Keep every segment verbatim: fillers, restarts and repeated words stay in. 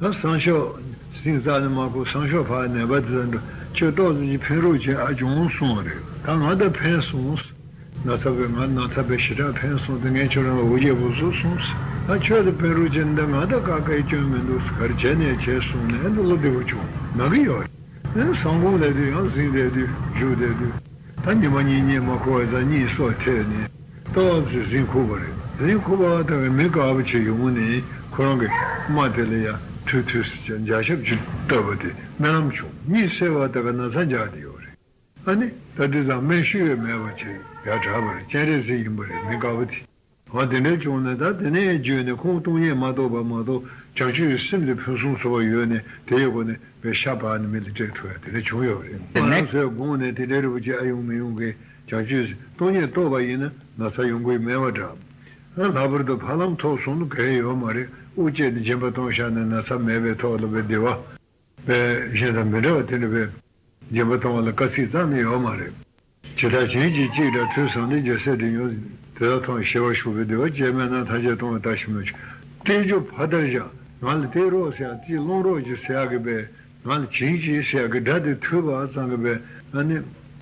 ད་སང་ཞོགས་སེམས་རྩ་ནས་མ་ཁུག་སང་ཞོགས་ཕར་ནད་པ་དེ་ཚོ་འགྲོ་ཁྱོད་ཏོག་ཙམ་ཅིག་ཕན་རོགས་བྱེད་ཨ་བྱུང་སོང་རེད། ད་ང་ད་ཕན་སོང་། ན་ཚ་བས་ང་ན་ཚ་བས་ཞེ་དྲག་ཕན་སོང་སྟེ་ངས་ཁྱོད་རང་ལ་འུ་སྐྱེ་བུ་བཟོ་སོང་། ད་ཁྱོད་ད་ཕན་རོགས་བྱེད་ན་ད་ང་ད་ཀ་ཀའི་སྐྱོན་མི་འདུག་ག་རེ་བྱས་ནས་བྱས་སོང་ནས་ཨ་ནི་བློ་བདེ་བོ་བྱུང་ན་གི་ཡོད་རེད། ཨ་ནི་སང་དགོང་སླེབས་དུས་ཡང་གཟིགས་བསྡད་དུས་བཞུགས་བསྡད་དུས། ད་ཉི་མ་གཉིས་གཉིད་མ་ཁུག་པ་ཙང་གཉིད་སོགས་ཐེབས་ནས་ཏོག་ཙམ་གཟིགས་ཁུག་པ་རེད། གཟིགས་ཁུག་པ་དང་མི་དཀར་པོ་ཆེ་ཡོང་ནས་ཁོ་རང་གི་རྨ་དེ་ལ་ཡ་ཐུ་ཐུ་ཟེར་འཇའ་ཞབས་ཀྱིས་བཏབ་པ་དེ་སྨན་ལམ་བྱུང་། གཉིད་སད་པ་དེ་ག་ན་ཚ་འཇགས་བསྡད་ཡོད་རེད། ཨ་ནི་ད་དུས་ཙང་སྨན་ཤུལ་ཡོད་མེད་པ་ཆེ་ཡ་དྲག་པ་རེད། སྤྱན་རས་གཟིགས་ཡིན་པ་རེད་མི་དཀར་པོ་དེ། འོ་དེ་འདྲ་བྱུང་ནས་ད་དེ་ནས་བརྒྱུད་ནས་ཁོང་སྟོང་ཉིད་མ་རྟོགས་པ་མ་གཏོགས་བྱང་ཆུབ་ཀྱི་སེམས་དེ་ཕུན་སུམ་ཚོགས་པ་ཡོད་ནས་དེའི་སྒོ་ནས་པའི་ཤ་བག་ནི་མི་ལ་སྤྲད་ཐུབ་ཡ་དེ་འདྲ་བྱུང་ཡོད་རེད། དེ་ནས་ང་རང་ཚོའི་དགོངས་ནས་དེ་འདྲའི་རིན་པོ་ཆེ་ཨ་ཡོང་མི་ཡོང་གི་བྱང་ཆུབ་སྟོང་ཉིད་རྟོགས་པ་ཡིན་ན་ན་ཚ་ཡོང་གི་མེད་པ་འདྲ། ཨ་ལྷག་པར་དུ་ཕ་ལམ་ཐོབ་སོང་ན་གལ་ཡོད་མ་རེད། དབུགས་བཅད་ནས་སྦྱིན་པ་གཏོང་བཞག་ནས་ན་ཚ་མེད་པའི་ཐོག་ལ་པའི་བདེ་བ། པའི་གཞན་དང་མི་འདྲ་བ་དེ་འདྲ་པའི་སྦྱིན་པ་གཏོང་བ་ལ་དཀའ་ཚེགས་རྩ་ནས་ཡོད་མ་རེད། ཇི་ལྟར་བྱིན་གྱིས་བསྐྱེད་དགྲ་ཐོས་བསམ་ལས་རྒྱལ་སྲས་འདི་ཉོན། དེ་དག་མཐོང་ཞི་བར་ཞུགས་པའི་བདེ་བ་ཅན་མེད་ན་ཐམས་ཅད་སྟོང་པའི་ལྟ་ཞིག་མོད་ཀྱི། བསྟན་བཅོས་ཕ་དར་བཞག་ང་ལ་བསྟན་རོགས་ཟེར་ཡག་ཅིག་སློང་རོགས་ཀྱི་ཟེར་ཡག་གི་པས་ང་ལ་བྱིན་གྱིས་ཟེར་ཡག་གི་སྒྲ་དེ་ཐོས་པ་ཙང་གི་པས་ཨ་ནི་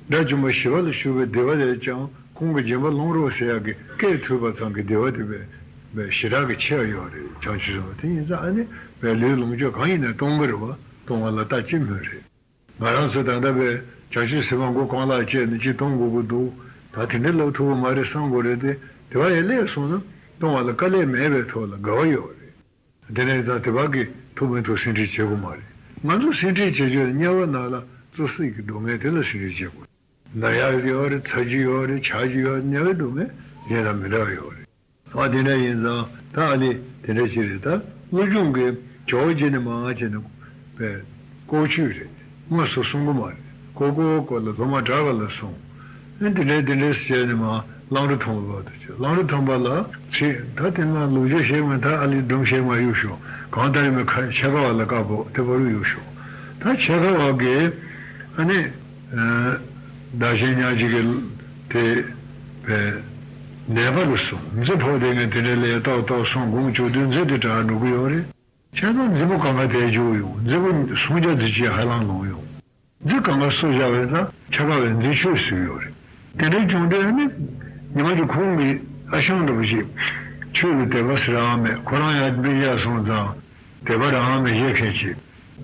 དགྲ་བཅོམ་པ་ཞི་བ་ལ་ཞུགས་པའི་བདེ་བ་ལས་ཀྱང་ཁོང་གི་སྦྱིན་པ་སློང་རོགས་ཟེར་ཡག་གི་སྐད་ཐོས་པ་ཙང་གི་བདེ་བ་དེ་པས་པས་ཞེ་དྲག་གི་ཆེ་བ་ཡོད་རེད། བྱང་ཆུབ་སེམས་དཔའ་དེ་ཡིན་ཙང་ཨ་ནི་པས་ལུས་ལོངས་སྤྱོད་གང་ཡིན་ནས་གཏོང་གི་རེད་བ། གཏོང་བ་ལ་ལྟ་ཅི་སྨོས་རེད། ང་རང་ཚོ་ད་ལྟ་བས་བྱང་ཆུབ་སེམས་དཔའ་མགོ་རྐང་ལག་བཅད་ནས་ཅི་གཏོང་དགོས་ཀྱི་འདུག་ད་དེ་འདྲ་ལབ་ཐུབ་ཀྱི་མ་རེད་བསམ་དགོས་རེད་དེ། དེ་བ་ཡང་སླེབས་སོང་ན་གཏོང་བ་ལ་དཀའ་ལས་མེད་པའི་ཐོག་ལ་དགའ་བ་ཡོད་རེད། དེ་ནས་ད་དེ་བ་གི་ཐུབ་མི་ཐུབ་སེམས་ཁྲལ་བྱེད་དགོས་མ་རེད། ང་ཚོ་སེམས་ཁྲལ་བྱེད་རྒྱུ་ནི་དམྱལ་བ་ནང་ལ་རྩུབ་སྲེག་གི་སྡུག་བསྔལ་དེ་ལ་སེམས་ཁྲལ་བྱེད་དགོས། ན་ཡག་ཡོད་རེད། ཚ་རྒྱུ་ཡོད་རེད། ཆག་རྒྱུ་ཡོད་རེད། དམྱལ་བའི་སྡུག་བསྔལ་གཞན་དང་མི་འདྲ་བ་ཡོད་རེད། ཨ་དེ་འདྲ་ཡིན་ཙང་ད་ཨ་ནི་དེ་འདྲ་ཞིག་རེད། ད་བློ་སྦྱོང་གི་ཇོ་བོ་རྗེ་ནས་མར་བྱས་ནས་པའི་ལྐོག་ཆོས་རེད། དངོས་སུ་གསུང་གི་མ་རེད། ལྐོག་ལྐོག་ལྐོག་ལ་སློབ་མ་གྲྭ་པ་ལ་གསུང་། ཨ་དེ་འདྲ་དེ་འདྲ་བྱས་ནས་མར་གླང་རི་ཐང་པ་བར་དུ་བྱས། གླང་རི་ཐང་པ་ལ་ཚེ་ད་དེ་ན་ལོ་རྒྱུས་བཤད་མ་ད་ཨ་ལི་སྒྲུང་བཤད་མ་གཡུག་ཤོག་གང་ལྟར་མི་ཁ་ཆེ་ཁ་བ་ལ་བཀའ་ཕོག་དེ་བར་གཡུག་ཤོག་ད་ཆེ་ཁ་བ་གིས་ཨ་ནི། བདག་གཞན་མཉམ་བརྗེ་གི་དེ་བས་ནད་པ་ལ་སོང་མཛེ་ཕོག་དེ་ངས་དེ་འདྲའི་ལས་ཏོག་ཏོག་སོང་དགོང་བཅུ་དུས་མཛེ་དེ་དྲག་འགྲོ་གི་ཡོད་རེད། བྱས་ཙང་མཛེ་མོ་གང་ག་དེ་འཇུག་ཡོང་མཛེ་མོ་སུམ་བརྒྱ་ཙམ་ཅིག་ཧ་ལམ་ལོང་ཡོང་། མཛེ་གང་ག་གསོ་བྱ་བས་ཙང་ཆ་ག་བས་མཛེ་ཆོས་སུ་ཡོད་རེད། དེ་འདྲའི་བྱུང་དུས་ཨ་ནི་ཉི་མ་གཅིག་ཁོང་གི་ཨ་ཞང་འདྲ་བོ་ཞིག་ཆོས་ལ་དད་པ་ཟེར་རང་མེད། ཁོ་རང་ཡང་སྤུན་ཀྱག་སོང་ཙང་དད་པ་རང་མེད་བཞེས་མཁན་ཞིག་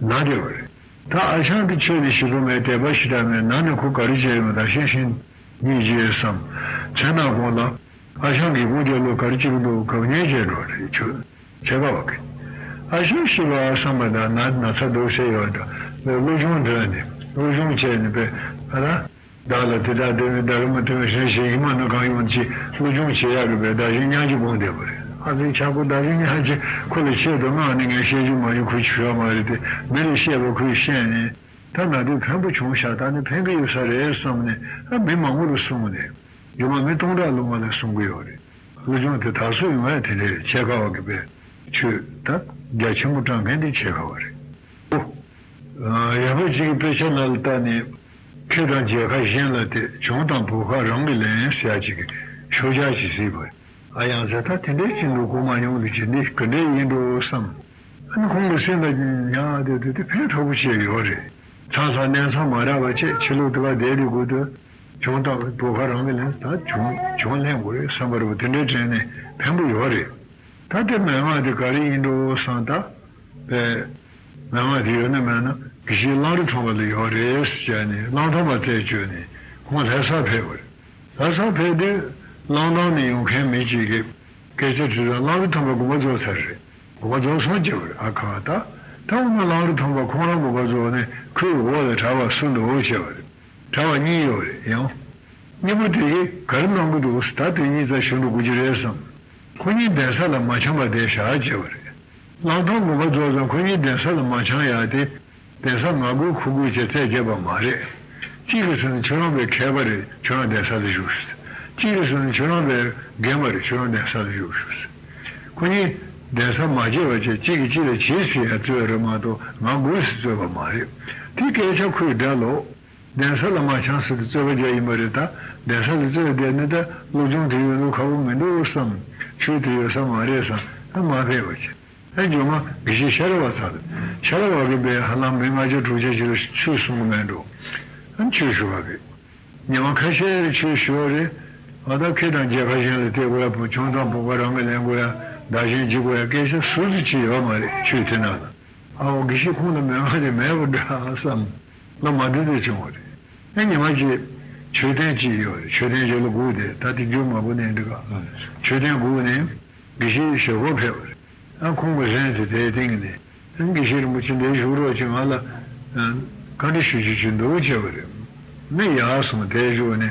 ན་བསྡད་པ་རེད། ད་ཨ་ཞང་དེ་ཆོས་དེ་ཞིག་པོ་མེད་དད་པ་ཞིག་འདྲ་མེད་ན་ནི་ཁོ་ག་རེ་བྱས་ཡོང་ད་ཤེས་ཤེས་ཉིད་ཀྱིས་བསམ། མཚན་ནག་གོང་ལ་ཨ་ཞང་གི་དགུང་རྒྱལ་ལོ་ག་རེ་གཅིག་འདུག་གབ་ཉལ་བྱས་འགྲོ་རེད་ཆོས་ཆེ་ག་བ་གི། ཨ་ཞང་ཤི་བ་བསམ་པ་དང་ན་ན་ཚ་འདུག་ཟེར་ཡོད་ད་བློ་སྦྱོང་འདྲ་ནི་བློ་སྦྱོང་བྱས་ནི་པས་ཨ་ལ། བདག་ལ་དེ་དག་དེ་བས་བདག་ལ་མ་དེ་བས་གཞན་ཞིག་ཡིན་མ་ན་གང་ཡོང་ཅི་བློ་སྦྱོང་བྱེད་ཡག་གི་བས་བདག་གཞན་མཉམ་གཅིག་སྒོམ་བསྡད་པ་རེད། ཨ་ཙི་ཆག་པོ་བདག་གཞན་མཉམ་གཅིག་ཁོ་ལ་བཤད་དུ་མངགས་ནས་ངས་བཤད་རྒྱུ་མ་ཡིན་ཁོས་བྱུས་ཡག་མ་རེད་དེ་མི་ལ་བཤད་པ་ཁོས་བཤད་ནས་ད་ན་དུས་ཕན་པོ་བྱུང་ཤག་ད་ནི་ཕན་གི་ཡོད་ས་རེད་བསམ་ནས་ཨ་མི་མང་པོ་ལ་གསུངས་ནས་རྒྱུ་མ་མི་སྟོང་ཕྲག་ལོང་བ་ལ་གསུང་གི་ཡོད་རེད། བློ་སྦྱོང་དེ་དག་སུ་ཡོང་ཡ་དེ་འདྲ་རེད་ཆེ་ཁ་བ་གི་བས་ཆོས་ད་རྒྱ་ཆེན་པོ་དྲང་མཁན་དེ་ཆེ་ཁ་བ་རེད། ཨོ། ཡག་པོ་གཅིག་གི་དཔེ་ཆ་ནང་ལ་བལྟས་ནས། ཁེ་དང་མཇལ་ཁ་གཞན་ལ་སྟེར། གྱོང་དང་བུ་ཁ་རང་གིས་ལེན་ཟེར་ཡ་གཅིག་གི་ཤོ་རྒྱག་ཅིག་གཟིགས་པ། ཨ་ཡང་ཟེར་ད་དེ་འདྲའི་ཅིག་འདུག་གོ་མ་མྱོང་ལུགས་ཀྱི་འདི་ག་འདྲའི་ཡིན་འགྲོ་བསམ། ཨ་ནི་ཁོང་གི་སེམས་ལ་ཉག་དེ་དེ་དེ་ཕན་ཐོགས་པོ་ཅིག་ཡོད་རེད། ཚང་ས་གནས་ཚང་མ་རག་པ་བྱས་ཕྱི་ལོགས་དེ་བ་བསྡད་དེ་དགོས་དུས། གྱོང་དང་བུ་ཁ་རང་གིས་ལེན་ད་གྱོང་གྱོང་ལེན་དགོས་རེད་བསམ་པ་རེད་པ་དེ་འདྲའི་དྲན་ནས་ཕན་པོ་ཡོད་རེད། ད་དེ་མན་ངག་དེ་ག་རེ་ཡིན་འགྲོ་བསམ་ད། པས། མན་ངག་དེ་ཡོད་ན་མེད་ན་དགེ་བཤེས་གླང་རི་ཐང་པ་ལ་ཡོད་རེད་ཟེར་ནས་གླང་ཐང་པ་རྩད་གཅོད་ནས་ཁོང་ལྷ་སར་ཕེབས་པ་རེད། ལྷ་སར་ཕེབས་དུས་གླང་ཐང་ནས་ཡོང་མཁན་མི་གཅིག་གིས་སྐད་ཆ་དྲིས་ཙང་གླང་རི་ཐང་པ་དགོངས་པ་རྫོགས་ཚར་རེད། དགོངས་པ་རྫོགས་སོང་ཅེས་པ་རེད། ཨ་ཁ་ད་ད་འོ་ན་གླང་རི་ཐང་པ་ཁོང་རང་དགོངས་པ་རྫོགས་ནས་ཁོའི་འོག་ལ་གྲྭ་པ་སུ་འདུག་ཅེས་པ་རེད། གྲྭ་པ་གཉིས་ཡོད་རེད་ཡང་། གཉིས་པོ་དེ་གིས་ག་རེ་གནང་གི་འདུག་ད་དེ་གཉིས་རྩ་ཞུ་འགྲོ་དགོས་ཀྱི་རེད་བསམ། ཁོ་གཉིས་གདན་ས་ལ་མ་འཆམ་པ་བསྡད་བཞག་ཅེས་པ་རེད། གླང་ཐང་དགོངས་པ་རྫོགས་ཙང་ཁོ་གཉིས་གདན་ས་ལ་མ་འཆམ་ཡག་དེ། གདན་ས་ང་དགོས་ཁོ་དགོས་བྱས་རྩད་བརྒྱབ་པ་མ་རེད། གཅིག་གིས་ཟེར་ན་ཁྱོད་རང་པའི་མཁས་པ་རེད་ཁྱོད་རང་གདན་ས་ལ་བཞུགས་ཟེར། གཅིག་གིས་ཟེར་ན་ཁྱོད་རང་པའི་རྒན་པ་རེད་ཁྱོད་རང་གདན་ས་ལ་བཞུགས་ཟེར། ཁོ་གཉིས་གདན་ས་མ་བརྗེ་བ་བྱས་གཅིག་གིས་གཅིག་ལ་བྱེད་ཟེར་ཡ་རྩོད་རེད་མ་གཏོགས་ང་དགོས་ཟེར་རྩོད་པ་མ་རེད། དེ་སྐད་ཆ་ཁོས་སྒྲ་ལོག་གདན་ས་ལ་མ་འཆམ་ཟེར་དུས་རྩོད་པ་རྒྱག་ཡིན་པ་རེད་ད། གདན་ས་ལ་རྩོད་བསྡད་ན་ད་སློབ་སྦྱོང་དེ་ཡོད་ལུགས་ཁག་པོ་མི་འདུག་བསམ། ཆོས་དེ་ཡོད་ས་མ་རེད་བསམ་ད་མ་ཕེབས་པ་བྱས། ཨ་ཇོ་མ་དགེ་བཤེས་ཤ་ར་བ་ཚ་དང་ཤ་ར་བ་གི་བས་ཧ་ལམ་མི་ལྔ་བརྒྱ་དྲུག་བརྒྱ་ཅིག་ལ་ཆོས་གསུང་གི་མེད་འགྲོ། ཨ་ཆོས་ཞུ་བ་གི། ཉི་མ་ཁ་ཤས་ཆོས་ཞུ་བ་རེད། ཨ་ད་ཁེ་དང་མཇལ་ཁ་གཞན་ལ་བལྟས་དགོས་ཡ་བུ་ཆུང་དང་བུ་ག་རང་གི་ལེན་དགོས་ཡ་བདག་གཞན་བགྱིད་དགོས་ཡ་སྐད་ཆ་སུ་ཟིག་ཅིག་ཡོད་མ་རེད་ཆོས་དེ་ནང་ལ། ཨའོ་དགེ་བཤེས་ཁོང་ལ་མོས་མ་དེ་མེད་པ་འདྲ་བསམ། ལ་མ་འདི་ཚོ་བྱུང་བ་རེད། ཨ་ཉི་མ་གཅིག་མཆོད་རྟེན་གཅིག་ཡོད་རེད། མཆོད་རྟེན་གཅིག་ལ་སྒུག་བསྡད། ད་དེ་རྒྱུ་མ་བུ་ནས་འདི་ག་མཆོད་རྟེན་སྒུག་ནས་དགེ་བཤེས་ཞོགས་པ་ཕེབས་པ་རེད། ཨ་ཁོང་གི་ལྷན་དུ་དེའི་སྟེང་ནས་ཨ་དགེ་བཤེས་རིན་པོ་ཆེ་འདིར་བཞུགས་རོགས་བྱེད། ང་ལ་ཨ་བཀའ་འདྲི་ཞུ་རྒྱུ་ཅིག་འདུག་བྱས་པ་རེད། ནི་ཡག་སོང་། དེར་བཞུགས་ནས་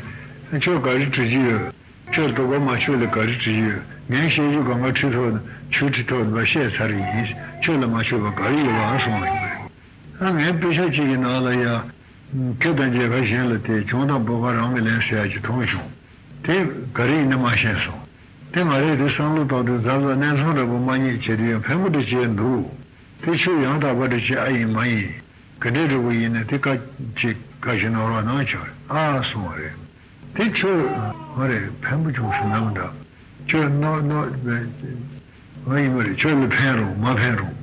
ཨ་ཁྱོད་ག་རེ་དྲི་རྒྱུ་ཡོད། ཁྱོད་དོགས་པ་མ་ཆོད་ལ་ག་རེ་དྲི་རྒྱུ་ཡོད། ངས་བཤད་རྒྱུ་གང་ག་ཁྲི་ཐོག་ཆུ་ཁྲི་ཐོག་ནས་བཤད་ཚར་ཡིན། ཁྱོད་ལ་མ་ཆོད་པ་ག་རེ་ཡོད་པ་གསུངས་པ་ཡིན་པ་རེད། ཨ་ངའི་དཔེ་ཆ་གཅིག་གི་ནང་ལ་ཡ། ཁེ་དང་མཇལ་ཁ་གཞན་ལ་བལྟས། ཆུང་དང་བུ་ག་རང་གི་ལེན་ཟེར་ཡ་ཅིག་མཐོང་བྱུང་། དེ་ག་རེ་ཡིན་ན་མ་ཤེས་སོང་། དེ་མ་རེད་དེ་བསམ་བློ་བཏང་དུས་གཟབ་གཟབ་གནས་ཚང་འདྲ་པོ་མ་རྙེད་བྱེད་དུས་ཡང་ཕན་པོ་འདྲ་བྱས་འདུག་དེ་ཆོས་ཡང་དག་པ་འདྲ་བྱས་ཨ་ཡིན་མ་ཡིན། ག་འདྲའི་འདྲ་པོ་ཡིན་ན་དེ་བཀའ་ཅིག་བཀའ་ཞིག་གནང་རོགས་གནང་བྱས་ཨ་གསུངས་པ་རེད། དེ་ཁྱོད་ཨ་རེ་ཕན་པོ་བྱུང་སོང་ནམ་འདྲ། ཁྱོད་རྣོ་རྣོ་ཨ་ཡིན་པ་རེད། ཁྱོད་ལ་ཕན་རུང་མ་ཕན་རུང་།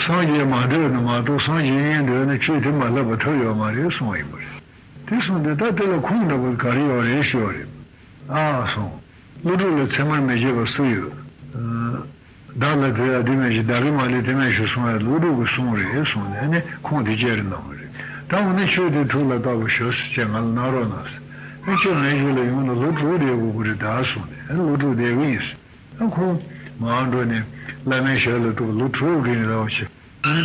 སངས་རྒྱས་མ་འདོད་ན་མ་གཏོགས་སངས་རྒྱས་ཉན་འདོད་ན་ཆོས་དེ་མ་ལྷབ་པ་ཐབས་ཡོད་མ་རེད་གསུངས་པ་ཡིན་པ་རེད། དེ་གསུངས་དུས་ད་དེ་ལ་ཁུངས་འདྲ་པོ་ག་རེ་ཡོད་རེད་ཞུས་པ་རེད། ཨ་གསུངས། ཀླུ་སྒྲུབ་ལ་ཚད་མར་མི་བྱེད་པ་སུ་ཡོད། བདག་ལ་དེ་ཡང་དེ་མེད་ཞིང་བདག་གིས་མ་ལས་དེ་མེད་ཞུ་གསུང་བས་ཀླུ་སྒྲུབ་ཀྱི་གསུང་རེད་གསུངས་ནས་ནི་ཁུངས་དེ་བཅད་རེ་གནང་བ་རེད། ད་འོ་ན་ཆོས་དེ་ཐུགས་ལ་བཏགས་པ་ཞོག་ཟེར་བྱས་ང་ལ་གནང་རོགས་གནང་ཟེར། ཨ་ཁྱོད་ངའི་རྒྱུད་ལ་ཡོང་ན་ལོ་དྲུག་བསྡད་དགོས་ཀྱི་རེད་ད་གསུངས་ནས་ཨ་ལོ་དྲུག་བསྡད་ཀྱི་ཡིན་ཟེར། ཨ་ཁོང་མར་འགྲོ་ནས་བླ་མའི་ཞབས་ལ་གཏུགས། ལོ་དྲུག་གི་རིང་ལ་བྱས། ཨ་ནི་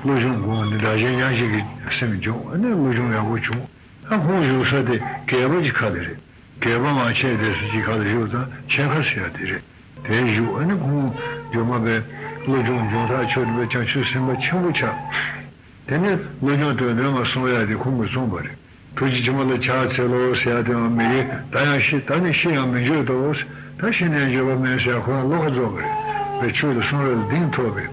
བློ་སྦྱོང་སྒོམ་ནས་བདག་གཞན་མཉམ་བརྗེ་གི་སེམས་བྱུང་། ཨ་ནི་བློ་སྦྱོང་ཡག་པོ་བྱུང་། ཨ་ཁོང་བཞུགས་ས་དེ་སྒལ་པ་གྱི་ཁ་ལ་རེད། སྒལ་པ་མ་ཆད་དེ་ས་གཅིག་ཁ་ལ་བཞུགས་ཙང་ཆད་ཁ་ཟེར་ཡ་དེ་རེད། དེར་བཞུགས། ཨ་ནི་ཁོང་སྒྲོལ་མ་པས་བློ་སྦྱོང་སྦྱོང་ཐག་ཆོད་པའི་བྱང་ཆུབ་སེམས་དཔའ་ཆེན་པོ་ཆགས། དེ་ནས་བློ་སྦྱོང་དོན་དོན་མ་གསུང་ཡ་དེ་ཁོང་གིས་གསུངས་པ་རེད། ཐུགས་རྗེ་ཆེན་པོ་ལ་ཕྱག་འཚལ་ལོ་ཟེར་ཡ་དེ་ཡང་མི་དགེ་ད་ཡང་ཤི་ད་ནི་ཤི་ཡང་མི་འགྱོད་དོ། ད་ཤི་ནས་འགྱོད་པ་མེད་ཟེར་ཁོ་རང་བློ་ཁ་རྫོགས་པ་རེད། པའི་ཆོས་ལ་གསུང་རབ་ལ་གདེང་ཐོབ་པས་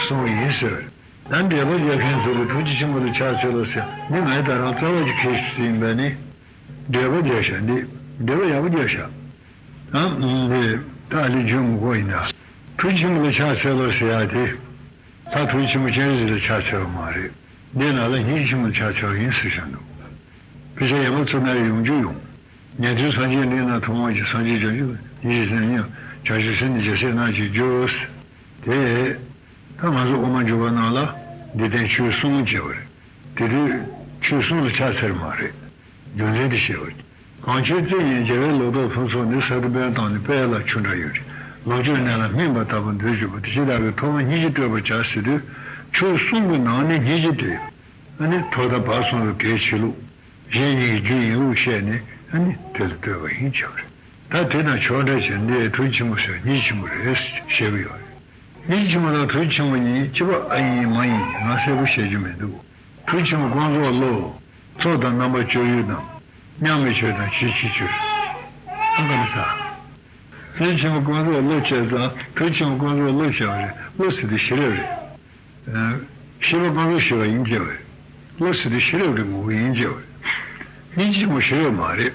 གསུངས་པ་ཡིན་ཟེར། ད་འགྲེལ་པ་རྒྱག་མཁན་ཚོ་གིས་ཐུགས་རྗེ་ཆེན་པོ་ལ་ཕྱག་འཚལ་ལོ་ཟེར་འདི་ངས་ད་རང་རྩ་བ་ཅིག་ཁས་ཞིག་ཡིན་པས་ནི། འགྲེལ་པ་རྒྱག་ཤག་འདི་འགྲེལ་པ་ཡག་པོ་རྒྱག་ཤག་ཨ་འདི་ད་ཨ་ལི་རྒྱུན་མི་གོ་ཡིན་ད། ཐུགས་རྗེ་ཆེན་པོ་ལ་ཕྱག་འཚལ་ལོ་ཟེར་ཡ་དེ། ད་ཐུགས་རྗེ་ཆེན་པོ་སྤྱན་རས་གཟིགས་ལ་ཕྱག་འཚལ་བ་མ་རེད། འདི་ནང་ལ་སྙིང་རྗེ་ཆེན་པོ་ལ་ཕྱག་འཚལ་བ་ཡིན་ཟེར་བཞག་འདུག་དཔེ་ཆ་ཡག་པོ་བཙུགས་ན་ཡོང་རྒྱུ་ཡོང་། ཉན་ཐོས་སངས་རྒྱས་འདི་ན་ཐུབ་དབང་གིས་སངས་རྒྱས་བྱང་ཆུབ་ཉིད་ཀྱི་སེམས་ཉིད་བྱང་ཆུབ་སེམས་ནི་རྒྱལ་སྲས་རྣམས་ཀྱིས་བསྒྱུར། དེ། ད་ང་ཚོ་དབུ་མ་འཇུག་པ་ནང་ལ་འདི་ལྟར་ཆོས་གསུམ་བྱས་པ་རེད། དེ་དུས་ཆོས་གསུམ་ལ་ཕྱག་འཚལ་མ་རེད། རྒྱུ་མཚན་དེ་བཤད་པ་རེད། གང་ཕྱིར་བརྩེ་ཉིད་རྒྱལ་བའི་ལོ་ཏོག་ཕུན་ཚོགས་འདི། ས་དེ་དཔལ་དང་ནི་དཔལ་ལ་ཆུ་འདྲ་ཡོད་ཀྱི། ལོངས་སྤྱོད་གནས་ལ་སྨིན་པ་ལྟ་བུ་འདོད་གྱུར་པ། དེ་ཕྱིར་བདག་གིས་ཐོབ་པ་སྙིང་རྗེ་བསྟོད་པར་བྱ་ཟེར་དུས་ཆོས་གསུམ་གྱི་ནང་ནས་སྙིང་རྗེ་དེ། ཨ་ནི་ཐོག་མཐའ་བར་གསུམ་དུ་གལ་ཆེ་ལུགས། གཞན་གཉིས་ཀྱི་རྒྱུ་ཡིན་ལུགས་བཤད་ནས་ཨ་ནི་དེ་ལ་བསྟོད་པ་ཡིན་བྱས་པ་རེད། ད་དེ་དང་ཕྱོགས་འདྲ་བྱས་འདི་ཐུགས་ཆེན་པོ་ཟེར་སྙིང་རྗེ་ཆེན་པོ་རེད་བཤད་ཀྱི་ཡོད་རེད། སྙིང་རྗེ་ཆེན་པོ་དང་ཐུགས་ཆེན་པོ་གཉིས་གཅིག་པ་ཨ་ཡིན་མ་ཡིན་ང་གསལ་པོ་བཤད་རྒྱུ་མི་འདུག་ཐུགས་ཆེན་པོ་ཀུན་རྫོབ་བློ། ཚོགས་དང་རྣམ་པ་སྤྱོད་ཡུལ་དང་། མཉམ་མེད་ཆོས་དང་ཇི་ཕྱིར་ཆོས། ཨ་ཀ་ནི་ས། ཐུགས་ཆེན་པོ་ཀུན་རྫོབ་བློ་བྱས་ཙང་ཐུགས་ཆེན་པོ་ཀུན་རྫོབ་བློ་བྱས་པ་རེད། བློ་ཟེར་དུས་ཤེས་རབ་རེད། ཤེས་པ་སྤངས་རྟོགས་ཞེས་པ་ཡིན་གྱི་བས། བློ་ཟེར་དུས་ཤེས་རབ་ཀྱི་ངོ་བོ་ཡིན་གྱི་བས། སྙིང་རྗེ་ཆེན་པོ་ཤེས་རབ་མ་རེད།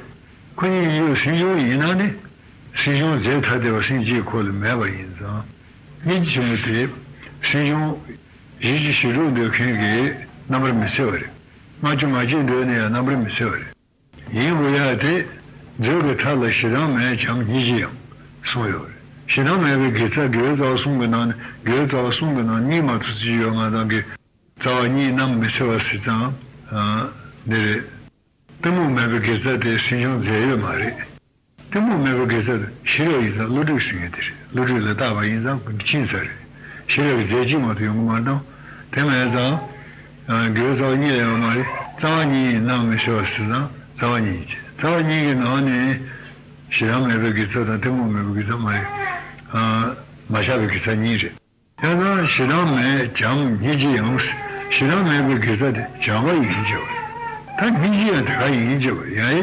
ཁོ་གཉིས་ཡོད་སེམས་བྱུང་ཡིན་ན་ནི། སེམས་བྱུང་རྫས་ཐ་དད་པ་སེམས་བསྐྱེད་ཁོ་ལ་མེད་པ་ཡིན་ཙང་། སྙིང་རྗེ་ཆེན་པོ་དེ། སེམས་བྱུང་། གཞི་ཅིག་ཞི་ཁྲོ་འདོད་མཁན་གྱི་རྣམ་པར་མི་འཚེ་བ་རེད། ང་རྒྱལ་ང་རྒྱལ་འདོད་ནས་ཡང་རྣམ་པར་མི་འཚེ་བ་རེད། ཡིན་དགོས་ཡ་དེ། མཛོད་ཀྱི་མཐའ་ལ་ཞེ་སྡང་མེད་བྱམས་སྙིང་རྗེ་ཡང་། གསུངས་ཡོད་རེད། ཞེ་སྡང་མེད་པའི་དགེ་རྩ་དགེ་བའི་རྩ་བ་གསུམ་གྱི་ནང་ནས་དགེ་བའི་རྩ་བ་གསུམ་གྱི་ནང་གཉིས་མ་གཏོགས་ཅི་ཡོད་ང་དང་གི་རྩ་བ་གཉིས་རྣམ་མི་འཚེ་བ་ཟེར་ཙང་། འདི་རེད། གཏི་མུག་མེད་པའི་དགེ་རྩ་དེ་སེམས་བྱུང་རྫས་ཡོད་མ་རེད། གཏི་མུག་མེད་པའི་དགེ་རྩ་དེ་ཤེས་རབ་ཡིན་ཙང་བློ་གྲོས་ཟེར་མཁན་དེ་རེད། བློ་གྲོས་ལ་བཏགས་པ་ཡིན་ཙང་ཕྱིན་ཚར་རེད། ཤེས་རབ་ཀྱི་རྫས་གཅིག་མ་གཏོགས་ཡོང་གི་མ་རེད་དང་། དེ་མེད་ཙང་། དགེ་བའི་རྩ་བ་གཉིས་ཡོད་མ་རེད། རྩ་བ་གཉིས་རྣམ་མི་འཚེ་བ་ཟེར་ཙང་རྩ་བ་གཉིས་ཀྱི་རྩ་བ་གཉིས་ཀྱི་ནང་ནས། ཞེ་སྡང་མེད་པའི་དགེ་རྩ་དང་གཏི་མུག་མེད་པའི་དགེ་རྩ་མ་རེད། མ་ཆགས་པའི་དགེ་རྩ་གཉིས་རེད། ཡང་ན་ཞེ་སྡང་མེད་བྱམས་སྙིང་རྗེ་ཡང་། ཞེ་སྡང་མེད་པའི་དགེ་རྩ་དེ་བྱམས་པ་ཡིན་གྱི་བས། ད་སྙིང་རྗེ་ཡང་དེ་ག་ཡིན་གྱི་བས་ཡ་ཨེ།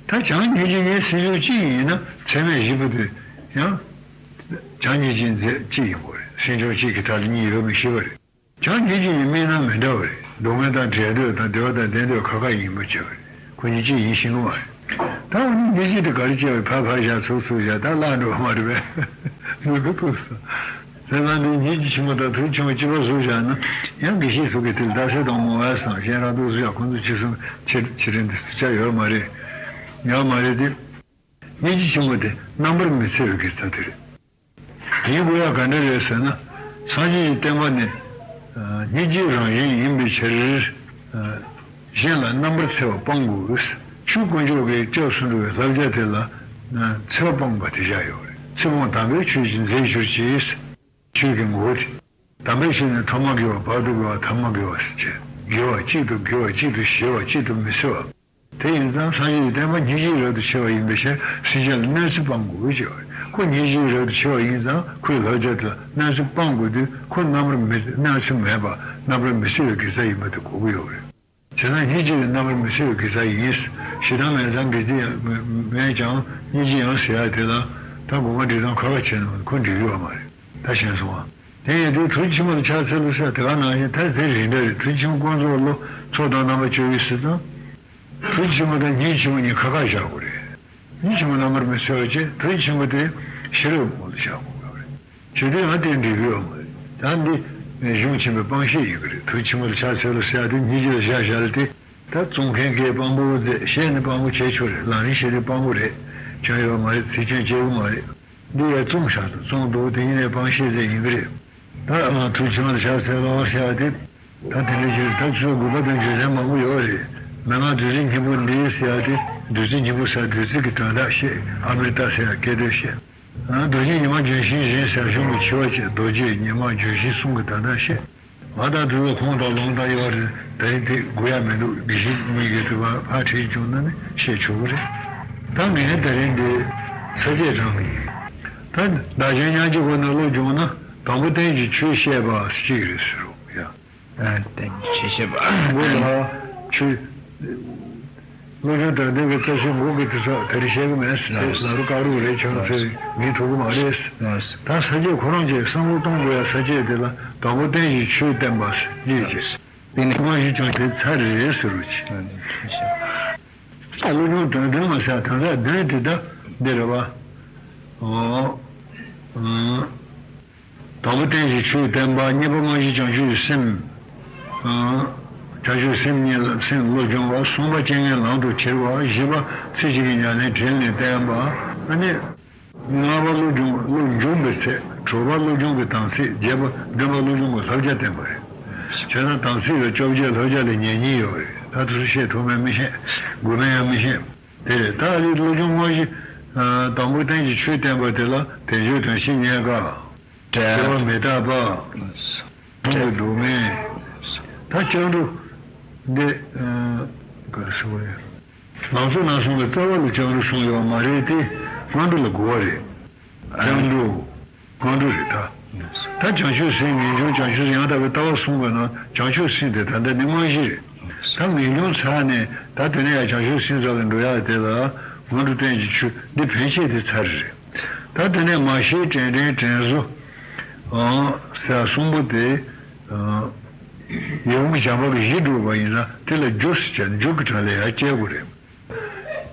ད་བྱམས་སྙིང་རྗེ་གཉིས་སེམས་བྱུང་གཅིག་ཡིན་ན་ཚད་མེད་བཞི་པོ་དེ་ཡང་། བྱམས་སྙིང་རྗེ་རྫས་གཅིག་ཡིན་དགོས་རེད། སེམས་བྱུང་གཅིག་གི་མཐའ་ལ་གཉིས་ཡོད་མི་ཤེས་པ་རེད། བྱམས་སྙིང་རྗེ་གཉིས་དམིགས་རྣམ་མི་འདྲ་བ་རེད། སྡུག་བསྔལ་དང་བྲལ་འདོད་དང་བདེ་བ་དང་ལྡན་འདོད་ཁ་ཁ་ཡིན་པ་བྱས་པ་རེད། ཁོ་གཉིས་གཅིག་ཡིན་ཤེས་ཀྱི་མ་རེད། ད་འོ་ནི་སྙིང་རྗེ་དེ་ག་རེ་བྱས་པའི་ཕར་ཕར་བཞག་ཚུར་ཚུར་བཞག་ད་བརླག་འགྲོ་བ་མ་རེད་པས། མི་གོ་ཐུག་སོང་། དེ་ལ་འདི་སྙིང་རྗེ་ཆེན་པོ་དང་ཐུགས་ཆེན་པོ་གཅིག་པ་བཟོས་བཞག་ན། ཡང་དགེ་བཤེས་ཚོ་གི་དེ་ལ་རྡ་སའི་དང་མོ་བ་སང་གཞན་རང་སྡུག་བཟོས་བཞག་ཁོང་ཚོ་ཆེ་སོང་ཆེ་ཆེ་རིང་དེ་ཚོ་ཆ་ཡོད་མ་རེད། ཡོད་མ་རེད་དེ། སྙིང་རྗེ་ཆེན་པོ་དེ་རྣམ་པར་མི་འཚེ་བའི་དགེ་རྩ་དེ་རེད། ཡིན་དགོས་ཡ་ག་འདྲ་རེད་ཟེར་ན། སངས་རྒྱས་ཀྱི་བསྟན་པ་ནི། སྙིང་རྗེའི་རང་བཞིན་ཡིན་པའི་ཕྱིར། གཞན་ལ་རྣམ་པར་འཚེ་བ་སྤང་དགོས། ཆོས་དཀོན་མཆོག་གི་སྐྱབས་སུ་འགྲོ་བའི་བསླབ་བྱ་དེ་ལ། འཚེ་བ་སྤངས་པ་དེ་བཞག་ཡོད་རེད། ཚེ་སྤོང་དམ་པའི་ཆོས་ཀྱི་མཛད་ཤུལ་གྱིས། ཆོས་ཀྱི་ངོ་བོ་དེ། དམ་པའི་ཆོས་ནི་ཐོག་མ་དགེ་བ་བར་དུ་དགེ་བ་ཐ་མ་དགེ་བ་ཟེར་བྱས། དགེ་བ་གཅིག་ཏུ་དགེ་བ་གཅིག་ཏུ་ཞི་བ་གཅིག་ཏུ་མི་འཚེ་བ། དེ་ཡིན་ཙང་སངས་རྒྱས་ཀྱི་བསྟན་པ་སྙིང་རྗེའི་རབ་ཏུ་ཕྱེ་བ་ཡིན་པའི་ཕྱིར་སེམས་ཅན་ལ་གནོད་འཚེ་སྤང་དགོས་ཀྱི་ཡོད་རེད། ཁོ་སྙིང་རྗེའི་རབ་ཏུ་ཕྱེ་བ་ཡིན་ཙང་ཁོའི་བསླབ་བྱ་དེ་ལ་གནོད་འཚེ་སྤང་དགོས་དུས་ཁོ་རྣམ་པར་མི་གནོད་འཚེ་མེད་པ་རྣམ་པར་མི་འཚེ་བའི་དགེ་རྩ་ཡིན་པ་དེ་གོ་གི་ཡོད་རེད། བྱས་ན་སྙིང་རྗེ་ནི་རྣམ་པར་མི་འཚེ་བའི་དགེ་རྩ་ཡིན། ཞེ་སྡང་མེད་ཙང་དགེ་རྩ་ཡང་མེད་ཀྱང་སྙིང་རྗེ་ཡང་ཟེར་ཡ་དེ་ལ་ད་དགོངས་པ་འགྲིག་སྟངས་ཁ་ཁ་བྱས་ན་ཁོ་འགྲིག་གི་ཡོད་མ་རེད། ད་ཤེས་སོང་ཨ། དེ་ཡིན་དུས་ཐུགས་ཆེན་པོ་ལ་ཕྱག་འཚལ་ལོ་ཟེར་དེ་ག་ནང་བཞིན་ད་དེ་རིགས་འདྲ་རེད། ཐུགས་ཆེན་པོ་ཀུན་རྫོབ་བློ་ཚོགས་དང་རྣམ་པ་སྤྱོད་ཡུལ་ཟེར་ཙང་། ཐུགས་ཆེན་པོ་དང་སྙིང་ཆེན་པོ་གཉིས་ཁ་ཁ་བཞག་དགོས་རེད། སྙིང་ཆེན་པོ་རྣམ་པར་མི་འཚེ་བ་བཅས་ཐུགས་ཆེན་པོ་དེ་ཤེས་རབ་ངོ་ལ་བཞག་དགོས་རེད། བྱེད་དུས་ཡང་དེ་འགྲིག་གི་ཡོད་མ་རེད། ད་འདི་གཞུང་ཆེན་པོའི་སྤང་བཤད་ཡིན་གྱི་རེད། ཐུགས་ཆེན་པོ་ལ་ཕྱག་འཚལ་ལོ་ཟེར་ཡ་དེ་སྙིང་རྗེ་ལ་བཞག་བཞག་ལ་དེ། ད་རྩོམ་མཁན་གྱིས་དཔང་པོ་མཛད་བཤད་ནི་དཔང་པོ་བྱེད་ཆོག་རེད། ལམ་རིམ་བཤད་དུས་དཔང་པོ་རེད། སྐྱོན་ཡོད་མ་རེད། ཚིག་སྐྱོན་བྱེད་དགོས་མ་རེད། འདི་ཡང་རྩོམ་བཞག་དང་རྩོམ་འདུག་དེ་ཡིན་ནའི་སྤང་བཤད་ཟེར་ཡིན་གྱི་རེད། ད་ཐུགས་ཆེན་པོ་ལ་ཕྱག་འཚལ་ལོ་ཟེར་ཡ་དེ། ད་དེ་འདྲ་ཞིག་ད་ཆོས་དགོས་པ་དང་རྒྱུ་མཚན་མང་པོ་ཡོད་རེད། མན་ངག་བདུད་རྩི་སྙིང་པོ་འདི་ཟེར་ཡ་དེ་བདུད་རྩི་སྙིང་པོ་ཟེར་བདུད་རྩི་གི་དོན་དག་བཤད། ཨ་མྲྀ་ཏ་ཟེར་ཡ་སྐད་དོད་བཤད། རྡོ་རྗེ་ཉི་མ་ལྗོན་ཤིང་བཞིན་ཟེར་གཞུང་གི་ཆེ་བ་བྱས། རྡོ་རྗེ་ཉི་མ་ལྗོན་ཤིང་གསུམ་གྱི་དོན་དག་བཤད། ང་དང་དུས་ལ་ཁོང་དང་ལུང་དང་ཡོད་རེད། དེ་རིང་དེ་དགོས་ཡ་མི་འདུག་དགེ་བཤེས་གཉིས་ཀྱིས་དུ་བ་ཕར་ཁྲིད་བྱུང་ན་ནི་བཤད་ཆོག་གི་རེད། ད་ངས་དེ་རིང་འདི་ས་བཅད་དྲངས་ཡིན། ད་བདག་གཞན་མཉམ་བརྗེ་སྒོ་ནས་བློ་སྦྱོང་ན་དང་པོ་རྟེན་གྱི་ཆོས་བཤད་པ་གཅིག་རེད་ཟེར་རོ་ཡ། ཨ་རྟེན་གྱི་ཆོས་བཤད་པ། མགོ་ལ་ཆོས། བློ་སྦྱོང་དོན་ལྡན་གྱི་རྩ་ཤེ་འགོག་གི་དུས་ཚོད་དེ་རིང་བཤད་གི་མེད། ལགས། ལ་རུ་ཀ་རུ་རེད་ཆང་ཚེ་མི་ཐུག་གི་མ་རེད། ལགས། ད་ས་བཅད་ཁོ་རང་གི་བསམ་བློ་གཏོང་དགོས་ཡ་ས་བཅད་དེ་ལ་དང་པོ་རྟེན་གྱི་ཆོས་བསྟན་པ་གཉིས་ཀྱི་དེ་ནི་མ་གཞི་ཀྱང་དེ་ཚར་རེད་ཟེར་རོ་ཆེ། ཨ་ནི་ཐུགས་རྗེ་ཆེ། བློ་སྦྱོང་དོན་ལྡན་མ་ཟེར་དོན་དག་དོན་དེ་ད་འདི་རེད་བ། ཨོ། ཨང་། དང་པོ་རྟེན་གྱི་ཆོས་བསྟན་པ། གཉིས་པ་དངོས་གཞི་བྱང་ཆུབ་ཀྱི་སེམས། ཨང་། བྱང་ཆུབ་སེམས་གཉིས་ལ་སེམས་བློ་སྦྱོང་བ། གསུམ་པ་རྐྱེན་ངན་ལམ་དུ་ཁྱེར་བ། བཞི་པ་ཚེ་གཅིག་གི་ཉམས་ལེན་དྲིན་ལན་བསྟན་པ། ཨ་ནི། ལྔ་པ་བློ་སྦྱོང་བློ་འཇུག་པའི་ཚད། དྲུག་པ་བློ་སྦྱོང་གི་དམ་ཚིག་བརྒྱད་པ་བདུན་པ་བློ་སྦྱོང་གི་བསླབ་བྱ་བསྟན་པ་རེད། བྱས་ན་དམ་ཚིག་ལ་བཅོ་བརྒྱད་བསླབ་བྱ་ལ་ཉེར་གཉིས་ཡོད་རེད། ད་དུ་བཤད་ཐུབ་མིན་མི་ཤེས། དགོས་མིན་ཡང་མི་ཤེས། དེ་རེད། ད་ཨ་རིའི་བློ་སྦྱོང་དངོས་གཞི། ཨ། དང་པོའི་རྟེན་གྱི་ཆོས་བསྟན་པ་དེ་ལ་དལ་འབྱོར་དོན་ཤེས་རྙེད་དཀའ། བདེ་བ་མི་རྟག་པ། ལུང་གི་སྡུག་བསྔལ། ད་སྐྱབས་འགྲོ་འདི། ཨ། ག་རེ་ཟེར་བ་ཡིན། ལང་ཚོ་རྣམ་གསུམ་གྱི་རྩ་བ་ལ་སྐྱབས་འགྲོ་གསུངས་ཡོད་མ་རེད་དེ། སྔོན་འགྲོ་ལ་གོ་བ་རེད། སྐྱབས་འགྲོ། སྔོན་འགྲོ་རེད་ད། ད་བྱང་ཆུབ་སེམས་ངེས་འབྱུང་བྱང་ཆུབ་ཡང་དག་པའི་ལྟ་བ་གསུངས་པ་ན་བྱང་ཆུབ་སེམས་དེ་ད་ལྟ་ནི་དངོས་གཞི་རེད། ད་ངེས་འབྱུང་ཚར་ནས་ད་དེ་ནས་ཡང་བྱང་ཆུབ་སེམས་རྩ་ལ་འགྲོ་ཡག་དེ་ལ་སྔོན་འགྲོ་རྟེན་གྱི་ཆོས་འདི་ཕན་ཆད་དེ་ཚར་རེད། ད་དེ་ནས་མ་ཤེས་དྲན་དྲན་དྲན་གསོ། ཨང་ཟེར་གསུམ་པོ་དེ། ཨང་། ཡིད་འོང་གི་བྱམས་པ་གི་གཞི་སྒྲུབ་པ་ཡིན་ན་དེ་ལ་རྒྱུ་ཟེར་བྱས་ན་རྒྱུ་གི་གྲངས་ལས་ཡར་སྐྱེ་དགོས་རེད།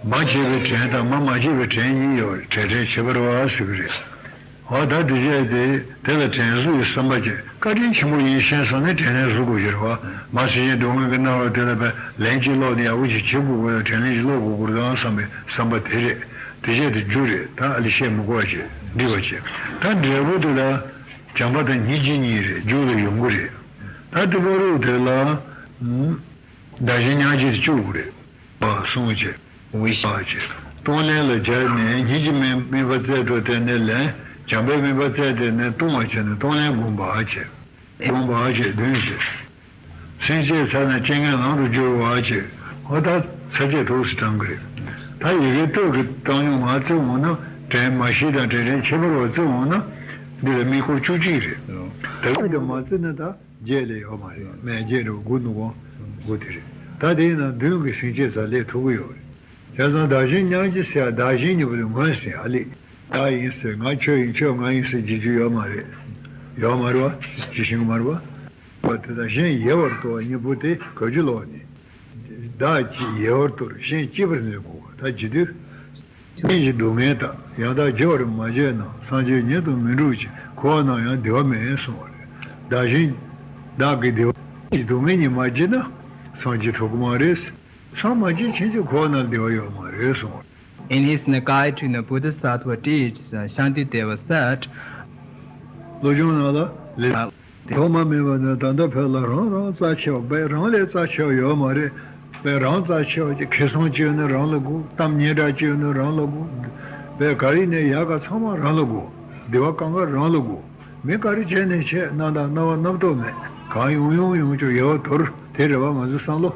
མ་བྱས་པའི་དྲན་དང་མ་མ་བྱས་པའི་དྲན་གཉིས་ཡོད་རེད། དྲན་དྲན་བྱེད་པར་བ་ཟེར་གི་རེད། འོ་ད་དེ་བྱས་ཏེ་དེ་ལ་དྲན་གསོ་ཡི་བསམ་པ་བྱས། བཀའ་དྲིན་ཆེན་པོ་ཡིན་ཤེས་སོང་ནས་དྲན་དྲན་གསོ་དགོས་ཀྱི་རེད་བ། མ་ཟེར་བཞིན་སྡུག་བསྔལ་གྱི་སྣང་བ་དེ་ལ་བས་ལན་གཅིག་ཀློག་ནས་ཡག་པོ་ཅིག་བྱེད་དགོས་དགོས་ལ་དྲན་ལན་ཅིག་ཀློག་དགོས་དགོས་དང་བསམ་པའི་བསམ་པ་དེ་རེད། དེ་བྱས་ཏེ་རྒྱུ་རེད། ད་ཨ་ལི་བཤད་མི་དགོས་པ་བྱས་འགྲིག་པ་བྱས། ད་འབྲས་བུ་དེ་ལ་བྱམས་པ་དང་སྙིང་རྗེ་གཉིས་རེད། རྒྱུ་ལ་ཡོང་གི་རེད། ད་དེ་བར་དུ་དེ་ལ་བདག་གཞན་མཉམ་བརྗེ་དེ་བཅུག་དགོས་རེད། བ་གསུངས་བྱས། འོ་ཡ། བ་བྱས། གཏོང་ལེན་ལ་སྦྱར་ནས་སྙིང་རྗེ་དམིགས་དམིགས་པ་བཙལ་ཏོ་དེ་ནས་ལན། བྱམས་པའི་དམིགས་པ་བཙལ་དེ་ནས་ལྟུང་བ་བྱས་ནས་གཏོང་ལེན་བསྒོམ་པ་བྱས། བསྒོམ་པ་བྱས་བདུན་བྱས། སེམས་བསྐྱེད་ཚར་ན་རྐྱེན་ངན་ལམ་དུ་བསྒྱུར་བ་བྱས། འོ་ད་ས་བཅད་ཐུགས་སུ་དྲངས་ཀྱི་རེད། ད་ཡི་གེ་སྟོད་ཀྱི་བཏང་སྙོམས་མ་བརྩི་འོང་ན། དྲན་མ་ཤེས་དང་དྲན་དྲན་ཁྱད་པར་བ་བརྩི་འོང་ན། འདི་ལ་དམིགས་སྐོར་བཅུ་གཅིག་རེད། ད་ཡིག་དེ་མ་བརྩི་ན་ད། བརྒྱད་ལས་ཡོད་མ་རེད། མན་བརྒྱད་རེད། དགུ་འདུག་གོ། དགུ་དེ་རེད། ད་དེ་ཡིན་ན་བདུན་གྱི་སེམས་བསྐྱེད་ས་ལས་ཐུག་གི་ཡོད་རེད། བྱས་ཙང་བདག་གཞན་མཉམ་བརྗེ་ཟེར་ཡ་བདག་གཞན་གཉིས་པོ་དེ་མངོན་ཟིན་ཨ་ལི། བདག་ཡིན་ཟེར་ང་ཁྱོད་ཡིན་ཁྱོད་ང་ཡིན་ཟེར་བརྗོད་རྒྱུ་ཡོད་མ་རེད། ཡོད་མ་རེད་བ། ཇི་བཞིན་གྱི་མ་རེད་བ། བ་དེ་དང་གཞན་ཡལ་བར་དོར་བ་གཉིས་པོ་དེ་ག་རྒྱུ་ལོག་ནས། བདག་གཅིག་ཡལ་བར་དོར་གཞན་གཅིག་པར་འཛིན་དགོས་པ་ད་ཇི་དུས། སེམས་ཀྱི་སྡུག་བསྔལ་དག་ཡང་དག་བརྗེ་བར་མ་བྱས་ན། སངས་རྒྱས་ཉིད་དུ་མི་འགྲུབ་ཅིང་། འཁོར་བ་ན་ཡང་བདེ་བ་མེད་གསུངས་པ་རེད། བདག་གཞན་བདག་གི་བདེ་བ་ཀྱི་སྡུག་བསྔལ་ཉིད་མ་བརྗེད་ན་སངས་རྒྱས་ཐོབ་ཀྱི་མ་རེད། སངས་མ་རྒྱས་ཕྱིན་ཆད་འཁོར་བ་ན་བདེ་བ་ཡོད་མ་རེད་གསུངས་པ་རེད། In his Nikkaya to the Bodhisattva teaches, uh, Shantideva said, སློབ་སྦྱོང་ནང་ལ་ལས་ཐོག་མ་མེད་པ་ནས་ད་ལྟ་བར་ལ་རང་རང་རྩ་ཆེ་བ་པས། རང་ལས་རྩ་ཆེ་བ་ཡོད་མ་རེད་པས། རང་རྩ་ཆེ་བ་ཅིག་ཁེ་བཟང་ཅིག་ཡོད་ན་རང་ལ་དགོས། གཏམ་སྙན་གྲགས་ཅིག་ཡོད་ན་རང་ལ་དགོས་པས། ག་རེ་ནས་ཡག་ག་ཚང་མ་རང་ལ་དགོས། བདེ་བ་གང་ག་རང་ལ་དགོས། མི་ག་རེ་བྱས་ནས་བྱས་རྣམ་དག་རྣ་བ་རྣམ་རྟོག་མེད། གང་ཡོང་ཡོང་ཡོང་ཅོག་ཡལ་བ་དོར། དེ་རེ་བ་ང་ཚོའི་བསམ་བློ།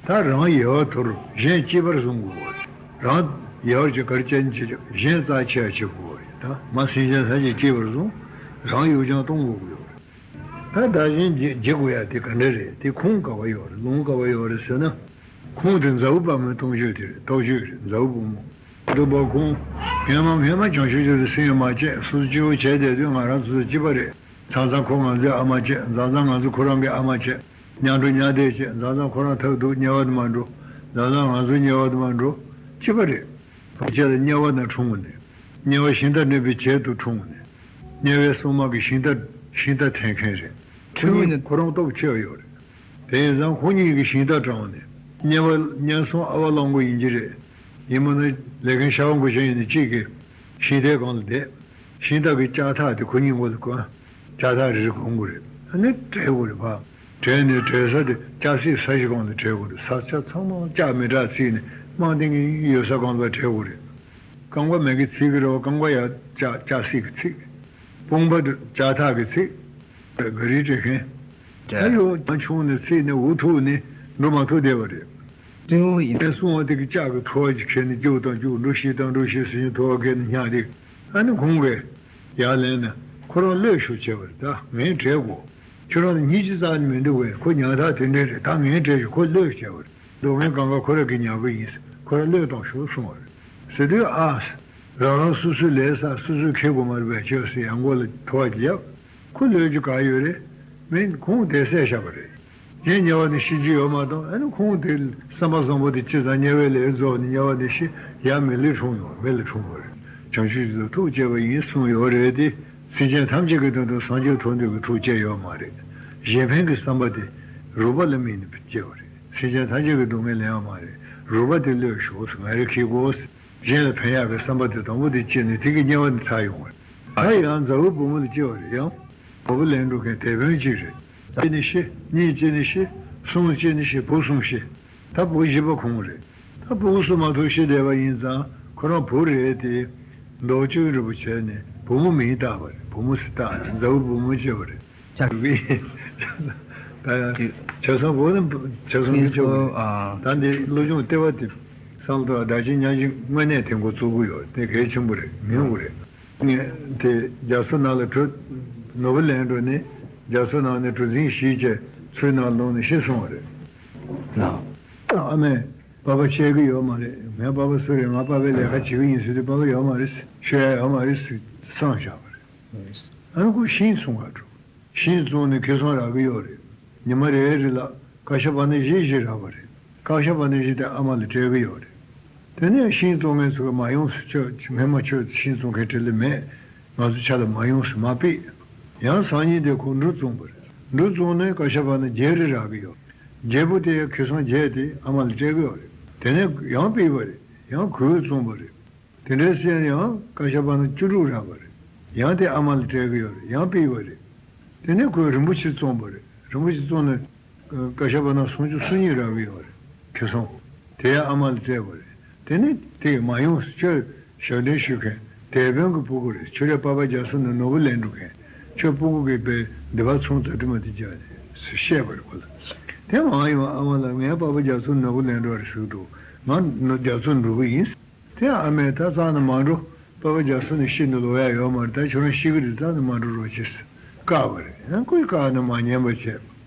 ད་རང་ཡལ་བ་དོར་གཞན་གཅེས་པར་བཟུང་དགོས་པ་རེད། རང་ཡལ་བ་ཅིག་ག་རེ་བྱས་ནས་བྱས་ཅོག་གཞན་རྩ་ཆེ་བ་བྱེད་དགོས་པ་རེད། ད་མ་སེམས་ཅན་ཐམས་ཅད་གཅེས་པར་བཟུང་། རང་གཡོ་སྦྱང་གཏོང་དགོས་ཀྱི་ཡོད་རེད། ད་བདག་གཞན་བརྗེ་བརྗེ་དགོས་ཡ་དེ་ག་འདྲ་རེད། དེ་ཁུངས་ག་བ་ཡོད་རེད། ལུང་ག་བ་ཡོད་རེད་ཟེར་ན། ཁུངས་དེ་ཛ་བོ་དཔའ་མོའི་སྟོབས་བརྗོད་དེ་རེད། སྟོབས་བརྗོད་རེད། ཛ་བོ་བུ་མོ། སྡུག་པ་ཁུངས། སྔན་མ་སྔན་མ་བྱང་ཆུབ་ཀྱི་སེམས་ཡོད་མ་བྱས་སོ་སོ་སྐྱིད་པོ་བྱས་བསྡད་དུས་ང་རང་སོ་སོ་སྐྱིད་པ་རེད། མཚམས་མཚམས་ཁོ་ང་ཚོའི་ཨ་མ་བྱས། མཚམས་མཚམས་ང་ཚོ་ཁོ་རང་གི་ཨ་མ་བྱས། མཉམ་འགྲོ་མཉམ་བསྡད་བྱས། མཚམས་མཚམས་ཁོ་རང་ཐབས་སྡུག་དམྱལ་བ་དུ་མ་འགྲོ། མཚམས་མཚམས་ང་ཚོ་དམྱལ་བ་དུ་མ་འགྲོ། སྐྱིད་པ་རེད། ཕལ་ཆེར་དམྱལ་བ་ན་འཁྲུངས་པ་ནས། དམྱལ་བའི་ཤིང་རྟ་གནོན་པའི་བྱད་དུ་འཁྲུངས་པ་ནས། དམྱལ་བའི་སྲུང་མ་གི་ཤིང་རྟ་ཤིང་རྟ་འཐེན་མཁན་རེད། ཁོ་གཉིས་ནི་ཁོ་རང་སྟོབས་ཆེ་བ་ཡོད་རེད། དེ་ཡིན་ཙང་ཁོ་གཉིས་ཀྱི་ཤིང་རྟ་དྲངས་ནས། དམྱལ་བ་དམྱལ་སྲུང་ཨ་བ་གླང་པོ་ཡིན་གྱི་རེད། ཡིན་མིན་ན་ལས་མཁན་ཤ་བ་མགོ་ཅན་ཡིན་ན་གཅིག་གིས་ཤིང་རྟའི་སྒང་ལ་བསྡད། ཤིང་རྟ་གི་ལྕགས་ཐག་དེ་ཁོ་གཉིས་མགོ་ལ་གོན། ལྕགས་ཐག་རེ་རེ་གོན་དགོས་རེད། ཨ་ནི་བྲེག་དགོས་རེད་པ། བྲེག་ནས་བྲེག་ས་དེ་ལྕགས་བསྲེགས་ས་གཞི་སྒང་ལ་བྲེག་དགོས་རེད། ས་ཆ་ཚང་མ་ལྕགས་མི་དྲག་བརྩིགས་ནས་རྨང་བཏིང་གི་ཡོད་ས་སྒང་ལ་བྲེག་དགོས་རེད། རྐང་པ་མེ་གི་ཚིག་གི་རེད་པ། རྐང་པ་ཡ་ལྕགས་ལྕགས་བསྲེགས་ཀྱི་ཚིག་དཔུང་པ་དེ་ལྕགས་ཐག་གི་ཚིག་ག་རེ་སྤྲད་མཁན། ད་ཡོ་ཡང་ཆུང་ནས་ཚིག་ནས་འུ་ཐུག་ནས་འགྲོ་མ་ཐུབ་བསྡད་པ་རེད། སྤྲེའུ་ཡིན། དེ་སྲུང་བ་དེ་གི་ལྕགས་ཀྱི་ཐོ་བ་ཅིག་ཁྱེར་ནས་རྒྱུག་དང་རྒྱུག་འགྲོ་ཤིག་དང་འགྲོ་ཤིག་ཟེར་ནས་ཐོ་བ་ཁྱེར་ནས་བསྙགས་ཏེ། ཨ་ནི་ཁོང་གིས་ཡར་ལེན་ནས་ཁོ་རང་བློས་ཤོག་བྱས་པ་རེད། ད་ངས་བྲེག་གོ། ཁྱོད་རང་ལ་སྙིང་རྗེ་རྩ་ནས་མི་འདུག་གས། ཁོ་ཉག་ཐག་དེ་འདྲས་རེད། ད་ངས་བྲེག་ཤོག་ཁོ་བློས་བྱས་པ་རེད། སྡུག་བསྔལ་གང་ག་ཁོ་རང་གིས་མྱངས་པ་ཡིན། ཁོ་རང་བློས་གཏོང་ཤོག་གསུངས་པ་རེད། ཟེར་དུས་ཨ། རང་རང་སོ་སོའི་ལས་བསགས་སོ་སོས་འཁྱེར་དགོས་མ་རེད་པས། ཁྱོད་ཟེར་ཡང་མགོ་ལ་ཐོ་བ་བརྒྱབ། ཁོ་བློས་རྒྱུ་ག་ཡོད་རེད། མིན་ཁོང་དེ་བསད་བཞག་པ་རེད། གཞན་དམྱལ་བ་ནས་ཤི་རྒྱུ་ཡོད་མ་གཏོགས། ཨ་ནི་ཁོང་དེ་བསམ་པ་བཟང་པོ་དེ་ཅི་ཙང་དམྱལ་བའི་ལས་རྫོགས་ནས་དམྱལ་བ་ནས་ཤི་ཡ་མི་ལུས་འཁྲུངས་ཡོང་མི་ལ་འཁྲུངས་པ་རེད། བྱང་ཆུབ་ཀྱི་ཐུགས་བསྐྱེད་པ་ཡིན་གསུངས་ཡོད་རེད་དེ། སེམས་ཅན་ཐམས་ཅད་ཀྱི་དོན་དུ་སངས་རྒྱས་ཐོབ་འདོད་ཀྱི་ཐུགས་བསྐྱེད་ཡོད་མ་རེད། གཞན་ཕན་གྱི་བསམ་པ་དེ་རོགས་པ་ལ་དམིགས་ནས་བསྐྱེད་པ་རེད། སེམས་ཅན་ཐམས་ཅད་ཀྱི་སྡུག་བསྔལ་ལེན་ཡོད་མ་རེད། རོགས་པ་དེ་བློས་ཤོག་ཟེར་ང་རེ་ཁྱེར་དགོས། གཞན་ལ་ཕན་ཡག་གི་བསམ་པ་དེ་དང་པོ་དེ་སྐྱེས་ནས་དེ་གི་དམྱལ་བ་ནས་ཐར་ཡོང་བ་རེད། ད་ཡང་ཛ་བོ་བུ་མོ་ལ་སྐྱེ་བ་རེད། ཡང་ནོར་བུ་ལེན་འགྲོ་མཁན་དེད་དཔོན་གཅིག་རེད། གཅིག་ནི་ཤི། གཉིས་གཅིག་ནི་ཤི། གསུམ་གཅིག་ནི་ཤི། བུ་གསུམ་ཤི། ད་བུ་བཞི་པ་ཁོང་རེད། ད་བུ་གསུམ་མ་ཐུག་ཤི་བསྡད་པ་ཡིན་ཙང་ཁོ་རང་བུ་རེད་དེ། མདོ་བཅུ་རིན་པོ་ཆེ་ནས་བུ་མོ་མིང་བཏགས་པ་རེད། བུ་མོ་ཟེར་བཏགས་ནས་ཛ་བོ་བུ་མོ་སྐྱེ་བ་རེད། ཆགས་པའི། ད་ཡང་བྱས་ཙང་བོད་ནི་བྱས་ཙང་མི་ཆོག་གི་རེད། ཨ། ད་འདི་སློབ་སྦྱོང་ལྟེ་བ་དེ་བསམ་བློ་བདག་གཞན་མཉམ་བཞག་དངོས་གནས་དེ་འགོ་བཙུགས་ཀྱི་ཡོད། དེ་གལ་ཆེན་པོ་རེད། ཉུང་གི་རེད། ངས་དེ་རྒྱ་མཚོ་ནང་ལ་བྲོས། ནོར་བུ་ལེན་འགྲོ་ནས་རྒྱ་མཚོ་ནང་ནས་གྲུ་གཟིངས་བཞེས་བྱས་མཚོའི་ནང་ལྷུང་ནས་ཤི་སོང་བ་རེད། ལགས། ཨ་མས་པ་ཕ་བཤད་ཀྱི་ཡོད་མ་རེད། ངའི་པ་ཕ་སུ་རེད། ང་པ་ཕའི་ལས་ཀ་བྱེད་ཀྱི་ཡིན་ཟེར་དུས་པ་ཕ་ཡོད་མ་རེད། ཤོད་ཡ་ཡོད་མ་རེད་ཟེར་བསམ་བཞག་པ་རེད། ཨ་ནི་ཁོ་ཤིང་བཙོང་ག་འགྲོ། ཤིང་བཙོང་ནས་ཁེ་བཟང་རག་གི་ཡོད་རེད། ཉི་མ་རེ་རེ་ལ་ཀ་ཤ་པ་ན་བཞི་བཞི་རག་པ་རེད། ཀ་ཤ་པ་ན་བཞི་དེ་ཨ་མ་ལ་སྤྲད་གི་ཡོད་རེད། དེ་ནས་ཤིང་བཙོང་མཁན་ཚོ་གིས་མ་ཡོང་ཟེར། ཁྱོད་སྔན་མ་ཁྱོད་ཤིང་བཙོང་མཁན་དེ་ལ་མེད། ང་ཚོ་ཆ་ལ་མ་ཡོང་ཟེར་མ་ཕུད། ཡང་སང་ཉིན་དེ་ཁོ་འབྲུ་བཙོང་པ་རེད། འབྲུ་བཙོང་ནས་ཀ་ཤ་པ་ན་བརྒྱད་རེ་རག་གི་ཡོད། བརྒྱད་པོ་དེ་ཁེ་བཟང་བརྒྱད་དེ་ཨ་མ་ལ་སྤྲད་གི་ཡོད་རེད། དེ་ནས་ཡང་ཕུད་པ་རེད། ཡང་གོས་བཙོང་པ་རེད། དེ་འདྲའི་སེམས་ཡང་ཀ་ཤ་པ་ན་བཅུ་དྲུག་རག་པ་རེད། ཡང་དེ་ཨ་མ་ལ་སྤྲད་གི་ཡོད་རེད། ཡང་ཕུད་པ་རེད། དེ་ནས་ཁོས་རིན་པོ་ཆེ་བཙོང་པ་རེད། རིན་པོ་ཆེ་བཙོང་ནས་ཀ་ཤ་པ་ན་སུམ་ཅུ་སོ་གཉིས་རག་གི་ཡོད་རེད། ཁེ་བཟང་། དེ་ཡང་ཨ་མ་ལ་སྤྲད་པ་རེད། དེ་ནས་དེ་མ་ཡོང་ཟེར། ཁྱོད་ཞབས་འདྲེན་ཞུ་མཁན་དེད་དཔོན་གྱི་སྤུ་གུ་རེད། ཁྱོད་རའི་པ་ཕ་རྒྱ་མཚོ་ནས་ནོར་བུ་ལེན་འགྲོ་མཁན། ཁྱོད་སྤུ་གུ་གིས་པའི་འདི་པ་ཚོང་ཛ་དྲི་མ་དེ་རྒྱག་ཟེར་བཤད་པ་རེད་ཁོ་ལ། དེ་མ་ཡོང་ཨ་མ་ལ་ངའི་པ་ཕ་རྒྱ་མཚོ་ནོར་བུ་ལེན་འགྲོ་རེད་ཟེར་གི་འདུག་ང་རྒྱ་མཚོ་འགྲོ་གི་ཡིན། དེ་ཨ་མས་ད་རྩ་ནས་མ་འགྲོ། པ་ཕ་རྒྱ་མཚོ་ནས་ཤི་ནས་ལོག་ཡ་ཡོད་མ་རེད། ད་ཁྱོད་རང་ཤི་གི་རེད། རྩ་ནས་མ་འགྲོ་རོགས་བྱེད་ཟེར་བཀག་པ་རེད། ཡང་ཁོས་བཀག་ནས་མ་ཉན་པ་བྱས།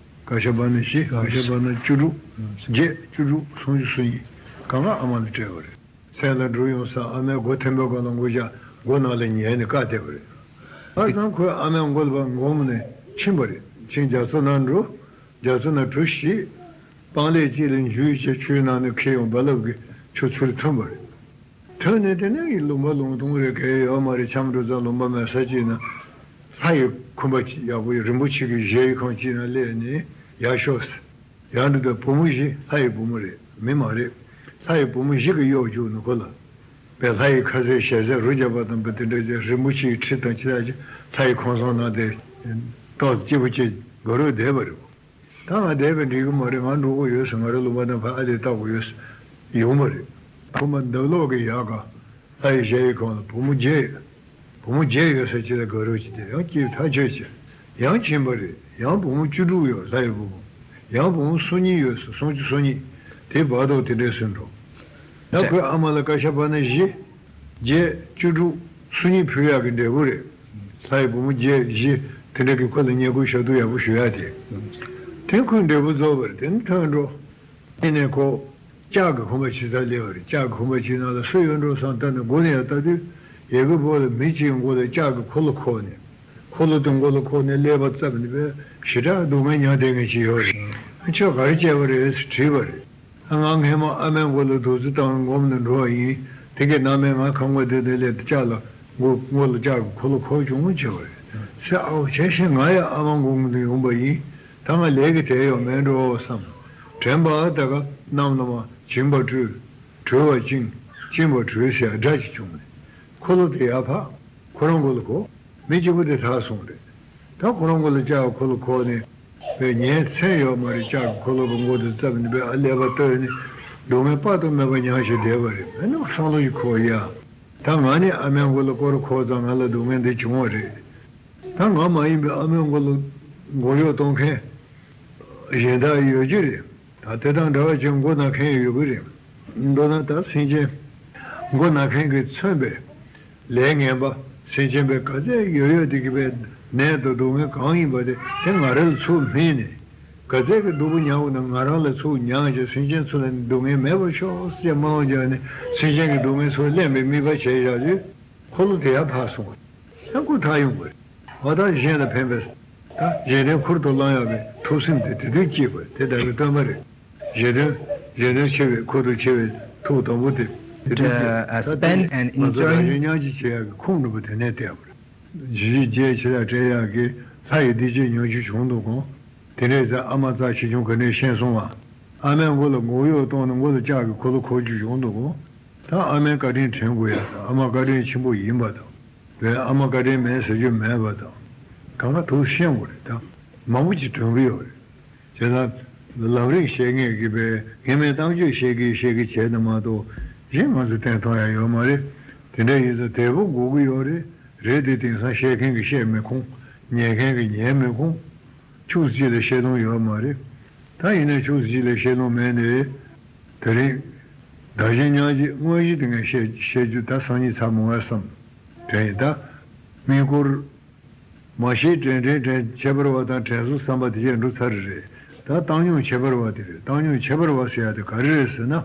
ཀ་ཤ་པ་ན་བཞི། ཀ་ཤ་པ་ན་བཅུ་དྲུག་བརྒྱད། བཅུ་དྲུག་སུམ་ཅུ་སོ་གཉིས་གང་ག་ཨ་མ་ལ་སྤྲད་པ་རེད། མཚན་ལ་འགྲོ་ཡོང་ས་ཨ་མའི་སྒོ་ཐེམ་པའི་སྒང་ལ་མགོ་བཞག་སྒོ་ནང་ལ་ཉལ་ནས་བཀག་བསྡད་པ་རེད། ཨ་ཙང་ཁོས་ཨ་མའི་མགོ་ལ་ཕར་འགོམ་ནས་ཕྱིན་པ་རེད། ཕྱིན་རྒྱ་མཚོ་ནང་འགྲོ། རྒྱ་མཚོ་ནང་གྲུ་བཞི། སྤང་ལེབ་གཅིག་ལ་འཇུས་བྱས་ཆུའི་ནང་ནས་འཁྱེར་ཡོང་རྦ་རླབས་ཀྱིས་ཆུ་ཚུར་འཐུམས་པ་རེད། ཐོན་ནས་དེ་ནས་ལུང་པ་ལུང་སྟོང་རེ་གས་ཡོད་མ་རེད། ཆམ་འགྲོ་ཚ་ལུང་པ་མེད་ས་ཅིག་ན་ལྷ་ཡི་ཁུམ་པ་ཅིག་ཡག་པོ་ཡོད། རིན་པོ་ཆེ་གི་གཞལ་ཡས་ཁང་ཅིག་ན་སླེབས་ནས་ཡར་ཤོག་ཟེར། ཡར་འགྲོ་དུས་བུ་མོ་བཞི། ལྷ་ཡི་བུ་མོ་རེད། མི་མ་རེད། ལྷ་ཡི་བུ་མོ་བཞི་གིས་གཡོག་རྒྱུགས་ནས་ཁོ་ལ་བས་ལྷ་ཡི་ཁ་ཟས་ཞལ་ཟས་རོ་བརྒྱབ་པ་དང་བས་དེ་འདྲ་ཅིག་རིན་པོ་ཆེའི་ཁྲི་དང་ཅི་དག་ཅིག་ལྷ་ཡི་ཁང་བཟང་ནང་དེ་ཏོག་སྐྱིད་པོ་ཅིག་དགའ་རོགས་བསྡད་པ་རེད། ད་ང་བསྡད་པས་འགྲིག་གི་མ་རེད། ང་འགྲོ་དགོས་ཡོད་ཟེར། ང་རའི་ལུང་པ་དང་ཕར་ཨ་ལས་བལྟ་དགོས་ཡོད་ཟེར་ཡོང་བ་རེད། ཁོ་མ་འདབ་ལོགས་ཀྱི་ཡར་ག་ལྷ་ཡི་གཞལ་ཡས་ཁང་ལ་བུ་མོ་བརྒྱད། བུ་མོ་བརྒྱད་ཡོད་ས་ཅིག་ལ་དགའ་རོགས་ཅིག་དེ་ཡང་སྐྱིད་ཐག་ཆོད་ཅིག་ཡང་ཕྱིན་པ་རེད། ཡང་བུ་མོ་བཅུ་དྲུག་ཡོད། ལྷ་ཡི་བུ་མོ་ཡང་བུ་མོ་སུམ་གཉིས་ཡོད་ཟེར། སུམ་ཅུ་སོ་གཉིས། དེ་བར་དུ་དེ་འདྲས་སུ་འགྲོ། ད་ཁོས་ཨ་མ་ལ་ཀ་ཤ་པ་ན་བཞི། བརྒྱད། བཅུ་དྲུག་སུམ་གཉིས་ཕུལ་ཡག་གི་འབྲས་བུ་རེད། ལྷ་ཡི་བུ་མོ་བརྒྱད་བཞི་དེ་འདྲ་གི་ཁོ་ལ་བསྙེན་བཀུར་ཞབས་ཏོག་ཡག་པོ་ཞུ་ཡག་དེ། དེ་ཁོའི་འབྲས་བུ་རྫོགས་པ་རེད། དེ་ནས་ཐོན་འགྲོ། དེ་ནས་ཁོ་ལྕགས་ཀྱི་ཁང་པ་ཕྱི་སར་སླེབས་པ་རེད། ལྕགས་ཀྱི་ཁང་པ་ཕྱི་ནང་ལ་སུ་ཡོད་འགྲོ་བསམ་ལྟ་ནས་སྒོ་ནས་ཡར་ལྟ་དུས་ཡ་གི་བུ་ལ་མི་གཅིག་མགོ་ལ་ལྕགས་ཀྱི་འཁོར་ལོ་འཁོར་ནས། འཁོར་ལོ་དེ་མགོ་ལ་འཁོར་ནས་ཀླད་པ་བཙབ་ནས་པས་ཞེ་དྲག་སྡུག་བསྔལ་མྱངས་བསྡད་མཁན་ཅིག་ཡོད་རེད། ཁྱོད་ག་རེ་བྱས་པ་རེད་ཟེར་དྲིས་པ་རེད། ང་སྔས་མ་ཨ་མའི་མགོ་ལ་རྡོག་རྫི་བཏང་འགོམ་ནས་འགྲོ་བ་ཡིན། དེ་གའི་ནང་མས་ང་ཁ་ངོ་བསྡད་དེ་སླེབས་ཏེ་ལྕགས་ལ་མགོ་མགོ་ལ་ལྕགས་ཀྱི་འཁོར་ལོ་འཁོར་བྱུང་བྱས་པ་རེད་ཟེར། ཨའོ་བྱས་ཤིག་ང་ཡང་ཨ་མ་མགོ་ངོ་དུ་ཡོང་པ་ཡིན། ད་ང་ལས་ཀྱི་དེ་ཡོད་མེད་འགྲོ་བསམ། དྲན་པ་ད་ག་གནམ་ལ་མ་བྱིན་པ་སྤྲུལ། གྲོལ་བ་བཅིངས། བཅིངས་པ་གྲོལ་ཟེར་ཡ་སྒྲ་ཅིག་བྱུང་ནས། འཁོར་ལོ་དེ་ཡར་འཕགས། ཁོ་རང་མགོ་ལ་གོ། མི་གཅིག་པུ་དེ་ཐར་སོང་རེད། ད་ཁོ་རང་མགོ་ལ་ལྕགས་འཁོར་ལོ་འཁོར་ནས། བས་ཉིན་མཚན་ཡོད་མ་རེད། ལྕགས་འཁོར་ལོ་གི་མགོ་དེ་བཙབ་ནས་བས་ཨ་ཀླད་པ་བཏོད་ནས་སྡུག་བསྔལ་དཔག་ཏུ་མེད་པ་མྱངས་བྱས་བསྡད་པ་རེད། ཨ་ནི་བསམ་བློ་ཞིག་འཁོར་ཡ། ད་ང་ནི་ཨ་མའི་མགོ་ལ་སྐོར་འཁོར་ཙང་ང་ལ་སྡུག་བསྔལ་འདི་བྱུང་བ་རེད། ད་ང་མ་ཡིན་པའི་ཨ་མའི་མགོ་ལ་མགོ་གཡོག་གཏོང་མཁན་གཞན་དག་ཡོད་ཀྱི་རེད། ད་དེ་དང་འདྲ་བ་ཅིག་མགོ་ན་མཁན་ཡོད་ཀྱི་རེད། མདོར་ན་ད་སེམས་ཅན་མགོ་ན་མཁན་གྱིས་མཚོན་པའི་ལས་ངན་པ། སེམས་ཅན་པའི་ག་ཚད་ཡོད་ཡོད་དེ་གི་པའི་ནད་དང་སྡུག་བསྔལ་གང་ཡིན་པ་དེ་དེ་ང་རང་ལ་ཚུར་སྨིན་ནས། ག་ཚད་ཀྱི་སྡུག་པོ་མྱངས་པ་ན་ང་རང་ལ་ཚུར་མྱངས་བྱས་སེམས་ཅན་ཚོ་ལ་སྡུག་བསྔལ་མེད་པར་ཤོག་ཅེས་སྨོན་ལམ་བརྒྱབ་ནས་སེམས་ཅན་གྱི་སྡུག་བསྔལ་ཚུར་ལེན་པའི་དམིགས་པ་བྱས་བཞག་དུས། འཁོར་ལོ་དེ་ཡར་འཕགས་སོང་བ་རེད། ཡང་ཁོ་ཐར་ཡོང་བ་རེད། འོ་ད་གཞན་ལ་ཕན་པའི་ད་གཞན་དོན་ཁུར་དུ་བླང་ཡག་གི་ཐུགས་སེམས་དེ་དེ་དུས་སྐྱེས་པ་དེ་ལྟ་བུའི་སྟོན་པ་རེད། གཞན་དོན་གཞན་དོན་ཆེ་བའི་ཁུར་དུ་ཆེ་བའི་ཐུགས་དང་པོ་དེ་དེ་དུས་སྐྱེས། ད་དེ་ནས་ང་ཚོ་རང་བཞིན་མཉམ་བརྗེ་བྱེད་ཡག་གི་ཁུངས་འགྲོ་པ་དེ་ནས་བལྟས་པ་རེད། ཇི་ཞིག་རྒྱས་ཆེ་ལ་སྤྲད་ཡག་གི་ལྷ་ཡི་བདེ་སྐྱིད་མྱོང་རྒྱུ་བྱུང་འདུག་གོ། དེ་འདྲས་ཟེར་ཨ་མ་རྩ་ཆེ་ཆུང་ག་ནས་ཤེས་སོང་བ། ཨ་མའི་མགོ་ལ་མགོ་གཡོག་གཏོང་ནས་མགོ་ལ་ལྕགས་ཀྱི་འཁོར་ལོ་འཁོར་རྒྱུ་བྱུང་འདུག་གོ། ད་ཨ་མའི་བཀའ་དྲིན་དྲན་དགོས་ཡ་དང་ཨ་མ་བཀའ་དྲིན་ཆེན་པོ་ཡིན་པ་དང་། བས་ཨ་མ་བཀའ་དྲིན་མེད་ཟེར་རྒྱུ་མེད་པ་དང་། གང་ག་དུ་ཤེས་དགོས་རེད། ད་མང་པོ་ཅིག་དྲན་གི་ཡོད་རེད། བྱས་ཙང་ལམ་རིམ་བཤད་མཁན་གྱིས་པས་ངས་མའི་གཏམ་རྒྱུད་བཤད་གི་བཤད་གི་བྱས་ནས་མ་གཏོགས་གཞན་ང་ཚོ་བསྟན་ཐུབ་ཡ་ཡོད་མ་རེད། དེ་འདྲ་ཡིན་ཙང་དལ་པོ་དགོས་གི་ཡོད་རེད། རེད་དེ་དེང་སང་བཤད་མཁན་གྱིས་བཤད་མི་ཁོམ། ཉན་མཁན་གྱིས་ཉན་མི་ཁོམ། ཕྱོགས་གཅིག་ལ་བཤད་སྟངས་ཡོད་མ་རེད། ད་ཡིན་ན་ཕྱོགས་གཅིག་ལ་བཤད་སྟངས་མེད་ནས། དེ་རིང་བདག་གཞན་མཉམ་བརྗེ་དངོས་གཞི་དེ་ངས་བཤད་བཤད་རྒྱུ་ད་སང་ཉིན་ཚར་མི་འོང་བསམ། དྲན་ཡིན་ད། དམིགས་སྐོར། མ་ཤེས་དྲན་དྲན་དྲན་ཁྱད་པར་བ་དང་དྲན་གསོ་བསམ་པ་དེ་བྱས་འགྲོ་ཚར་རེད། ད་བཏང་སྙོམས་ཁྱད་པར་བ་དེ་རེད། བཏང་སྙོམས་ཁྱད་པར་བ་ཟེར་ཡ་དེ་ག་རེ་རེད་ཟེར་ན།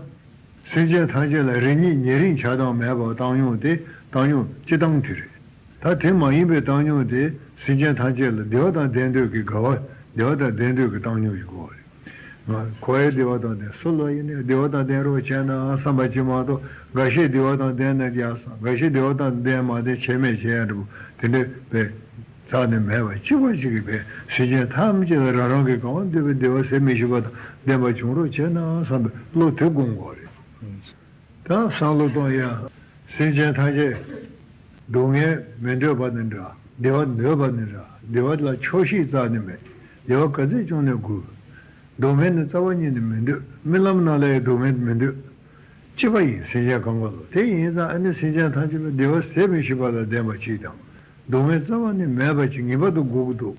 སེམས་ཅན་ཐམས་ཅད་ལ་རེ་གཉིས་ཉེ་རིང་ཆགས་སྡང་མེད་པར་བཏང་སྙོམས་དེ་བཏང་སྙོམས་སྤྱི་བཏང་དེ་རེད། ད་དེ་མ་ཡིན་པའི་བཏང་སྙོམས་དེ་སེམས་ཅན་ཐམས་ཅད་ལ་བདེ་བ་དང་ལྡན་འདོད་ཀྱི་དགའ་བ། བདེ་བ་དང་ལྡན་འདོད་ཀྱི་བཏང་སྙོམས་ཞིག་དགོས་པ་རེད། ང་ཁོ་ཡི་བདེ་བ་དང་ལྡན་སུ་ལ་ཡིན་ནའི་བདེ་བ་དང་ལྡན་རོགས་བྱས་ན་བསམ་པ་ཅིག་མ་གཏོགས་འགའ་ཤས་བདེ་བ་དང་ལྡན་ན་རྒྱག་སོང་། འགའ་ཤས་བདེ་བ་དང་ལྡན་མ་ལྡན་ཆད་མེད་བྱེད་ཡ་འདྲ་པོ་དེ་འདྲ་བས། རྩ་ནས་མེད་པ་གཅིག་པ་གཅིག་གིས་བས་སེམས་ཅན་ཐམས་ཅད་ལ་རང་རང་གི་གང་འདོད་པའི་བདེ་བ་ཟད་མི་ཤེས་པ་དང་ལྡན་པ་བྱུང་རོགས་བྱས་ན་བསམ་པའི་བློ་དེ་སྒོམ་དགོས་རེད། ད་བསམ་བློ་གཏོང་ཡ། སེམས་ཅན་ཐམས་ཅད་སྡུག་བསྔལ་མི་འདོད་པ་ནི་འདྲ། བདེ་བ་འདོད་པ་ནི་འདྲ། བདེ་བ་ལ་ཆོག་ཤེས་རྩ་ནས་མེད། བདེ་བ་ག་ཚོད་བྱུང་ནས་དགོས། སྡུག་བསྔལ་ནི་རྩ་བ་ཉིད་ནས་མི་འདོད། རྨི་ལམ་ནང་ལ་ཡང་སྡུག་བསྔལ་མི་འདོད། གཅིག་པ་ཡིན་སེམས་ཅན་གང་ག་ལ། དེ་ཡིན་ཙང་ཨ་ནི་སེམས་ཅན་ཐམས་ཅད་ལ་བདེ་བ་ཟད་མི་ཤེས་པ་ལ་ལྡན་པ་གཅིག་དང་། སྡུག་བསྔལ་རྩ་བ་ནས་མེད་པ་ཅིག་ངེས་པར་དུ་དགོས་ཀྱི་འདུག།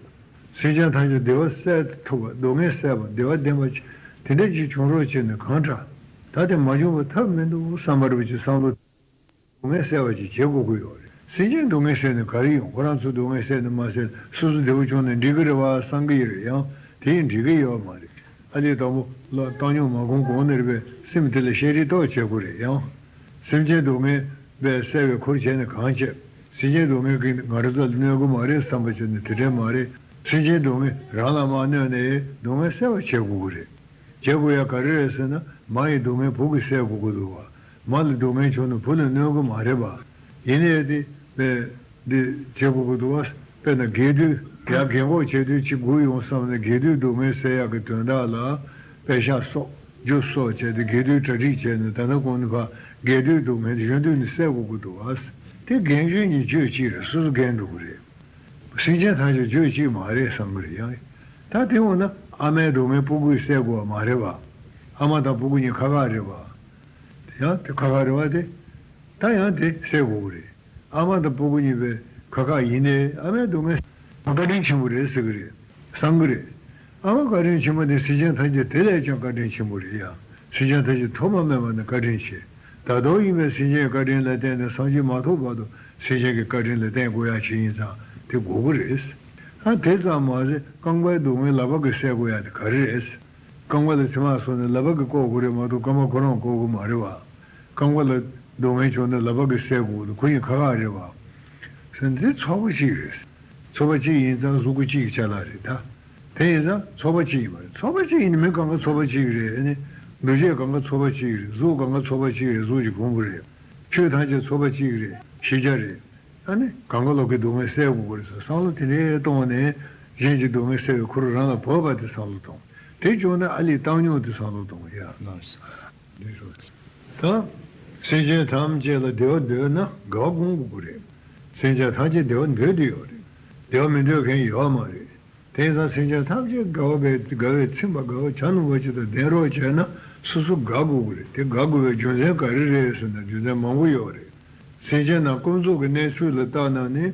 སེམས་ཅན་ཐམས་ཅད་བདེ་བ་སད་ཐུབ་པ་སྡུག་བསྔལ་སད་པ་བདེ་བ་ལྡན་པ་ཅིག་དེ་འདྲ་ཅིག་བྱུང་རོགས་བྱས་ནས་གང་དྲག། ད་དེ་མ་བྱུང་བ་ཐབས་མི་འདུག་བསམ་པ་རེད་པ་ཅིག་བསམ་བློ། སྡུག་བསྔལ་སེལ་བ་ཅིག་བྱེད་དགོས་ཀྱི་ཡོད་རེད། སེམས་ཅན་སྡུག་བསྔལ་སེལ་ནས་ག་རེ་ཡོང་། ཁོ་རང་ཚོ་སྡུག་བསྔལ་སེལ་ནས་མ་སེལ་སོ་སོ་བདེ་པོ་བྱུང་ནས་འགྲིག་གི་རེད་བ་བསམ་གི་ཡོད་རེད། ཡང་དེ་ཡིན་འགྲིག་གི་ཡོད་མ་རེད། ཨ་ལས་དང་པོ་ལ་བཏང་སྙོམས་མ་སྒོམ་གོང་ནས་རེད་པས་སེམས་དེ་ལ་ཤེས་རིག་གཏོགས་བྱེད་དགོས་རེད། ཡང་སེམས་ཅན་སྡུག་བསྔལ་བས་སེལ་བའི་ཁུར་བྱས་ནས་གང་བྱེད། སེམས་ཅན་སྡུག་བསྔལ་གྱིས་ང་རང་ཚོ་ལ་གནོད་གི་མ་རེད་བསམ་པ་བྱས་ནས་དེ་འདྲས་མ་རེད། སེམས་ཅན་སྡུག་བསྔལ་རང་ལ་མ་གནོད་ནས་སྡུག་བསྔལ་སེལ་བ་བྱེད་དགོས་ཀྱི་རེད། བྱེད་དགོས་ཡ་ག་རེ་རེད་ཟེར་ན་མ་ཡི་སྡུག་བསྔལ་བུ་གིས་སེལ་དགོས་ཀྱི་འདུག་བ། མ་ལ་སྡུག་བསྔལ་བྱུང་ན་བུ་ལ་གནོད་གི་མ་རེད་པ། ཡིན་ནའི་དེ་དཔེ་འདི་བྱེད་དགོས་ཀྱི་འདུག་བ། དཔེར་ན་དགེ་འདུན་ཡར་རྒན་གོག་བྱེད་དུས་གཅིག་སྒུག་ཡོང་བསམ་ནས་དགེ་འདུན་སྡུག་བསྔལ་སེལ་ཡག་གི་དོན་དག་ལ་པད་ཤག་སོགས་རྒྱུ་སོགས་བྱས་ཏེ་དགེ་འདུན་གྲ་སྒྲིག་བྱས་ནས་ད་ལྟ་གོང་ནས་ཕར་དགེ་འདུན་སྡུག་བསྔལ་གཞོན་དུས་ནས་སེལ་དགོས་ཀྱི་འདུག་བ། དེ་རྒན་གཞོན་གཉིས་ཆོས་གཅིག་རེད། སོ་སོ་རྒན་འགྲོ་གི་རེད། སེམས་ཅན་ཐམས་ཅད་ཆོས་གཅིག་མ་རེད་བསམ་གི་རེད་ཡང་། ད་དེ་འོ་ན་ཨ་མའི་སྡུག་བསྔལ་སྤུ་གུས་སེལ་དགོས་པ་མ་རེད་བ། ཨ་མ་དང་སྤུ་གུ་གཉིས་ཁ་ཁ་རེད་བ། དེ་ཡང་དེ་ཁ་ཁ་རེད་བ་དེ། ད་ཡང་དེ་སེལ་དགོས་ཀྱི་རེད། ཨ་མ་དང་སྤུ་གུ་གཉིས་པའི་ཁ་ཁ་ཡིན་ནའི་ཨ་མའི་སྡུག་བསྔལ་བཀའ་དྲིན་ཆེན་པོ་རེད་ཟེར་གི་རེད། བསམ་གི་རེད། ཨ་མ་བཀའ་དྲིན་ཆེན་པོ་ནི་སེམས་ཅན་ཐམས་ཅད་དེ་ལས་ཀྱང་བཀའ་དྲིན་ཆེན་པོ་རེད་ཡ། སེམས་ཅན་ཐམས་ཅད་ཐོག་མ་མེད་པ་ནས་བཀའ་དྲིན་ཆེ། ད་དུང་ཡིན་པའི་སེམས་ཅན་གྱི་བཀའ་དྲིན་ལ་བརྟེན་ནས་སངས་རྒྱས་མ་ཐོབ་བར་དུ་སེམས་ཅན་གྱི་བཀའ་དྲིན་ལ་བརྟེན་དགོས་ཡ་ཅིག་ཡིན་ཙང་དེ་དགོས་ཀྱི་རེད། ཨ་དེ་ཙམ་མ་ཟད་རྐང་པའི་སྡུག་བསྔལ་ལག་པ་གིས་སེལ་དགོས་ཡ་དེ་ག་རེ་རེད། རྐང་པ་ལ་མཆིལ་མ་བཟོས་ནས་ལག་པ་གིས་བཀོག་དགོས་རེད་མ་གཏོགས་རྐང་པ་ཁོ་རང་བཀོག་གི་མ་རེད་བ། རྐང་པ་ལ་སྡུག་བསྔལ་བྱུང་ན་ལག་པ་གིས་སེལ་དགོས་འདུག་ཁོ་ཡིན་ཁ་ཁ་རེད་བ། ཟེར་འདི་ཚོགས་པ་གཅིག་རེད། ཚོགས་པ་གཅིག་ཡིན་ཙང་གཟུགས་པོ་གཅིག་གི་ཆ་ལག་རེད་ད། དེ་ཡིན་ཙང་ཚོགས་པ་གཅིག་ཡིན་པ་རེད། ཚོགས་པ་གཅིག་ཡིན་ན་མི་གང་ག་ཚོགས་པ་གཅིག་རེད། ཨ་ནི་འདུ་བྱེད་གང་ག་ཚོགས་པ་གཅིག་རེད། གཟུགས་གང་ག་ཚོགས་པ་གཅིག་རེད། གཟུགས་ཀྱི་ཕུང་པོ་རེད། ཆོས་ཐམས་ཅད་ཚོགས་པ་གཅིག་རེད། ཤེས་བྱ་རེད། ཨ་ནི་གང་ག་ལོག་གི་སྡུག་བསྔལ་སེལ་དགོས་པ་རེད་ཟེར་བསམ་བློ་དེ་འདྲའི་གཏོང་ནས་གཞན་གྱི་སྡུག་བསྔལ་སེལ་བའི་ཁུར་རང་ལ་བབས་པ་དེ་བསམ་བློ་གཏོང་། དེ་བྱུང་ན་ཨ་ལས་བཏང་སྙོམས་དེ་བསམ་བློ་གཏོང་ཡ་ལགས། ད་སེམས་ཅན་ཐམས་ཅད་ལ་བདེ་བ་འདོད་ན་དགའ་བ་སྒོམ་དགོས་ཀྱི་རེད། སེམས་ཅན་ཐམས་ཅད་བདེ་བ་འདོད་དེ་ཡོད་རེད། བདེ་བ་མི་འདོད་མཁན་ཡོད་མ་རེད། དེང་སང་སེམས་ཅན་ཐམས་ཅད་དགའ་བ་བས་དགའ་བས་ཚིམ་པ་དགའ་བ་བྱ་ནུབ་པ་ཅིག་དང་ལྡན་རོགས་བྱས་ན་སོ་སོ་དགའ་དགོས་ཀྱི་རེད། དེ་དགའ་དགོས་པའི་རྒྱུ་མཚན་ག་རེ་རེད་ཟེར་ན་རྒྱུ་མཚན་མང་པོ་ཡོད་རེད། སེམས་ཅན་རྣམས་ཀུན་རྫོབ་ཀྱི་གནས་ཚུལ་ལ་བལྟས་ན་ནི།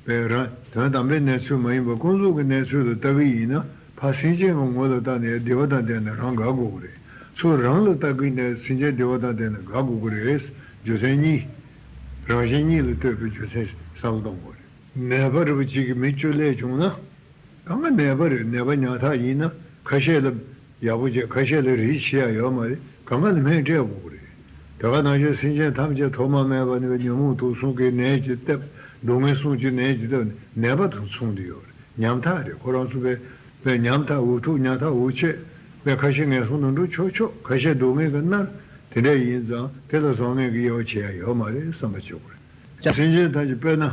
པའི་རང་དོན་དམ་པའི་གནས་ཚུལ་མ་ཡིན་པ་ཀུན་རྫོབ་ཀྱི་གནས་ཚུལ་ལ་ལྟ་གི་ཡིན་ན་ཕར་སེམས་ཅན་གྱི་ངོ་ལ་བལྟས་ནས་བདེ་བ་དང་ལྡན་ན་རང་དགའ་དགོས་ཀྱི་རེད། ཚུར་རང་ལ་ལྟ་གི་ནས་སེམས་ཅན་བདེ་བ་དང་ལྡན་ན་དགའ་དགོས་ཀྱི་རེད། རྒྱུ་མཚན་གཉིས། རང་གཞན་གཉིས་ལ་ལྟོས་པའི་རྒྱུ་མཚན་བསམ་བློ་གཏོང་དགོས་རེད། ནད་པ་རེད་པ་གཅིག་གིས་མི་བཅུ་བསླས་བྱུང་ན། གང་ག་ནད་པ་རེད། ནད་པ་ཉག་ཐག་ཡིན་ན་ཁ་ཤས་ལ་ཡག་པོ་བྱས། ཁ་ཤས་ལ་རིགས་ཤེས་ཡ་ཡོད་མ་རེད། གང་ག་ལ་སྨན་སྤྲད་དགོས་ཀྱི་རེད། དེ་ག་ནང་བཞིན་སེམས་ཅན་ཐམས་ཅད་ཐོག་མ་མེད་པ་ནས་ཉོན་མོངས་དུག་གསུམ་གྱི་ནད་ཀྱིས་བཏབ། སྡུག་བསྔལ་གསུམ་གྱི་ནད་ཀྱིས་བཏབ་ནས་ནད་པ་དང་མཚུངས་ཏེ་ཡོད་རེད། ཉམ་ཐག་རེད། ཁོ་རང་ཚོ་པའི་པའི་ཉམ་ཐག་འུ་ཐུག་ཉམ་ཐག་འུ་ཆད་པའི་ཁ་ཤས་ངན་སོང་དུ་འགྲོ་ཆོག་ཆོག་ཁ་ཤས་སྡུག་བསྔལ་གྱིས་མནར། དེ་འདྲ་ཡིན་ཙང་དེ་ལ་བཟང་ངན་གྱི་དབྱེ་བ་ཕྱེ་ཡ་ཡོད་མ་རེད་བསམ་པ་བྱེད་དགོས་རེད། སེམས་ཅན་ཐམས་ཅད་དཔེར་ན།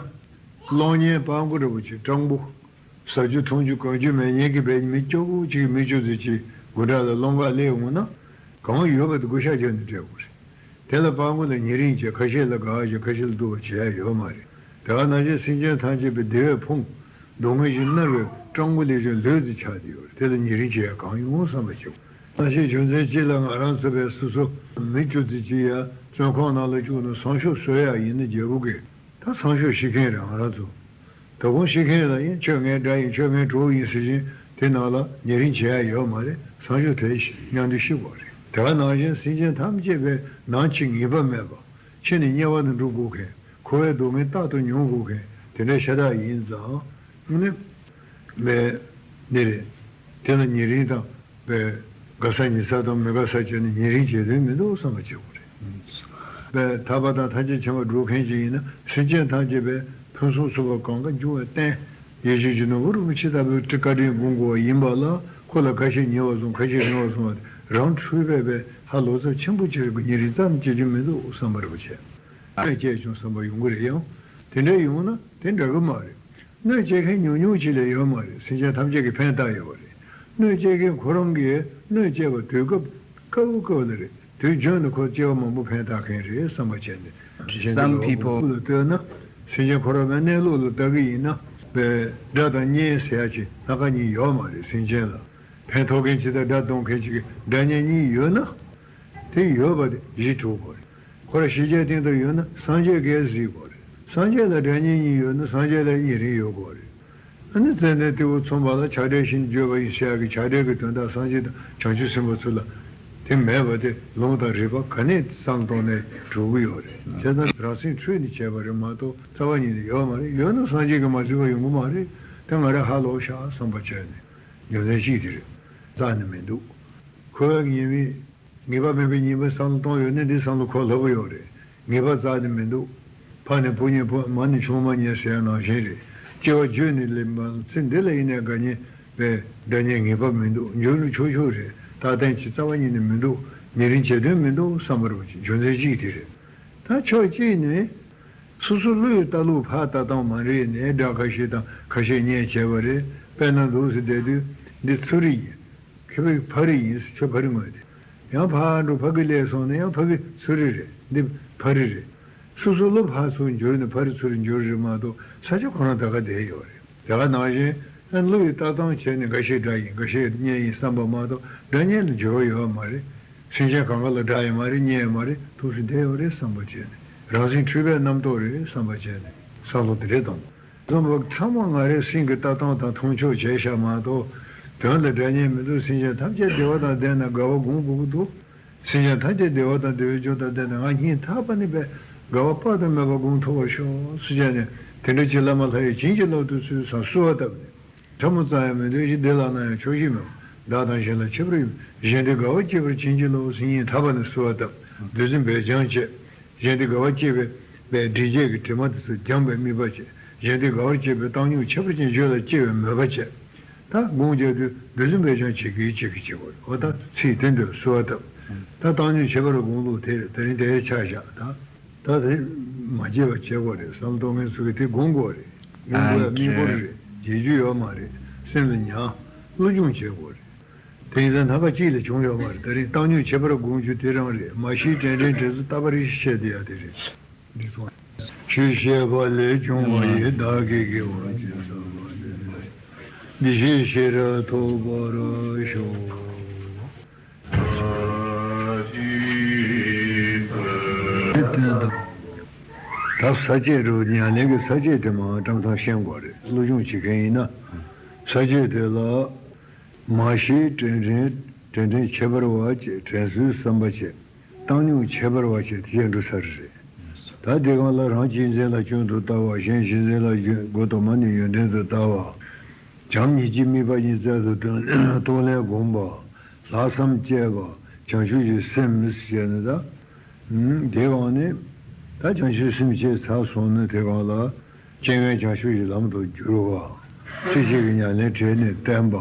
གློག་བརྙན་སྤྲང་པོ་འདྲ་པོ་ཅིག་སྤྲང་པོ། ཟ་རྒྱུ་འཐུང་རྒྱུ་གོན་རྒྱུ་མེད་མཁན་གྱི་བས་མི་སྐྱོ་པོ་ཅིག་མི་སྐྱོ་ཙི་ཅིག་དགུན་གྲང་ལ་སློང་གར་སླེབས་འོང་ན། གང་ཡོད་པ་དེ་གུ་ཤ་རྒྱག་ནས་སྤྲད་དགོས་རེད། དེ་ལ་སྤྲང་པོ་ལ་ཉེ་རིང་བྱས། ཁ་ཤས་ལ་དགའ་བ་བྱས། ཁ་ཤས་ལ་སྡུག་པ་བྱེད་ཡ་ཡོད་མ་རེད། དེ་ག་ནང་བཞིན་སེམས་ཅན་ཐམས་ཅད་པའི་བདེ་བས་ཕོངས། སྡུག་བསྔལ་གྱིས་མནར་བའི་སྤྲང་པོ་ལས་ཀྱང་ལུས་ཙི་ཆགས་ཏེ་ཡོད་རེད། དེ་ལ་ཉེ་རིང་བྱེད་ཡ་གང་ཡོང་བསམ་པ་བྱེད་དགོས། ནང་བཞིན་རྒྱུ་མཚན་གཅིག་ལ་ང་རང་ཚོ་བས་སོ་སོ་མི་སྐྱོ་ཙི་ཅིག་ཡ་བཙོན་ཁང་ནང་ལ་བཅུག་ནས་སང་ཞོགས་གསོ་ཡ་ཡིན་ན་རྒྱལ་པོ་གིས། ད་སང་ཞོགས་ཤི་མཁན་རེད་ང་རང་ཚོ། དོ་དགོང་ཤི་མཁན་ལ་ཡིན་ཁྱོད་ངའི་དགྲ་ཡིན། ཁྱོད་ངའི་གྲོགས་ཡིན་ཟེར་བཞིན་དེ་ནང་ལ་ཉེ་རིང་བྱེད་ཡ་ཡོད་མ་རེད། སང་ཞོགས་དེ་མཉམ་དུ་ཤི་དགོས་རེད། དེ་ག་ནང་བཞིན་སེམས་ཅན་ཐམས་ཅད་པའི་ནང་ཕྱི་ངེས་པ་མེད་པ། ཕྱི་ནས་དམྱལ་བ་དུ་འགྲོ་དགོས་མཁན། འཁོར་བའི་སྡུག་བསྔལ་རྟག་ཏུ་མྱོང་དགོས་མཁན་དེ་འདྲ་ཤ་སྟག་ཡིན་ཙང་། ནི། མེད། ནི་རེད། དེ་ལ་ཉེ་རིང་དང་། པའི་དགའ་ས་ཉེ་ས་དང་མི་དགའ་ས་བྱས་ནས་ཉེ་རིང་བྱེད་དོན་མི་འདུག་བསམ་པ་བྱེད་དགོས་རེད། པའི་ཐར་པ་དང་ཐམས་ཅད་མཁྱེན་པ་སྒྲུབ་མཁན་ཅིག་ཡིན་ན་སེམས་ཅན་ཐམས་ཅད་པའི་ཕུན་སུམ་ཚོགས་པ་གང་ག་འབྱུང་བའི་རྟེན། ཡེ་ཤེས་ཀྱི་ནོར་བུ་རིན་པོ་ཆེ་ལྟ་བུའི་བཀའ་དྲིན་སྒོམ་དགོས་པ་ཡིན་པ་ལ་ཁོ་ལ་ཁ་ཤས་ཉེ་བ་བཟུང་ཁ་ཤས་རིང་བ་བཟུང་བ་རང་འཁྲུལ་པས་པའི་ཧ་ལོ་ཚབས་ཆེན་པོ་བྱེད་དགོས། ཉེ་རིང་ཙམ་བྱེད་རྒྱུ་མི་འདུག་བསམ་པ་རེད་པ་བྱས། ཨ་སྐྱེས་བྱུང་བསམ་པ་ཡོང་གི་རེད། ཡང་དེ་འདྲ་ཡོང་ན་དེ་འདྲ་གི་མ་རེད། གནོད་སྐྱེལ་མཁན་ཉུང་ཉུང་ཅིག་ལས་ཡོད་མ་རེད། སེམས་ཅན་ཐམས་ཅད་ཀྱིས་ཕན་བཏགས་ཡོད་པ་རེད། གནོད་སྐྱེལ་མཁན་ཁོ་རང་གིས་གནོད་སྐྱེལ་བ་དུས་སྐབས་སྐབས་སྐབས་ལ་རེད། དུས་རྒྱུན་དུ་ཁོ་སྐྱེ་བ་མང་པོ་ཕན་བཏགས་མཁན་རེད་བསམ་པ་བྱས་ནས། གཞན་གྱི་ལོ་རྒྱུས་ལ་ལྟོས་ན་སེམས་ཅན་ཁོ་རང་མའི་གནས་ལུགས་ལ་ལྟ་གི་ཡིན་ན་པའི་དགྲ་དང་གཉེན་ཟེར་ཡ་ཅིག་སྣ་ཁ་གཉིས་ཡོད་མ་རེད། སེམས་ཅན་ལ་ཕན་ཐོགས་མཁན་ཅིག་དང་དགྲ་གཏོང་མཁན་ཅིག་གི་དགྲ་གཉེན་གཉིས་ཡོད་ན། དེ་ཡོད་པ་དེ་གཞི་གྲུབ་དགོས་རེད། ཁོ་རང་ཤེས་བྱའི་སྟེང་དུ་ཡོད་ན་སངས་རྒྱས་ཀྱིས་གཟིགས་དགོས་རེད། སངས་རྒྱས་ལ་དགྲ་གཉེན་གཉིས་ཡོད་ན་སངས་རྒྱས་ལ་ཉེ་རིང་ཡོད་དགོས་རེད། ཨ་ནི་ཙནྡན་ཏེའུ་མཚུངས་པ་ལ་ཆགས་བྲལ་ཞིང་བརྗོད་པ་ཡིན་ཟེར་ཡག་གི་ཆགས་བྲལ་གྱི་དོན་དག་སངས་རྒྱས་དང་བྱང་ཆུབ་སེམས་དཔའ་ཚོ་ལ་དེ་མེད་པ་དེ་ལུང་དང་རིགས་པ་ག་ནས་བསམ་གཏོང་ནས་གྲུབ་ཀྱི་ཡོད་རེད། བྱས་ཙང་རང་སེམས་འཁྲུལ་ནས་བྱས་པ་རེད་མ་གཏོགས་རྩ་བ་ཉིད་ནས་ཡོད་མ་རེད། ཡོད་ན་སངས་རྒྱས་ཀྱིས་མ་གཟིགས་པ་ཡོང་གི་མ་རེད། དེ་ང་རང་ཧ་ལོག་ཤག་བསམ་པ་བྱས་ནས་རྒྱུ་མཚན་གཅིག་དེ་རེད། རྩ་ནས་མི་འདུག་ཁོའི་ཉེས་དམིགས། ངེས་པ་མེད་པའི་ཉེས་པའི་བསམ་བློ་གཏོང་ཡོད་ན་འདི་བསམ་བློ་ཁོ་ལྷག་པོ་ཡོད་རེད། ངེས་པ་རྩ་ནས་མི་འདུག་ཕ་ནས་བུ་རྙེད་བུ་མ་ནས་ཆུང་མ་རྙེད་ཟེར་ཡ་ནང་བཞིན་རེད། སྐྱེ་བ་བརྒྱུད་ནས་ལེན་པ་ཚེ་འདི་ལ་ཡིན་ནའི་དགའ་ཉེ་བའི་དགྲ་གཉེན་ངེས་པ་མི་འདུག་འགྱུར་རུ་ཆོག་ཆོག་རེད། རྟག་བརྟན་གྱི་རྩ་བ་ཉིད་ནས་མི་འདུག་ཉེ་རིང་བྱེད་དོན་མི་འདུག་བསམ་པ་རེད་པ། རྒྱུ་མཚན་གཅིག་དེ་རེད། ད་ཕྱོགས་གཅིག་ནས། སོ་སོ་བློས་བཏང་ལུགས་ཕར་ལྟ་སྟངས་མ་རེད་ནས་སྒྲ་ཁ་ཤས་དང་ཁ་ཤས་སྙན་བྱས་པ་རེད། དཔེར་ན་འདུག་སེ་བསྡད་དུས་འདི་ཚུ་རི་ཡིན། ཁྱོད་ཕ་རི་ཡིན། ཁྱོད་ཕ་རི་ངོས་དེ། ཡང་ཕར་འགྲོ་ཕ་གི་སླེབས་སོང་ན་ཡང་ཕ་གི་ཚུ་རི་རེད། འདི་ཕ་རི་རེད། སོ་སོ་བློ་ཕར་ཚུར་འགྱུར་ནས་ཕ་རི་ཚུ་རི་འགྱུར་རེད་མ་གཏོགས་ས་ཆ་ཁོ་རང་ད་ག་བསྡད་ཡོད་རེད། དེ་ག་ནང་བཞིན་ཨ་བློ་ཡི་ལྟ་སྟངས་བྱས་ནས་འགའ་ཤས་སྒྲ་ཡིན་འགའ་ཤས་སྙན་ཡིན་བསམ་པ་མ་གཏོགས་སྒྲ་སྙན་ལ་འགྱུར་བ་ཡོད་མ་རེད། སེམས་ཅན་གང་ག་ལ་སྒྲ་ཡང་མ་རེད། སྙན་ཡང་མ་རེད། ཐུགས་སུ་བསྡད་ཡོད་རེད་བསམ་པ་བྱས་ནས་རང་སེམས་འཁྲུལ་པའི་རྣམ་རྟོག་རེད་བསམ་པ་བྱས་ནས་བསམ་བློ་དེ་འདྲས་གཏོང་། བསམ་པ་ཚང་མ་ང་རའི་སེམས་ཀྱི་ལྟ་སྟངས་དང་མཐུན་ཕྱོགས་བྱས་ཤག་མ་གཏོགས། དོན་ལ་སྒྲ་སྙན་མི་འདུག་སེམས་ཅན་ཐམས་ཅད་བདེ་བ་དང་ལྡན་ན་དགའ་བ་སྒོམ་དགོས་ཀྱི་འདུག་སེམས་ཅན་ཐམས་ཅད་བདེ་བ་དང་བདེ་བའི་རྒྱུ་དང་ལྡན་ན་ང་སྙིང་ཐག་པ་ནས་པའི་དགའ་བ་དཔག་ཏུ་མེད་པ་སྒོམ་ཐུབ་པར་ཤོག་ཟེར་བྱས་ནས་དེ་འདྲ་ཅིག་བླ་མ་ལྷ་ཡི་བྱིན་གྱིས་བརླབ་ཏུ་གསོལ་བསམ་གསོལ་བ་བཏབ་ནས། ཕྲ་མོ་རྩ་ཡང་མི་འདོད་ཅིང་། བདེ་ལ་སྣང་ཡང་ཆོག་ཤེས་མེད། བདག་དང་གཞན་ལ་ཁྱད་པར་ཡོད། གཞན་བདེ་དགའ་བར་བྱེད་པར་བྱིན་གྱིས་རློབས་ཟེར་སྙིང་ཐག་པ་ནས་གསོལ་བ་བཏབ། འདོད་སེམས་སྦས་སྦྱང་བྱས། གཞན་བདེ་དགའ་བར་བྱེད་པའི་པའི་འདྲེན་བྱེད་ཀྱི་དྲི་མ་དེ་ཚོ་སྦྱངས་པའི་དམིགས་པ་བྱས། གཞན་བདེ་དགའ་བར་བྱེད་པའི་བཏང་སྙོམས་ཁྱད་པར་ཅན་སྦྱོར་ལ་སྐྱེ་བའི་མོས་པ་བྱས། ད་སྒོམ་རྒྱག་དུས་འདོད་སེམས་སྦས་སྦྱང་བྱེད་ཀྱི་བྱེད་ཀྱི་བྱེད་དགོས། འོ་ད་ཚིག་དེ་འདྲ་གསོལ་བ་བཏབ། ད་བཏང་སྙོམས་ཁྱད་པར་སྒོམ་ལུགས་དེ་དེ་རིང་དེ་ཆ་བཞག་ད། ད་དེ་མ་བརྗེད་པ་བྱེད་དགོས་རེད། བསམ་བློ་གཏོང་མཁན་ཚོ་གིས་དེ་སྒོམ་དགོས་རེད། སྙིང་པོ་ཡ་དམིགས་སྐོར་རེད། བརྗེད་རྒྱུ་ཡོད་མ་རེད། སེམས་ལ་ཉར། སློབ་སྦྱོང་བྱེད་དགོས་རེད། དེ་ཡིན་ཙང་སྣ་ཁ་གཅིག་ལས་བྱུང་ཡོད་མ་རེད། དེ་རིང་བཏང་སྙོམས་ཁྱད་པར་སྒོམ་རྒྱུ་དེ་རང་རེད། མ་ཤེས་དྲན་དྲན་དྲན་ཚུལ་ལྟ་བ་རེ་ཞིག་བཤད་དེ་ཡ་དེ་རེད། འདི་སོང་། ཆོས་བཤད་པ་ལས་བྱུང་བ་ཡི། བདག་གིས་དགེ་བ་ཅི་བསགས་པ་དེ། འདི་ཞེས་ཤེས་རབ་ཐོབ་པར་ཤོག་ད་ས་བཅད་རུ་ཉམས་ལེན་གྱི་ས་བཅད་དེ་མར་བཀྲམ་སྟངས་ཤེས་དགོས་རེད། སློབ་སྦྱོང་བྱེད་མཁན་ཡིན་ན། ས་བཅད་དེ་ལ། མ་ཤེས་དྲན་དྲན་དྲན་དྲན་ཁྱད་པར་བ་བཅས་དྲན་ཚུལ་བསམ་པ་བཅས་བཏང་སྙོམས་ཁྱད་པར་བ་བཅས་དེ་འགྲོ་ས་རེད། ད་དེ་གང་ལ་རང་གཅེས་འཛིན་ལ་སྐྱོན་དུ་ལྟ་བ། གཞན་གཅེས་འཛིན་ལ་ཡོན་སྒོ་དང་མ་ནི་ཡོན་ཏན་དུ་ལྟ་བ། བྱམས་སྙིང་རྗེ་དམིགས་པ་གཉིས་རྩལ་དུ་བཏོན། གཏོང་ལེན་སྒོམ་པ། ལྷག་བསམ་བསྐྱེད་པ། བྱང་ཆུབ་ཀྱི་སེམས་ཟེར་ནས་ད། ཨུམ། དེ་འོང་ནས། ད་བྱང་ཆུབ་སེམས་བསྐྱེད་ཚར་སོང་ན་དེ་གང་ལ། རྐྱེན་ངན་བྱང་ཆུབ་ཀྱི་ལམ་དུ་བསྒྱུར་བ། ཚིགས་བཅད་ཀྱི་ཉམས་ལེན་བྲལ་ནས་བསྟན་པ།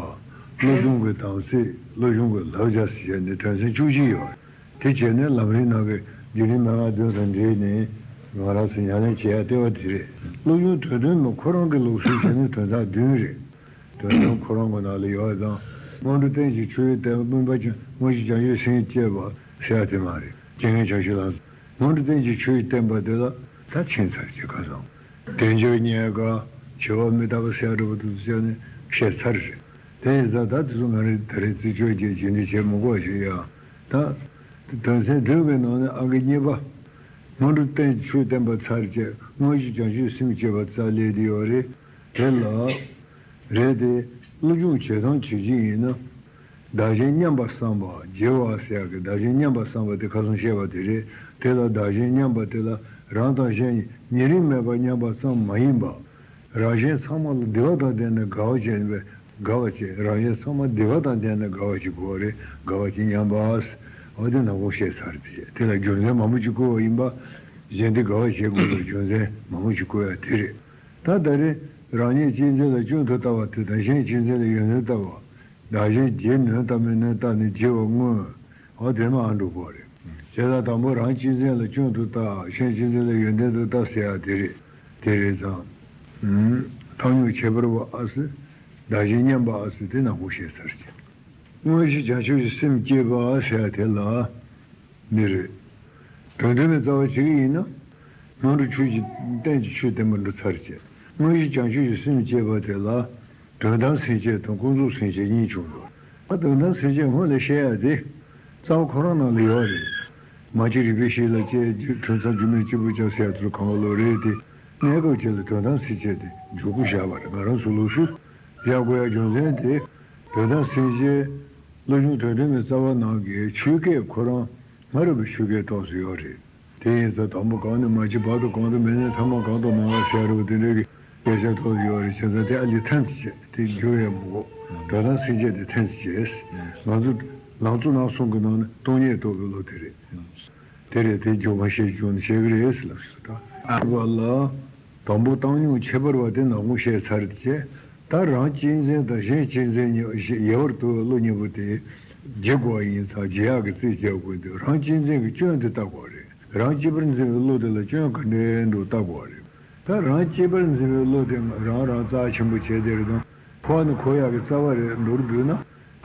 སློབ་སྦྱོང་གི་དམ་ཚིག་སློབ་སྦྱོང་གི་བསླབ་བྱ་ཟེར་ནས་དོན་ཚན་བཅུ་གཅིག་ཡོད། དེ་བྱས་ནས་ལམ་རིམ་ནང་གི་བརྒྱུད་རིམ་མན་ངག་བདུན་དང་འབྲེལ་ནས་ང་རང་ཚོ་ཉམས་ལེན་བྱེད་ཡ་ལྟེ་བ་དེ་རེད། སློབ་སྦྱོང་དོན་སྟོན་མ་ཁོ་རང་གི་ལུགས་སྲོལ་བྱས་ནས་དོན་དག་བདུན་རེད། དོན་དམ་ཁོ་རང་གི་ནང་ལ་ཡོད་དང་། སྔོན་འགྲོ་རྟེན་གྱི་ཆོས་ཡི་བསྟན་པ་སྨོན་པ་ཅན་དངོས་གཞི་བྱང་ཆུབ་སེམས་བསྐྱེད་པ་ཟེར་ཡ་དེ་མ་རེད། རྐྱེན་ངན་བྱང་ཆུབ་ལམ། སྔོན་འགྲོ་རྟེན་གྱི་ཆོས་ཡི་བསྟན་པ་དེ་ལ་ད་ཕྱིན་ཚར་གྱི་ཁ་སང་། དལ་འབྱོར་རྙེད་དཀའ། བྱེ་བ་མི་རྟག་པ་ཟེར་ཡ་འདྲ་པོ་དེ་ཚོ་བྱས་ནས་བཤད་ཚར་རེད། དེ་ཡིན་ཙང་ད་དེ་ཚོ་ང་རང་ད་རེས་རྩིས་སྤྲོད་རྒྱག་རྒྱུ་འདི་བྱེད་མི་དགོས་ཞེས་ཡ། ད་དོན་ཚན་བདུན་གྱི་ནང་ནས་ཨང་ཀི་གཉིས་པ། སྔོན་འགྲོ་རྟེན་ཆོས་བསྟན་པ་ཚར་བཅད་དངོས་གཞི་བྱང་ཆུབ་སེམས་བསྐྱེད་པ་རྩ་སླེབས་བསྡད་ཡོད་རེད། དེ་ལ། རེད་དེ། སློབ་སྦྱོང་བྱེད་སྟངས་བྱེད་ཀྱི་ཡིན་ན། བདག་གཞན་མཉམ་པ་བསམ་པ་བགྱི་བ་ཟེར་ཡག་གི་བདག་གཞན་མཉམ་པ་བསམ་པ་དེ་ཁ་སང་བཤད་པ་དེ་རེད། དེ་ལ་བདག་གཞན་མཉམ་པ་དེ་ལ་རང་དང་གཞན་ཉེ་རིང་མེད་པར་མཉམ་པ་ཙམ་མ་ཡིན་པ། རང་གཞན་ཚང་མ་ལ་བདེ་བ་དང་ལྡན་ན་དགའ་བ་བྱས་པས་དགའ་བ་བྱེད། རང་གཞན་ཚང་མ་བདེ་བ་དང་ལྡན་ན་དགའ་བ་བྱེད་དགོས་པ་རེད། དགའ་བ་བྱེད་མཉམ་པ། འོ་དེ་ནག་པོ་བཤད་ཚར་དེ་བྱས་དེ་ལ་རྒྱུ་མཚན་མང་པོ་ཅིག་བཀོད་པ་ཡིན་པ། གཞན་དེ་དགའ་བ་བྱེད་དགོས་པའི་རྒྱུ་མཚན་མང་པོ་ཅིག་བཀོད་ཡ་དེ་རེད། ད་ད་རེས་རང་ཉིད་གཅེས་འཛིན་ལ་སྐྱོན་དུ་ལྟ་བ་དེ་དང་གཞན་གཅེས་འཛིན་ལ་ཡོན་ཏན་ལྟ་བ། བདག་གཞན་བརྗེ་ནུས་དང་མི་ནུས་བལྟ་ནས་བརྗེ་བ་དངོས། འོ་དེ་མ་ཨ་འགྲོ་གོ་རེད། བྱས་ཙང་དང་པོ་རང་གཅེས་འཛིན་ལ་སྐྱོན་དུ་ལྟ། གཞན་གཅེས་འཛིན་ལ་ཡོན་ཏན་དུ་ལྟ་ཟེར་ཡ་དེ་རེད། དེ་རེད་ཙང་། ཨུམ། བཏང་སྙོམས་ཁྱད་པར་བ་ཨ་སི། བདག་གཞན་མཉམ་པ་ཨ་སི་དེ་ནག་པོ་བཤད་ཚར་ཅིང་། དངོས་གཞི་བྱང་ཆུབ་ཀྱི་སེམས་བསྐྱེད་པ་ཟེར་ཡ་དེ་ལ། འདི་རེད། དོན་སྟོན་པའི་རྩ་བ་བྱེད་ཀྱི་ཡིན་ན། སྔོན་འགྲོ་ཆོས་ཀྱི་རྟེན་གྱི་ཆོས་བསྟན་པ་འགྲོ་ཚར་བཅད། དངོས་གཞི་བྱང་ཆུབ་ཀྱི་སེམས་བསྐྱེད་པ་དེ་ལ། དོན་དམ་སེམས་བསྐྱེད་དང་ཀུན་རྫོབ་སེམས་བསྐྱེད་གཉིས་བྱུང་འདུག་ཨ་དོན་དམ་སེམས་བསྐྱེད་སྔོན་ལ་བཤད་ཡ་དེ། རྩ་བ་ཁོ་རང་ནང་ལ་ཡོད་རེད། མ་སྐྱེས་རིག་པའི་གཤིས་ལ་སྐྱེ། རྒྱུ་དོན་མཚམས་སྒྱུ་མའི་སྐྱེས་བུ་ཀྱང་ཟེར་ཡ་དེ་ཚོ་གང་ག་ལོ་རེད་དེ། གནས་སྐབས་ཅིག་ལ་དོན་དམ་སེམས་བསྐྱེད་དེ་འཇུག་སྒོ་བཞག་པ་རེད། ང་རང་ཚོ་ལུགས་སྲོལ་བཞག་དགོས་ཡ་རྒྱུ་མཚན་དེ། དོན་དམ་སེམས་བསྐྱེད། སློབ་སྦྱོང་དོན་སྟོན་པའི་རྩ་བ་ནང་གི་ཆོས་སྐད་ཁོ་རང་སྔ་རབས་ཀྱི་ཆོས་སྐད་ཐོག་ཏུ་ཡོད་རེད། དེ་ཡིན་ཙང་དང་པོ་གང་ནས་མ་སྐྱེས་བར་དུ་གང་དུ་མེད་ནས་ཐ་མ་གང་དུ་མ་འགགས་ཟེར་རེད་པ། དེ་འདྲའི་གི་སྐད་ཆ་ཐོག་ཏུ་ཡོད་རེད། བྱས་ཙང་དེ་ཨ་ལི་ཐན་ཅེས་དེ་འགྱུར་ཡ་མི་དགོས། དོན་དམ་སེམས་བསྐྱེད་དེ་ཐན་ཅེས། ང་ཚོ་ལང་ཚོ་ནང་གསུང་གི་ནང་ནས་སྟོང་ཉིད་རྟོགས་པའི་བློ་དེ་རེད། དེ་རེད། དེ་འཇོག་མ་ཤེས་བྱུང་ནས་བཤད་གི་རེད་ཟེར་ལབ་ཞུ་ད། ཨ་བ་ལ། དང་པོ་བཏང་སྙོམས་ཁྱད་པར་བ་དེ་ནག་པོ་བཤད་ཚར་བཅད། ད་རང་གཅེས་འཛིན་དང་གཞན་གཅེས་འཛིན་གཉིས་ཡལ་བར་དུ་བློ་གཉིས་པོ་དེ་བརྗེ་དགོས་པ་ཡིན་ཙང་བརྗེ་ཡག་གི་རྩིས་རྒྱག་དགོས་འདུག་རང་གཅེས་འཛིན་གྱི་སྐྱོན་དེ་བལྟ་དགོས་རེད། རང་གཅེས་པར་འཛིན་པའི་བློ་དེ་ལ་སྐྱོན་ག་འདྲས་འདུག་བལྟ་དགོས་རེད། ད་རང་གཅེས་པར་འཛིན་པའི་བློ་དེ་རང་རང་རྩ་ཆེན་པོ་བྱས་དེ་རེད་དང་། ཁོ་ནི་ཁོ་ཡག་གི་རྩ་བ་རེད་མདོར་བསྡུས་ན།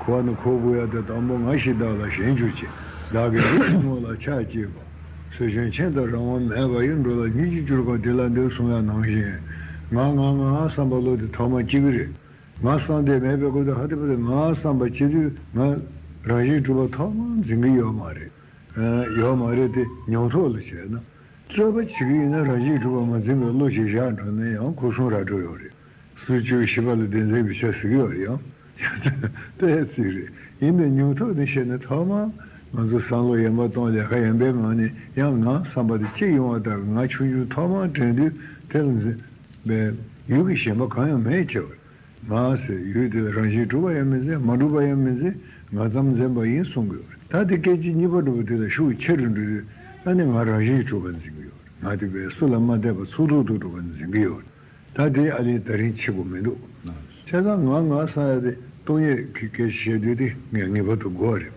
ཁོ་ནི་ཁོ་དགོས་ཡག་དེ་དང་པོ་ང་ཞེས་བདག་ལ་ཞེན་གྱུར་ཅིང་། བདག་གི་འདོད་པའི་དངོས་ལ་ཆགས་སྐྱེས་པ། སུ་གཞན་མཁྱེན་དང་རང་དབང་མེད་པ་ཡི། འགྲོ་ལ་སྙིང་རྗེ་གྱུར་གང་དེ་ལ་འདོད་གསུངས་ཡག་ནང་བཞིན། ང་ང་ང་བསམ་པ་བློ་དེ་ཐོག་མ་སྐྱེ་གི་རེད། ང་བསམ་དེ་མེད་པའི་སྐབས་དུ་ཧ་དེ་པ་དེ་ང་བསམ་པ་སྐྱེ་དུས་ང་རང་བཞིན་གྲུབ་པ་ཐོག་མ་འཛིན་གི་ཡོད་མ་རེད། ཡོད་མ་རེད་དེ་མྱོང་ཐོག་ལ་བྱས་ན། རྩོད་པ་བྱེད་ཀྱི་ཡིན་ན་རང་བཞིན་གྲུབ་པ་མ་འཛིན་པའི་བློ་ཞིག་བཞག་འགྲོ་ན་ཡང་ཁོ་གསུང་ར་འགྲོ་ཡོད་རེད། སུ་བཅུ་བཞི་པ་ལ་བདེན་འཛིན་གྱི་ཆ་ཟིག་ཡོད་རེད་ཡང་། དེ་ཚིག་རེད། ཡིན་ནའི་མྱོང་ཐོག་ནས་བཤད་ན་ཐོག་མར་ང་ཚོ་བསམ་བློ་ཡན་པ་གཏོང་ལས་ཀ་ཡན་པའི་ངང་ནས་ཡང་ང་བསམ་པ་དེ་སྐྱེ་ཡོང་བ་ལྟར་ང་ཆུང་ཆུང་ཐོག་མར་དྲན་དུས་དེ་ལ་འཛིན་པའི་ཡུལ་གྱི་ཞེན་པ་གང་ཡང་མེད་ཀྱི་བར། ང་ཟེར་ཡུལ་དེ་ལ་རང་བཞིན་གྲུབ་པ་ཡང་མི་འཛིན་མ་གྲུབ་པ་ཡང་མི་འཛིན་ང་ཙམ་འཛིན་པ་ཡིན་གསུང་གི་ཡོད་རེད། ད་དེ་སྐད་ཅིག་གཉིས་པ་འགྲུབ་པ་དེ་ལ་ཤུགས་ཆེ་རུ་འགྲོ་དུས་ད་ནི་ང་རང་བཞིན་གྲུབ་པ་འཛིན་གི་ཡོད་རེད། ང་དེ་བས་སུ་ལ་མ་བལྟས་པ་ཚུགས་ཐུབ་ཏུ་འགྲོ་བ་འཛིན་གི་ཡོད་རེད། ད་དེ་ཨ་ལས་ད་རིང་བྱེད་དགོས་མི་འདུག་བྱས་ཙང་ང་ང་ས་ཡ་དེ་སྟོང་ཉིད་ཀྱི་སྐད་ཆ་བཤད་དུས་དེ་ངས་ངེས་པར་དུ་དགོས་རེད།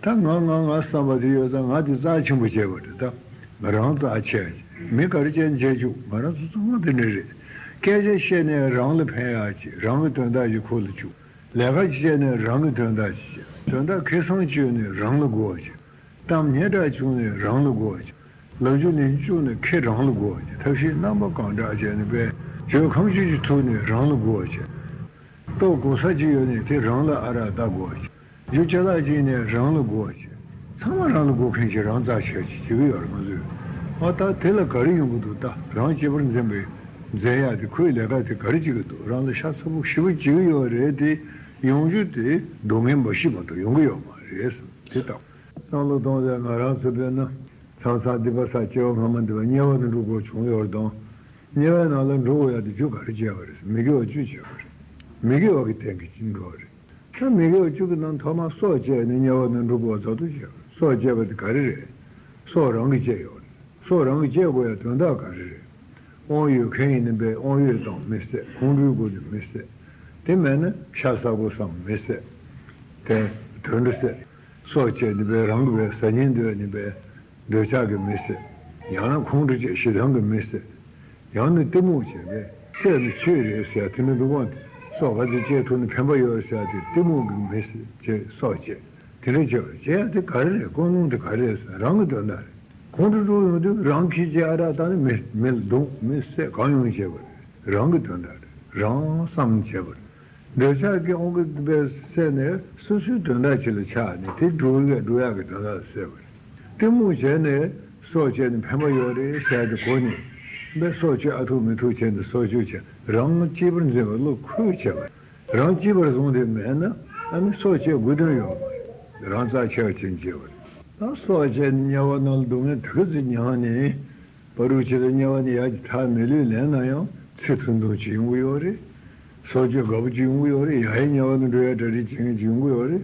ད་ང་ང་ང་བསམ་པ་དེ་ཡོད་ཙང་ང་དེ་རྩ་ཆེན་པོ་བྱས་པ་རེད་ད། ང་རང་རྩ་ཆེ་ཡ་ཅིག་མི་ག་རེ་བྱས་ན་བྱས་བཅུག་ང་རང་ཚོ་ཚང་མ་དེ་འདྲ་རེད། སྐད་ཆ་བཤད་ནས་རང་ལ་ཕན་ཡ་ཅིག་རང་གི་དོན་དག་ཅིག་ཁུར་ལ་བཅུག་ལས་ཀ་ཅིག་བྱས་ནས་རང་གི་དོན་དག་ཅིག་བྱེད། དོན་དག་ཁེ་བཟང་བཅོས་ནས་རང་ལ་དགོས་ཅིག་གཏམ་སྙན་གྲགས་བྱུང་ནས་རང་ལ་དགོས་ཅིག་ལབ་རྒྱུ་ལན་བཅུག་ནས་ཁེ་རང་ལ་དགོས་ཅིག་ཐབས་ཤེས་རྣམ་པ་གང་དྲག་བྱས་ནས་པས་བྱོས་ཁམ་ཆུ་ཅིག་ཐུག་ནས་རང་ལ་དགོས་ཅིག་ལྟོ་གོ་ས་ཅིག་ཡོད་ནས་དེ་རང་ལ་ཨ་རག་ད་དགོས་ཅིག་རྒྱུ་ཅ་ལག་ཅིག་ནས་རང་ལ་དགོས་ཅིག་ཚང་མ་རང་ལ་དགོས་མཁན་ཅིག་རང་རྩ་ཆེ་ཅིག་བྱེད་ཀྱི་ཡོད་རེད་ང་ཚོས། ཨ་ད་དེ་ལ་ག་རེ་ཡོང་གི་འདུག་ད་རང་གཅེས་པར་འཛིན་པའི་འཛིན་ཡག་དེ་ཁོའི་ལས་ཀ་དེ་ག་རེ་བྱེད་ཀྱི་འདུག་རང་ལ་ཤ་ཚ་པོ་ཞེ་པོ་བྱེད་ཀྱི་ཡོད་རེད་དེ་ཡོང་རྒྱུ་དེ་སྡུག་བསྔལ་འབའ་ཞིག་མ་གཏོགས་ཡོང་གི་ཡོད་མ་རེད་བསམ་དེ་ལྟ་བུ། བསམ་བློ་གཏོང་ཚེ་ང་རང་ཚོ་དཔེར་ན་ཚང་ཚང་སྡིག་པ་བསགས་སྐྱེ་བ་སྔ་མ་འདི་བ་དམྱལ་བ་ནང་འགྲོ་དགོས་བྱུང་ཡོད་རེད་དང་། དམྱལ་བའི་ནང་ལ་འགྲོ་དགོས་ཡག་དེ་རྒྱུ་ག་རེ་བྱས་པ་རེད། མི་དགེ་བ་བཅུ་བྱས་པ་རེད། མི་དགེ་བ་གི་སྟེང་གི་འགྲོ་བ་རེད། ད་མི་དགེ་བ་བཅུ་གི་ནང་ཐོག་མར་སྲོག་བཅད་ནས་དམྱལ་བ་ནང་འགྲོ་དགོས་པ་རྫོགས་སུ་བཅད་པ་རེད། སྲོག་བཅད་པ་དེ་ག་རེ་རེད། སྲོག་རང་གིས་བཅད་ཡོད་རེད། སྲོག་རང་གིས་བཅད་དགོས་ཡག་དོན་དག་ག་རེ་རེད། དབང་ཡོད་མཁན་ཡིན་ན་པས་དབང་ཡོད་དང་མི་བསད། ཁོང་ཁྲོའི་སྒོ་ནས་མི་བསད། དེ་མེད་ན་ཤ་ཟ་དགོས་བསམ་མི་བསད། དེ་དུད་འགྲོ་བསད། སྲོག་བཅད་ནི་པས་རང་གི་བས་ཟ་སྙིང་འདོད་ནི་པས་འདོད་ཆགས་ཀྱིས་མི་བསད། ཡང་ན་ཁོང་ཁྲོ་བཅས་ཞེ་སྡང་གིས་མི་བསད། ཡང་ན་གཏི་མུག་བྱས་པས་བསད་ནི་ཆོས་རེད་ཟེར་དེ་ནི་འདུག་གོ། སྲོག་ག་ཚོད་བཅད་ཐུབ་ན་ཕན་པ་ཡོད་ཟེར་དེ་གཏི་མུག་གིས་མི་བསད་ཅེས་སྲོག་བཅད། དེ་འདྲ་བྱས་པ་བྱས་ཡ་དེ་ག་རེ་རེད། ཀུན་སློང་དེ་ག་རེ་རེད་ཟེར་ན་རང་གི་དོན་དག་རེད། ཁོང་ཁྲོ་སྤྲོ་ཡོང་དུས་རང་ཁྱི་ཅེས་ཨ་རག་བཏང་ནས་མི་མི་ལ་རྡུང་མི་བསད་གང་ཡོང་བྱས་པ་རེད། རང་གི་དོན་དག་རེད། རང་བསམ་བྱས་པ་རེད། འདོད་ཆགས་ཀྱི་དབང་གིས་བསད་ནས་སོ་སོའི་དོན་དག་ཅིག་ལ་ཆགས་ནས་དེ་འགྲུབ་ཡག་འགྲུབ་ཡག་གི་དོན་དག་ལ་བསད་པ་རེད། གཏི་མུག་བྱས་ནས་སྲོག་བཅད་ནས་ཕན་པ་ཡོད་རེད་ཟེར་ཏེ་གོ་ནས་བས་སྲོག་གཅོད་ཨ་ཐུག་མི་ཐུག་བྱས་ནས་སྲོག་གཅོད་བྱས། རང་གཅེས་པར་འཛིན་པའི་བློ་ཁུར་བྱས་པ་རེད། རང་གཅེས་པར་བཟུང་དེ་མེད་ན་ཨ་ནི་སྲོག་བཅད་དགོས་དོན་ཡོད་མ་རེད། རང་རྩ་ཆེ་བ་ཅན་བྱས་པ་རེད། ད་སྲོག་བཅད་ནས་དམྱལ་བ་ནང་ལ་སྡུག་བསྔལ་དེ་ག་ཚོད་མྱངས་ནས། བར་དུ་ཆེ་ལ་དམྱལ་བ་ནས་ཡར་གྱི་ཐག་མི་ལུས་ལེན་ན་ཡང་ཚེ་ཐུང་ཐུང་ཅིག་ཡོང་གི་ཡོད་རེད། སྲོག་གཅོད་དགའ་པོ་ཅིག་ཡོང་གི་ཡོད་རེད། ཡང་ཡང་དམྱལ་བ་ནང་འགྲོ་ཡ་གྲ་སྒྲིག་བྱེད་མཁན་ཅིག་ཡོང་གི་ཡོད་རེད།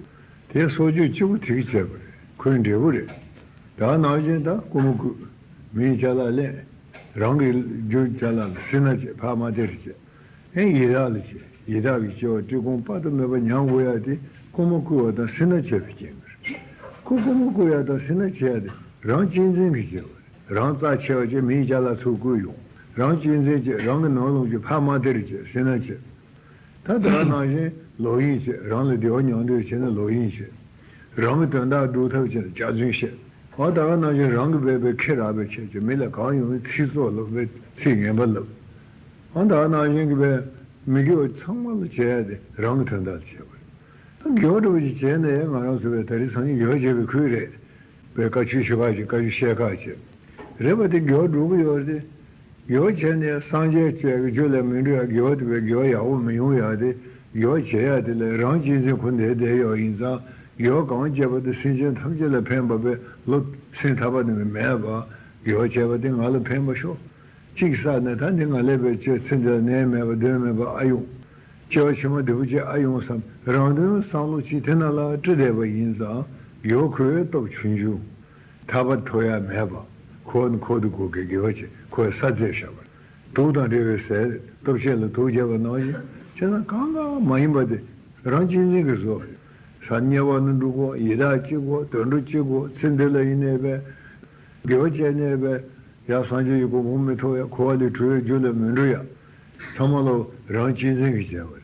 དེ་སྲོག་གཅོད་གཅིག་པུ་དེ་གིས་བྱས་པ་རེད། ཁོའི་འབྲས་བུ་རེད། ད་ནང་བཞིན་ད་རྐུན་མ་རྐུ། མིའི་ཅ་ལག་ལེན། རང་གི་རྒྱུ་ཅ་ལག་ལ་སྲི་ན་བྱེད་ཕར་མ་སྟེར་བྱེད། ཨེ་ཡི་དྭགས་ལ་བྱེད། ཡི་དྭགས་ཀྱི་སྐྱེ་བ་བཀྲེས་སྐོམ་དཔག་ཏུ་མེད་པ་མྱང་དགོས་ཡ་དེ་རྐུན་མ་རྐུ་བ་དང་སྲི་ན་བྱེད་པའི་རྐྱེན་པས་རེད། ཁོ་རྐུན་མ་རྐུ་ཡ་དང་སྲི་ན་བྱེད་ཡ་དེ་རང་གཅེས་འཛིན་གྱིས་བྱེད་པ་རེད། རང་རྩ་ཆེ་བ་བྱས་མིའི་ཅ་ལག་ཚུར་རྐུ་ཡོང་། རང་གཅེས་འཛིན་བྱས་རང་གི་ནོར་ལོངས་སྤྱོད་ཕར་མ་སྟེར་བྱེད་སྲི་ན་བྱེད། ད་ད་ག་ནང་བཞིན་ལོག་གཡེམ་བྱེད། རང་ལ་བདེ་བ་མྱོང་འདོད་བྱས་ན་ལོག་གཡེམ་བྱེད། རང་གི་དོན་དག་སྒྲུབ་ཐབས་བྱས་ན་སྐྱག་རྫུན་བཤད། འོ་ད་ག་ནང་བཞིན་རང་གི་སྦས་པའི་ཁེ་རག་པའི་ཆེད་ཀྱི་མི་ལ་གང་ཡོང་བའི་ཚིག་ཙོག་ལབ་པའི་ཚིག་ངན་པ་ལབ། འོ་ད་ག་ནང་བཞིན་གྱི་སྦས་མི་དགེ་བ་ཚང་མ་ལ་བྱས་ཏེ་རང་གི་དོན་དག་ལ་བྱས་པ་རེད། དགེ་བ་འདྲ་བོ་ཞིག་བྱས་ནས་ང་རང་ཚོ་བས་ད་རེས་སང་ཉིན་དགེ་བ་བྱས་པའི་ཁུལ་རེད། བས་བཀའ་ཆོས་ཞུ་ཁག་ཅིག་བཀའ་ཆོས་བཤད་ཁག་ཅིག་རེད་པ། དེ་དགེ་བ་འགྲུབ་ཀྱི་ཡོད་རེད་དེ། དགེ་བ་བྱས་ནས་སངས་རྒྱས་བཅས་ཀྱི་རྒྱུ་ལས་མི་འགྲོ་ཡ། དགེ་བ་དེ་བས་དགེ་བ་ཡག་པོ་མི་ཡོང་ཡ་དེ། དགེ་བ་བྱེད་ཡ་དེ་ལས་རང་གཅེས་འཛིན་ཁོ་འདས་བསྡད་ཡོད་ཡིན་ཙང་། དགེ་བ་གང་བྱས་པ་དེ་སེམས་ཅན་ཐམས་ཅད་ལ་ཕན་པ་བས་བློ་སེམས་ཐག་པ་ནས་མེད་པ། དགེ་བ་བྱས་པ་དེ་ང་ལ་ཕན་པ་ཤོག་གཅིག་བསགས་ནས་ད་འདི་ང་ལས་པའི་ཆེད་ཚེ་འདི་ལ་ནད་མེད་པ་གདོན་མེད་པ་ཨ་ཡོང་། སྐྱེ་བ་ཕྱི་མ་བདེ་པོ་ཅིག་ཨ་ཡོང་བསམ་རང་དོན་བསམ་བློ་གཅིག་དེ་ནང་ལ་དཀྲི་བསྡད་པ་ཡིན་ཙང་། དགེ་བ་ཁོའི་སྟོབས་ཆུང་ཆུང་། ཐར་པ་ཐོབ་ཡ་མེད་པ། ཁོ་ནི་ཁོ་དུ་གོ་གི་དགེ་བ་ཆེ་ཁོའི་ས་མཛད་བཞག་པ་རེད། དུག་དང་འདྲ་བའི་ཟས་སྟོབས་ཆེ་ལ་དུག་བརྒྱབ་པ་ནང་བཞིན། བྱས་ན་གང་གང་མ་ཡིན་པ་དེ་རང་གཅེས་འཛིན་གྱི་བཟོ་རེད། ས་དམྱལ་བ་ནས་འགྲོ་དགོས། ཡི་དྭགས་སྐྱེ་དགོས། དུད་འགྲོ་སྐྱེ་དགོས། ཚེ་འདི་ལ་ཡིན་ནའི་བས། དགེ་བ་བྱས་ནའི་བས། ཡང་སངས་རྒྱས་ཀྱི་གོ་འཕང་མི་ཐོབ་ཡ། འཁོར་བ་ལས་གྲོལ་བའི་རྒྱུ་ལ་མི་འགྲོ་ཡ། ཚང་མ་ལོ་རང་གཅེས་འཛིན་གྱིས་བྱས་པ་རེད།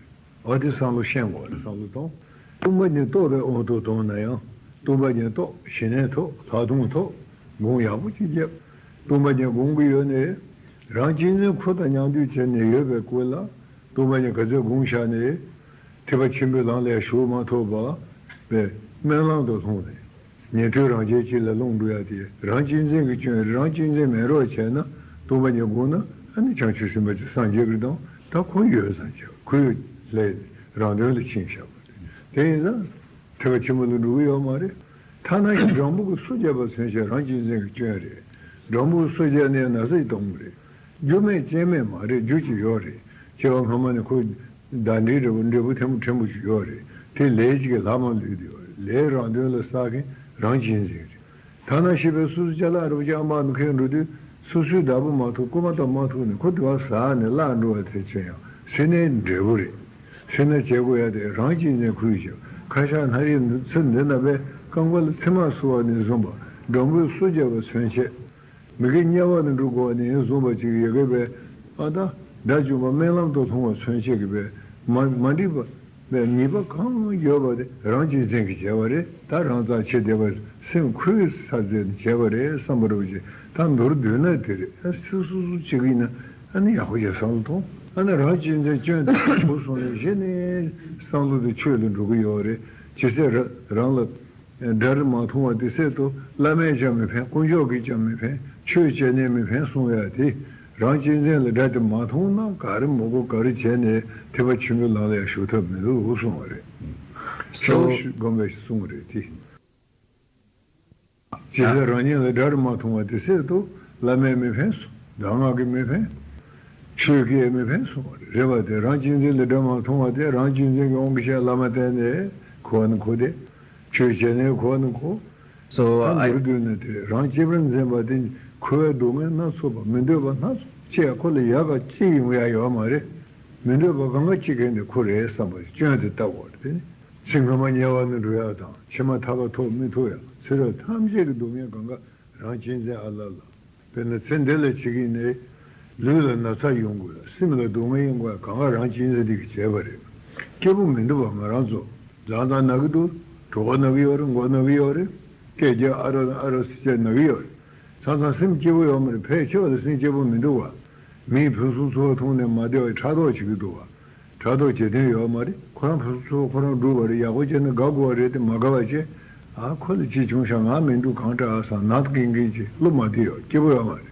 འོ་དེ་བསམ་བློ་ཤེས་དགོས་རེད། བསམ་བློ་གཏོང་། སྟོང་པ་ཉིད་རྟོགས་པའི་དབང་དུ་བཏང་ན་ཡང་། སྟོང་པ་ཉིད་རྟོགས། ཞི་གནས་ཐོབ། ལྷག་མཐོང་ཐོབ། སྒོམ་ཡག་པོ་ཅིག་རྒྱབ། སྟོང་པ་ཉིད་སྒོམ་གྱི་ཡོད་ནའི། རང་གཅེས་འཛིན་ཁོ་དང་མཉམ་སྡོད་བྱས་ནས་ཡོད་པའི་སྐོར་ལ། སྟོང་པ་ཉིད་ག་ཚོད་སྒོམ་བཞག་ནའི། ཐེག་པ་ཆེན་པོའི་ལམ་ལ་ཞུགས་མ་ཐུབ་པ་བས་སྨོན་ལམ་དུ་ལྷུང་ནས། ཉན་ཐོས་རང་རྒྱལ་གཅིག་ལ་ལྷུང་འགྲོ་ཡ་དེ་རང་གཅེས་འཛིན་གྱི་སྐྱོན་རེད། རང་གཅེས་འཛིན་མེད་རོགས་བྱས་ན། སྟོང་པ་ཉིད་སྒོམ་ན་ཨ་ནི་བྱང་ཆུབ་སེམས་དཔའ་ཅིག་སངས་རྒྱས་ཀྱི་དང་ད་ཁོ་ཡོད་ཙང་བྱས་ཁོ་ཡོད་ལས་རང་དོན་ལ་ཕྱིན་བཞག་པ་རེད། དེ་ཡིན་ཙང་། ཐེག་པ་ཆེན་པོ་ལ་འགྲོ་གི་ཡོད་མ་རེད། ཐ་ན་ཡང་སྦྲང་བུ་གི་སོ་བརྒྱབ་པ་མཚོན་བྱེད་རང་གཅེས་འཛིན་གྱི་སྐྱོན་རེད། སྦྲང་བུ་གི་སོ་བརྒྱབ་ནས་ན་ཚ་ཡི་གཏོང་གི་རེད། རྒྱུ་མེད་རྐྱེན་མེད་མ་རེད། རྒྱུ་ཅིག་ཡོད་རེད། སྐྱེ་བ་སྔ་མ་ནས་ཁོ་ཟླ་འདྲེ་འདྲ་བོ་འབྲས་བུ་ཕྲན་བུ་ཕྲན་བུ་ཅིག་ཡོད་རེད། དེ་ལས་ཅིག་གི་ལྷག་མ་ལུས་བསྡད་ཡོད་རེད། ལས་རང་དོན་ལ་བསགས་མཁན་རང་གཅེས་འཛིན་རེད། ཐ་ན་ཤི་བའི་སོ་སོ་ཅ་ལག་རུ་ཅང་མ་ནུ་ཁའི་འགྲོ་དུས་སོ་སོའི་བདག་པོ་མ་ཐུབ་རྐུན་མ་དང་མ་ཐུབ་ནས་ཁོ་དེ་བ་ཟ་ནས་བརླག་འགྲོ་བ་དེ་ཆེ་ཡང་སེར་སྣའི་འབྲས་བུ་རེད། སེར་སྣ་བྱེད་དགོས་ཡ་དེ་རང་གཅེས་འཛིན་ཁུལ་བྱེད། ཁ་ཤགས་སྣ་རེ་ཚུར་འདི་ན་པའི་རྐང་པ་ལ་ཚེར་མ་བསུ་བ་ནས་བཟུང་བ་སྦྲང་བུའི་སོ་བརྒྱབ་པ་མཚོན་བྱེད། མི་དགེ་དམྱལ་བ་ནས་འགྲོ་དགོས་པ་ནས་བཟུང་བ་ཅིག་ཡི་གེ་བས་ཨ་ད་དགྲ་བཅོམ་པ་སྨོན་ལམ་དུ་ལྷུང་བ་མཚོན་བྱེད་ཀྱི་བས་མ་མ་འགྲིག་པ། པའི་ཉེས་པ་གང་ཡོད་པ་དེ་རང་གཅེས་འཛིན་གྱིས་བྱས་པ་རེད། ད་རང་རྩ་ཆེ་བསྡད་པ་སེམས་ཁུར་ས་མཛད་ནས་བྱས་པ་རེད་བསམ་པ་རེད་ཅེས་ད་མདོར་བསྡུས་ན་དེ་རེད། ཨ་སུ་སུ་སུ་བྱེད་ཀྱི་ཡིན་ན་ཨ་ནི་ཡག་པོ་ཞིག་བསམ་བློ་ཐོངས། ཨ་ནི་རང་གཅེས་འཛིན་སྐྱོན་དེ་གོ་སོང་ནས་གཞི་ནས་བསམ་བློ་དེ་ཆོས་ལ་འགྲོ་གི་ཡོད་རེད། ཇི་སྲིད་ར་རང་ལ་དགྲ་རེ་མ་མཐོང་བ་དེ་སྲིད་དུ་བླ་མས་ཀྱང་མི་ཕན། དཀོན་མཆོག་གིས་ཀྱང་མི་ཕན། ཆོས་བྱས་ནས་མི་ཕན་གསུང་ཡ་དེ། རང་གཅེས་འཛིན་ལ་དགྲ་དེ་མ་མཐོང་ན་ག་རེ་མོ་གོ་ག་རེ་བྱས་ནས་ཐེག་པ་ཆེན་པོའི་ལམ་ལ་ཡང་ཞུགས་ཐབས་མི་འདུག་གསུངས་པ་རེད། ཁྱེད་ཚོ་སྒོམ་པའི་གསུང་རེད་དེ། ཇི་སྲིད་རང་ཉིད་ལ་དགྲ་རེ་མ་མཐོང་བ་དེ་སྲིད་དུ་བླ་མས་མི་ཕན་གསུང་། གདམས་ངག་གིས་མི་ཕན། ཆོས་ཀྱིས་མི་ཕན་གསུངས་པ་རེད། རེད་པ། དེ་རང་གཅེས་འཛིན་ལ་དགྲ་མ་མཐོང་བ་དེ་རང་གཅེས་འཛིན་གྱི་དབང་གིས་བྱས་བླ་མ་བསྟེན་ནས་གོ་བ་ནི་གོ་དེ། ཆོས་བྱས་ནས་གོ་ནི་གོ། So ད I མདོར་བསྡུས་ན་དེ་རང་གཅེས་པར་འཛིན་པ་དེ་འཁོར་བའི་སྡུག་བསྔལ་སྣ་ཚོགས་པ་མི་འདོད་པ་སྣ་ཚོགས་ཅེས་ཁོ་ལ་ཡག་ག་ཅི་ཡོང་ཡ་ཡོད་མ་རེད། མི་འདོད་པ་གང་ག་ཅི་མཁན་དེ་ཁོ་རེད་བསམ་པ་སྐྱོན་དེ་ལྟ་བ་རེད། དེ་ནི་ཚེ་སྔ་མ་དམྱལ་བ་ནས་འགྲོ་ཡ་དང་ཕྱི་མ་ཐར་པ་ཐོབ་མི་ཐོབ་ཡ་ཚེ་རབས་ཐམས་ཅད་ཀྱི་སྡུག་བསྔལ་གང་ག་རང་གཅེས་འཛིན་ཨ་ལ་ལ། དཔེར་ན་ཚེ་འདི་ལ་བྱེད་ཀྱི་ནི། ལུས་ལ་ན་ཚ་ཡོང་དགོས། སེམས་ལ་སྡུག་བསྔལ་ཡོང་དགོས། གང་ག་རང་གཅེས་འཛིན་འདི་གིས་བྱས་པ་རེད། སྐྱིད་པོ་མི་འདུག་པ། ང་རང་ཚོ་ལང་ཚང་ན་གི་འདུག་གྲོད་ཁོག་ན་གི་ཡོད་རེད། མགོ་ན་གི་ཡོད་རེད། སྐད་རྒྱག་ཨ་རོ་ཨ་རོ་ཟེར་བྱས་ན་གི་ཡོད་རེད། མཚམས་མཚམས་སེམས་སྐྱིད་པོ་ཡོད་མ་རེད། ཕལ་ཆེ་བ་ལ་སེམས་སྐྱིད་པོ་མི་འདུག་པ། མིས་ཕུན་སུམ་ཚོགས་པ་མཐོང་ནས་མ་བདེ་བ་ཕྲག་དོག་བྱེད་ཀྱི་འདུག་པ། ཕྲག་དོག་བྱེད་དོན་ཡོད་མ་རེད། ཁོ་རང་ཕུན་སུམ་ཚོགས་པ་ཁོ་རང་སྒྲུབ་པ་རེད། ཡག་པོ་བྱས་ན་དགའ་དགོས་པ་རེད་དེ་མ་དགའ་བ་བྱས། ཨ་ཁོ་ལ་ཅི་བྱུང་ཤག་ང་མི་འདུག་གང་དྲག་བསམ་ནག་ཀིང་ཀིང་བྱས་བློ་མ་བདེ་ཡོད། སྐྱིད་པོ་ཡོད་མ་རེད།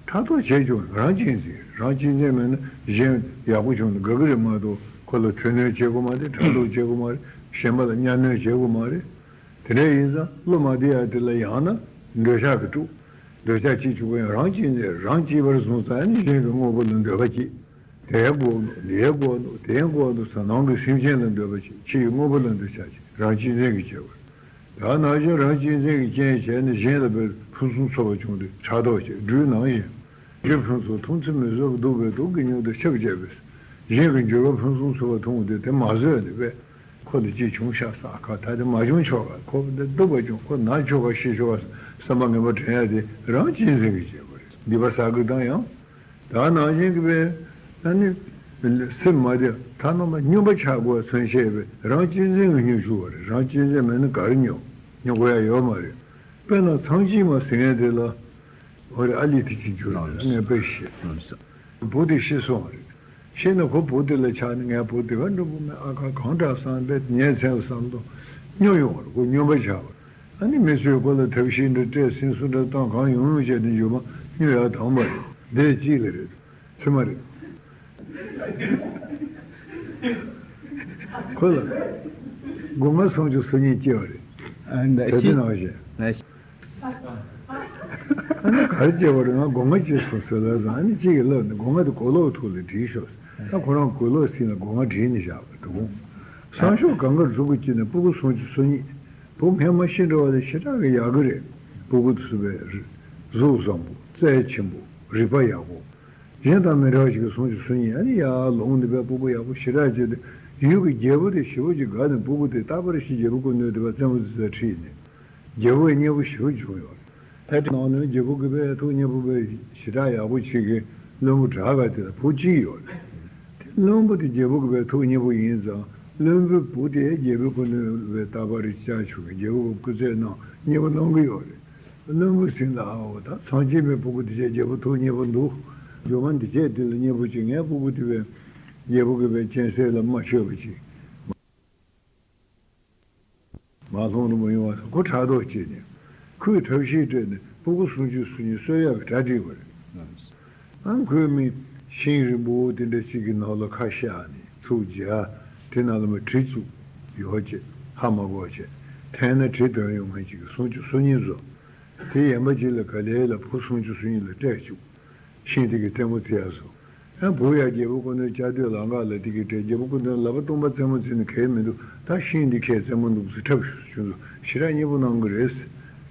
ཕྲག་དོག་བྱས་བྱུང་རང་གཅེས་འཛིན། རང་གཅེས་འཛིན་མེད་ན་གཞན་ཡག་པོ་བྱུང་ན་དགའ་གི་རེད་མ་གཏོགས་ཁོ་ལ་མཐུ་གནོད་བྱེད་དགོས་མ་རེད། ཕྲག་དོག་བྱེད་དགོས་མ་རེད། གཞན་པ་ལ་གཉའ་གནོན་བྱེད་དགོས་མ་རེད། དེ་འདྲ་ཡིན་ཙང་བློ་མ་བདེ་ཡ་དེ་ལ་ཡང་ན་འདོད་ཆགས་ཀྱིས་དཀྲུགས། འདོད་ཆགས་ཅི་བྱུང་ཡང་རང་གཅེས་འཛིན་རང་གཅེས་པར་བཟུང་ཙང་ནི་གཞན་གྱི་དངོས་པོ་ལ་འདོད་པ་སྐྱེས། དེ་དགོས་འདུག་འདི་དགོས་འདུག་དེ་དགོས་འདུག་ཟེར་ནང་གི་སེམས་ཅན་ལ་འདོད་པ་སྐྱེས། ཕྱི་ཡི་དངོས་པོ་ལ་འདོད་ཆགས་སྐྱེས། རང་གཅེས་འཛིན་གྱིས་བྱས་པ་རེད། ད་ནང་བཞིན་རང་གཅེས་འཛིན་གྱི་རྐྱེན་བྱས་ནས་གཞན་ལ་བས་ཕུན་སུམ་ཚོགས་པ་བྱུང་སྟེ་ཕྲག་དོག་བྱས། སྦྲུལ་ནང་བཞིན། སྦྲུལ་ཕུན་ཚོགས་མཐོང་ཚེ་མི་བཟོད་པ། གདུག་པའི་དུག་གིས་མྱོས་ཏེ་ཆབ་བཅད་པས། གཞན་གྱི་འགྱུར་བ་ཕུན་སུམ་ཚོགས་པ་མཐོང་སྟེ་དེ་མ་བཟོད་ནས་བས། ཁོ་ལ་ཅི་བྱུང་ཤག་ཟེར་ཁ་ད་དེ་མ་བྱུང་ཆོག་ག་ཁོ་འདི་སྡུག་པ་བྱུང་ཁོ་ན་ཆོག་ག་ཤི་ཆོག་ག་བསམ་པ་ངན་པ་དྲན་ཡ་དེ་རང་གཅེས་འཛིན་གྱིས་བྱས་པ་རེད། སྡིག་པ་བསགས་ཀྱི་དང་ཡང་། ད་ནང་བཞིན་གྱི་བས་ད་ནི་སེམས་མ་བདེ་ཐ་ན་མ་སྨྱོན་པ་ཆགས་དགོས་མཚོན་བྱེད་པས་རང་གཅེས་འཛིན་གྱི་སྨྱོ་ཆུ་བ་རེད། རང་གཅེས་འཛིན་མེད་ན་ག་རེ་སྨྱོ་སྨྱོ་དགོས་ཡ་ཡོད་མ་རེད། དཔེར་ན་ཚངས་སྐྱེས་མ་ཟེར་མཁན་དེ་ལ། འོ་རེད། ཨ་ལི་དེ་གཅིག་འགྱུར་ལ་ངས་དཔེ་བཤད། བུ་དེ་ཤི་སོང་བ་རེད། ཤི་ནས་ཁོ་བུ་དེ་ལ་ཆགས་ནས་ངའི་བུ་དེ་ག་འགྲོ་གི་མེད། ཨ་ཁ་གང་དྲག་བསམ་པས་ཉིན་མཚན་ལ་བསམ་དུ་སྨྱོ་ཡོང་བ་རེད། ཁོ་སྨྱོན་པ་ཆགས་པ་རེད། ཨ་ནི་མི་ཚོས་ཁོ་ལ་ཐབས་ཤེས་འདྲ་སྤྲད། སེམས་གསོ་འདྲ་བཏང་། གང་ཡོང་ཡོང་བྱས་ཏེ་མཇུག་མ་སྨྱོ་ཡག་དང་པ་རེད། དེ་གཅིག་ལ་རེད། ཚད་མ་རེད། ཁོ་ལ་སྒོ་ང་སུམ་ཅུ་སོ་གཉིས་སྐྱེ་བ་རེད། ཨ་ནི་ད་ཅི་ནང་བཞིན། ཨ་ནི་ག་རེ་སྐྱེ་བ་རེད། ང་སྒོ་ང་སྐྱེས་སོང་ཟེར་ལབ་ཙང་ཨ་ནི་གཅིག་གིས་ལབ་ནས་སྒོ་ང་དེ་གོས་ལོག་ཐོག་ལ་བསྒྲིགས་ཤོག་ད་ཁོ་རང་གོས་ལོག་ཟིན་ལ་སྒོ་ང་བསྒྲིགས་ནས་བཞག་པ་འདུག་སང་ཞོགས་གང་གར་གཟུགས་ཀྱི་དཀྱིལ་ནས་སྤུ་གུ་སུམ་ཅུ་སོ་གཉིས། བུ་སྔན་མ་ཤི་འགྲོ་བ་དེ་ཞེ་དྲག་གི་ཡག་གི་རེད། སྤུ་གུ་དེ་ཚོ་བས་གཟུགས་བཟང་པོ། རྩལ་ཆེན་པོ། རིག་པ་ཡག་པོ། གཞན་དང་མི་འདྲ་བ་ཞིག་གི་སུམ་ཅུ་སོ་གཉིས། ཨ་ནི་ཡར་ལོངས་ནས་པའི་སྤུ་གུ་ཡག་པོ་ཞེ་དྲག་བྱས་ཏེ། ཡུལ་གྱི་རྒྱལ་པོ་དེ་ཞེ་པོ་ཅིག་དགའ་ནས་སྤུ་གུ་དེ་རྟག་པར་ཞིག་རྒྱལ་པོ་ཀུན་འདུས་དེ་པ་རྩེད་མོ་རྩེ་སར་ཁྲིད་ནས། རྒྱལ་པོའི་མཉེས་པོ་ཞེ་པོ་བྱུང་ཡོད་རེད། ཨ་དེ་ནང་ནས་རྒྱལ་པོ་གི་པའི་ཐུགས་མཉེས་པོ་པའི་ཞེ་དྲག་ཡག་པོ་ཅིག་གི་བློན་པོ་གྲྭ་ག་དེ་ལ་བུ་གཅིག་ཡོད་རེད། དེ་བློན་པོ་དེ་རྒྱལ་པོ་གི་པའི་ཐུགས་མཉེས་པོ་ཡིན་ཙང་། བློན་པོའི་བུ་དེ་རྒྱལ་པོ་ཀུན་འདུས་པའི་རྟག་པར་ཅིག་བྱུང་གི་རྒྱལ་པོ་གི་སྐུ་ཚེ་ནང་མཉེས་པོ་གནང་གི་ཡོད་རེད། བློན་པོ་ཟིན་ལ་ཨ་འོ་ད་ཚངས་སྐྱེས་མའི་སྤུ་གུ་དེ་ཆ་རྒྱལ་པོ་ཐུགས་མཉེས་པོ་འདུག་ཇོ་མོ་འདི་ཆ་དེ་ལ་མཉེས་པོ་ཅིག་ངའི་སྤུ་གུ་དེ་བས་རྒྱལ་པོ་གི་པའི་སྤྱན་གསལ་ལ་མ་ཤོད་པ་ཅིག་མ་ལྷུང་རུ་མ་ཡོང་བ་སོགས་ཁོ་ཕྲག་དོག་བྱས་ནས། ཁོས་ཐབས་ཤེས་སྤྲད་ནས་སྤུ་གུ་སུམ་ཅུ་སོ་གཉིས་གསོད་ཡག་གི་གྲ་སྒྲིག་པ་རེད། ཨང་ཁོས་མི་ཤིང་རིང་པོ་དེ་འདྲ་ཅིག་གི་ནང་ལ་ཁ་བཤགས་ནས་ཚུར་སྦྱར། དེ་ནང་ལ་མི་གྲི་བཙུགས། ཡོ་བྱས་ཧ་མ་གོ་བྱས། འཐེན་ན་གྲི་འདོན་ཡོང་མཁན་ཅིག་གི་སུམ་ཅུ་སོ་གཉིས་བཟོ། དེ་ཡན་པ་ཅིག་ལ་ག་ལེ་ལ་བུ་སུམ་ཅུ་སོ་གཉིས་ལ་སྤྲད་བཅུག་ཤིང་དེ་གི་རྩེ་མོ་རྩེ་ཡག་བཟོ། ཡང་བུ་ཡང་རྒྱལ་པོ་ཀུན་འདུས་བཅའ་སྡོད་ལམ་ཁ་ལ་དེ་གི་སྤྲད། རྒྱལ་པོ་ཀུན་འདུས་ལབ་པ་སྟོང་པ་རྩེད་མོ་རྩེ་ནི་གལ་མི་འདུག་ད་ཤིང་འདི་ཁས་རྩེད་མོ་འདུག་ཟེར་འཁྲབ་ཞུ་བྱུང་ཚོ་ཞེ་དྲག་མཉེས་པོ་གནང་གི་རེད།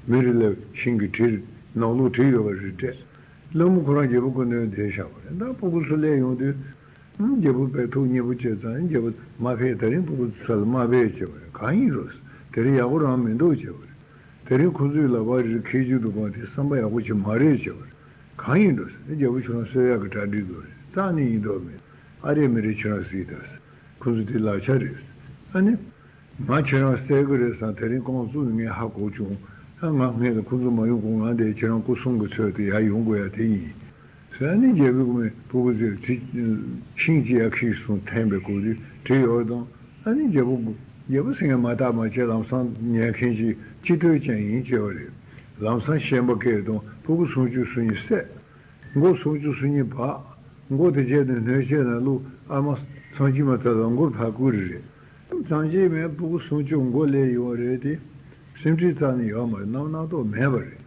མི་རེ་ལ་ཤིང་གི་གྲི་རེད། ནོར་ལུག་གྲི་ཡོད་པ་རེ་སྤྲད། བློན་པོ་ཁོ་རང་རྒྱལ་པོ་ཀུན་འདུས་བསྡད་བཞག་པ་རེད། ད་སྤུ་གུ་ཚོ་སླེབས་ཡོང་དུས། ཨང་རྒྱལ་པོ་པའི་ཐུགས་མཉེས་པོ་བྱས་ཙང་རྒྱལ་པོ་མ་ཕེབས། དེ་རིང་སྤུ་གུ་ཚོ་ལ་མ་ཕེབས་བྱས་པ་རེད། གང་ཡིན་རོགས། དེ་རིང་ཡག་པོ་རང་མི་འདུག་བྱས་པ་རེད། དེ་རིང་ཁོ་ཚོའི་ལག་པ་རེ་འཁྱེར་རྒྱུ་འདུག་གང་དེ་བསམ་པ་ཡག་པོ་ཅིག་མ་རེད་བྱས་པ་རེད། གང་ཡིན་འགྲོ་ཟེར་ནས་རྒྱལ་པོ་ཁྱོད་རང་གསོད་ཡག་གི་གྲ་སྒྲིག་དགོས་རེད། རྩ་ནས་ཡིན་མདོག་མེད། ཨ་རེ་མི་རེ་ཁྱོད་རང་གཟིགས་དང་ཟེར། ཁོ་ཚོ་དེ་ལག་ཆ་རེད་ཟེར། ཨ་ནི། ང་ཁྱོད་རང་བསད་གི་རེད་བསམ། དེ་རིང་རྐང་བཙུགས་ནས་ངས་ཧ་གོ་བྱུང་། ཨ་ང་སྔོན་ལ་ཁོ་ཚོ་མ་ཡོང་གོང་ང་དེ་ཁྱོད་རང་སྐུ་སྲུང་གི་ཚུལ་དུ་ཡར་ཡོང་དགོས་ཡ་དེ་ཡིན་ཟེར། ཨ་ནི་རྒྱལ་པོའི་སྐུ་མི་སྤུ་གུ་ཚོས་གྲི་ཤིང་གཅིག་ཡར་ཁྱེར་སོང་འཐེན་པའི་སྐོར་དུ་གྲི་ཡོད་དང་། ཨ་ནི་རྒྱལ་པོ་རྒྱལ་པོ་ཟེར་མཁན་མ་བརྟགས་མ་དཔྱད་ལམ་སང་ཉན་མཁན་ཞིག་སྤྱི་ཐོས་ཅན་ཡིན་ཅེས་པ་རེད། ལམ་སང་ཤན་པ་སྐད་དང་སྤུ་གུ་སུམ་ཅུ་སོ་གཉིས་བསད། མགོ་སུམ་ཅུ་སོ་གཉིས་བག་མགོ་དེ་བྱས་ནས་སྣོད་ཆས་ནང་བླུགས། ཨ་མ་ཚངས་སྐྱེས་མ་ཚ་ལ་མགོ་ཕར་བསྐུར་རེད། ཚངས་སྐྱེས་མའི་སྤུ་གུ་སུམ་ཅུ་མགོ་ལས་ཡོང་བ་རེད་དེ། སེམས་ཁྲལ་རྩ་ནས་ཡོད་མ་རེད། རྣམ་རྣམ་རྟོག་མེད་པ་རེད།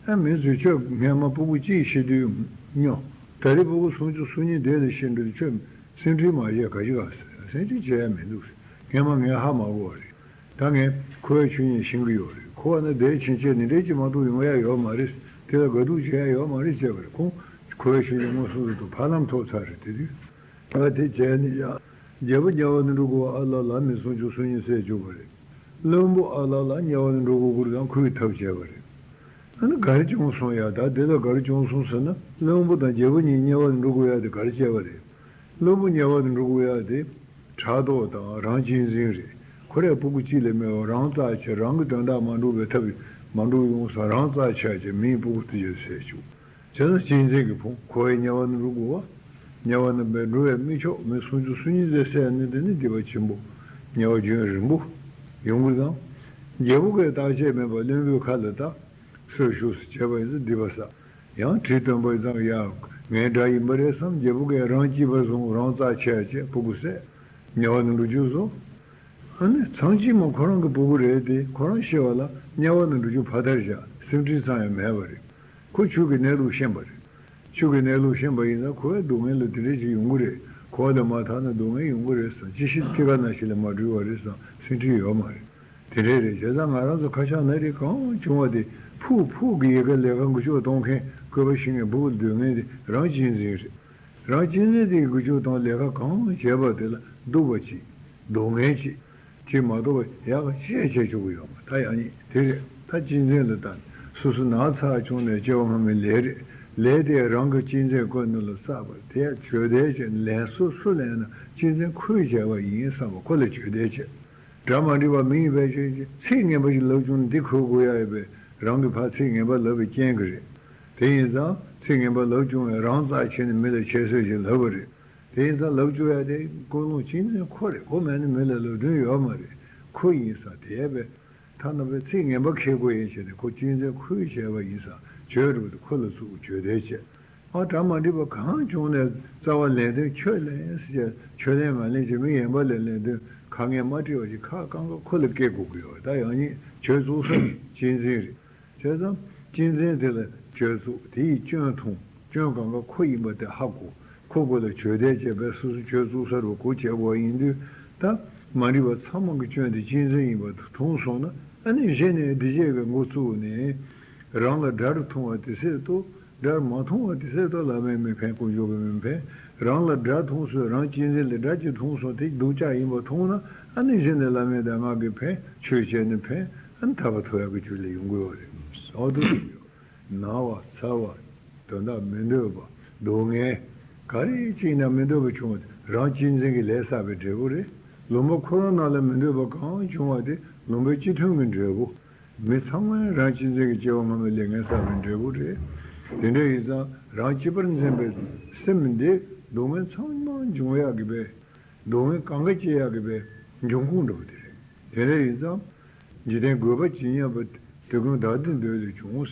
ཨ་མི་ཚོས་ཁྱོད་སྔས་མ་སྤུ་གུ་གཅིག་ཤི་དུས་སྨྱོ། ད་རེས་སྤུ་གུ་སུམ་ཅུ་སོ་གཉིས་དེ་ལ་ཤི་འདུག་ཁྱོད་སེམས་ཁྲལ་མ་བྱས་ག་ཅི་ག་ཟེར། སེམས་ཁྲལ་བྱས་ཡ་མི་འདུག་ཟེར། སྔས་མ་ངས་ཧ་མ་གོ་བ་རེད། ད་ངས་ཁོ་བའི་ཆོས་ཉིད་ཤེས་ཀྱི་ཡོད་རེད། ཁོ་བ་ན་བསྡད་ཕྱིན་ཆད་ནི་འདྲའི་ཅི་མ་གཏོགས་ཡོང་ཡ་ཡོད་མ་རེད། དེ་ལ་དགའ་སྡུག་བྱེད་ཡ་ཡོད་མ་རེད་བྱས་པ་རེད། ཁོང་ཁོ་བའི་ཆོས་ཉིད་མངོན་སུམ་དུ་ཕར་ལམ་ཐོབ་ཚར་རེད། དེ་དུས་ཨ་དེ་བྱས་ནི་ཡ། རྒྱལ་པོ་དམྱལ་བ་ནས་འགྲོ་དགོས་པ་ཨ་ལ་ལ་མི་སུམ་ཅུ་སོ་གཉིས་བསད་བཅུག་པ་རེད། བློན་པོ་ཨ་ལ་ལ་དམྱལ་བ་ནས་འགྲོ་དགོས་དགོས་རེད་དང་ཁོས་ཐབས་བྱས་པ་རེད། ཨ་ནི་ག་རེ་བྱུང་སོང་ཡ། ད་དེ་ལ་ག་རེ་བྱུང་སོང་ཟེར་ན། བློན་པོ་དང་རྒྱལ་པོ་གཉིས་དམྱལ་བ་ནས་འགྲོ་དགོས་ཡ་དེ་ག་རེ་བྱས་པ་རེད། བློན་པོ་དམྱལ་བ་དུ་འགྲོ་དགོས་ཡ་དེ། ཕྲག་དོག་དང་རང་གཅེས་འཛིན་རེད། ཁོ་རའི་སྤུ་གུ་གཅིག་ལས་མེད་པར་རང་རྩ་ཆེ། རང་གི་དོན་དག་མ་འགྲུབ་པའི་ཐབས་མ་འགྲུབ་ཡོང་ཙང་རང་རྩ་ཆེ་བྱས་མིའི་སྤུ་གུ་དེ་ཚོ་བསད་བཅུག་བྱས་ཙང་གཅེས་འཛིན་གྱི་ཕུང་། ཁོ་བའི་དམྱལ་བ་ནི་འགྲོ་དགོས་པ། དམྱལ་བ་ནི་མེད་འགྲོ་བའི་དམིགས་ཕྱོགས། མི་སུམ་ཅུ་སོ་གཉིས་ཙམ་བསད་ནི་དེ་ནི་སྡིག་པ་ཆེན་པོ། དམྱལ་བ་རྒྱུན་རིང་པོ་ཡོང་གི་དང་། རྒྱལ་པོ་གིས་བརྟག་དཔྱད་མེད་པར་བློན་པོའི་ཁ་ལ་བཏགས། གསོད་ཞུགས་སུ་བྱས་པ་ཡིན་ཙང་སྡིག་པ་བསགས། ཡང་གྲི་བཏོན་པ་ཡིན་ཙང་ཡ། ངའི་དགྲ་ཡིན་པ་རེད་བསམ། རྒྱལ་པོ་གིས་རང་གཅེས་པར་བཟུང་། རང་རྩ་ཆེ་བྱས་སྤུ་གུ་བསད། དམྱལ་བ་ནང་འགྲོ་རྒྱུ་བཟོ། ཨ་ནི་ཚངས་སྐྱེས་མ་ཁོ་རང་གི་སྤུ་གུ་རེད་དེ། ཁོ་རང་ཤི་བ་ལ་དམྱལ་བ་ནང་འགྲོ་རྒྱུ་ཕར་དར་བཞག་སེམས་ཁྲལ་ཙམ་ཡང་མེད་པ་རེད། ཁོ་ཆོས་ཀྱི་གནས་ལུགས་ཤེས་པ་རེད། ཆོས་ཀྱི་གནས་ལུགས་ཤེས་པ་ཡིན་ན་ཁོ་བའི་སྡུག་བསྔལ་ལ་དེ་འདྲ་ཞིག་ཡོང་གི་རེད། ཁོ་བ་ལས་མ་ཐར་ན་སྡུག་བསྔལ་ཡོང་གི་རེད་བསམ། ཅི་ཞིག་ཐི་ག་ན་ཞིག་ལས་མ་གྲོལ་བ་རེད་བསམ། སེམས་ཁྲལ་ཡོད་མ་རེད། དེ་འདྲས་རེད། བྱས་ཙང་ང་རང་ཚོ་ཁ་ཆག་ན་རེ་གང་བྱུང་བ་དེ་ཕུག་ཕུག་གི་ཡི་གེ་ལས་ཀ་འགུལ་སྐྱོད་གཏོང་མཁན་བཀོད་པ་ཤེས་མཁན་སྤུ་གུ་སྡུག་བསྔལ་དེ་རང་གཅེས་འཛིན་རེད། རང་གཅེས་འཛིན་དེ་འགུལ་སྐྱོད་གཏོང་ལས་ཀ་གང་བྱས་པ་དེ་ལ་སྡུག་པ་ཅིག་སྡུག་བསྔལ་ཅིག་ཅིག་མ་གཏོགས་ཡག་ག་ཅི་བྱས་ཆོག་གི་ཡོད་མ་རེད། ད་ཡང་ཡིན་དེ་རེད། ད་གཅེས་འཛིན་ལ་བལྟ་ནས་སོ་སོ་ན་ཚ་བྱུང་ནས་སྐྱེ་བ་སྔ་མའི་ལས་རེད། ལས་དེ་རང་གི་གཅེས་འཛིན་བཀོད་ནས་ལ་བསགས་པ་དེ་ཡང་བརྗོད་བདེ་བྱས་ལན་སོ་སོ་ལན་ན་གཅེས་འཛིན་ཁོས་བྱས་པ་ཡིན་བསམ་པ་ཁོ་ལ་བརྗོད་བདེ་བྱས། སྒྲ་མ་འགྲིག་པ་མི་ཡིན་པའི་ཆོས་ཅན། ཚིག་ངན་པ་ཞིག་ལབ་བྱུང་ན་འདི་འཁོར་དགོས་ཡ་ཡོད་པས། རང་གིས་ཕར་ཚིག་ངན་པ་ལབ་པའི་རྐྱེན་གྱིས་རེད། དེ་ཡིན་ཙང་ཚིག་ངན་པ་ལབ་བྱུང་བས་རང་རྩ་ཆེ་ནས་མི་ལ་ཁྱད་གསོད་ཅིག་ལབ་པ་རེད། དེ་ཡིན་ཙང་ལབ་བཅུག་ཡ་དེ་ཀུན་སློང་གཅེས་འཛིན་ཁོ་རེད། ཁོ་མེད་ན་མི་ལ་ལབ་དོན་ཡོད་མ་རེད། ཁོ་ཡིན་ཙང་དེ་ཡས་པས། ཐ་ན་པའི་ཚིག་ངན་པ་ཁེལ་དགོས་ཡིན་བྱས་ནས་ཁོ་གཅེས་འཛིན་ཁོས་བྱས་པ་ཡིན་ཙང་བརྗོད་རུང་དེ་ཁོ་ལ་ཚུར་བརྗོད་བདེ་བྱས། ཨ་གྲ་མ་འགྲིག་པ་གང་བྱུང་ནས་རྩ་བ་ལན་དོན་ཁྱོད་ལན་ཟེར་བྱས་ཁྱོད་ལན་ང་ལན་བྱས་མི་གཞན་པ་ལ་ལན་དོན་ཁ་ངན་མ་དཀྲི་བ་ཞིག་ཁ་བསྐང་ག་ཁོ་ལ་སྐད་དགོས་ཀྱི་ཡོད། ད་ཡང་སྙིང་བྱོས་བཙུགས་ས་གཅེས་འཛིན་རེད། བྱས་ཙང་གཅེས་འཛིན་དེ་ལ་བྱོས་བཙུགས་དེ་ཡིས་སྐྱོན་མཐོང་། སྐྱོན་གང་ག་ཁོ་ཡིན་པ་དེ་ཧ་གོ། ཁོ་དགོས་ལ་བྱོས་བདེ་བྱས་པས་སོ་སོ་བྱོས་བཙུགས་ས་རུ་གོ་བྱས་དགོས་ཡིན་དུས་ད་མ་འགྲིག་པ་ཚང་མ་གི་སྐྱོན་དེ་གཅེས་འཛིན་ཡིན་པ་དེ་མཐོང་སོང་ན་ཨ་ནི་གཞི་ནས་འདི་བྱས་པའི་འགོ་བཙུགས་ནས་རང་ལ་དགྲ་རུ་མཐོང་བ་དེ་སྲིད་དུ། དགྲར་མ་མཐོང་བ་དེ་གསེར་ཐོག་ལ་མེ་མི་ཕན། དཀོན་མཆོག་གིས་མི་ཕན། རང་ལ་དགྲ་མཐོང་སོང་། རང་གཅེས་འཛིན་ལ་དགྲ་གཅིག་མཐོང་སོང་། དེ་སྡུག་ཅག་ཡིན་པ་མཐོང་ན། ཨ་ནི་གཞི་ནས་བླ་མས་དང་སྔགས་ཀྱིས་ཕན། ཆོས་བྱས་ནས་ཕན། ཨ་ནི་ཐར་པ་ཐོབ་ཡག་གི་རྒྱུ་ལ་ཡོང་གི་ཡོད་རེད། ཨོ་དུ་ན་བ་ཚ་བ། དོན་དག་མི་འདོད་པ། སྡུག་བསྔལ། ག་རེ་ཅིག་ན་མི་འདོད་པ་བྱུང་བ་དེ་རང་གཅེས་འཛིན་གྱི་ལས་བསགས་པའི་འབྲས་བུ་རེད། ལུང་པ་ཁོ་རང་ནང་ལ་མི་འདོད་པ་གང་བྱུང་བ་དེ་ལུང་པའི་སྤྱི་མཐུན་གྱི་འབྲས་བུ། མི་ཚང་མས་རང་གཅེས་འཛིན་གྱི་སྐྱེ་བ་སྔ་མའི་ལས་ངན་བསགས་པའི་འབྲས་བུ་རེད། དེ་འདྲ་ཡིན་ཙང་རང་གཅེས་པར་འཛིན་པའི་སེམས་འདི་སྡུག་བསྔལ་ཚང་མ་འབྱུང་ཡག་གི་པའི། སྡུག་བསྔལ་གང་ག་སྐྱེ་ཡག་གི་པའི་འབྱུང་ཁུངས་འདྲ་བོ་དེ་རེད། དེ་འདྲ་ཡིན་ཙང་། འཇིག་རྟེན་དགོས་པ་ཇི་སྙེད་པ། དེ་ཀུན་བདག་འདིར་འདོད་དུ་བྱུང་།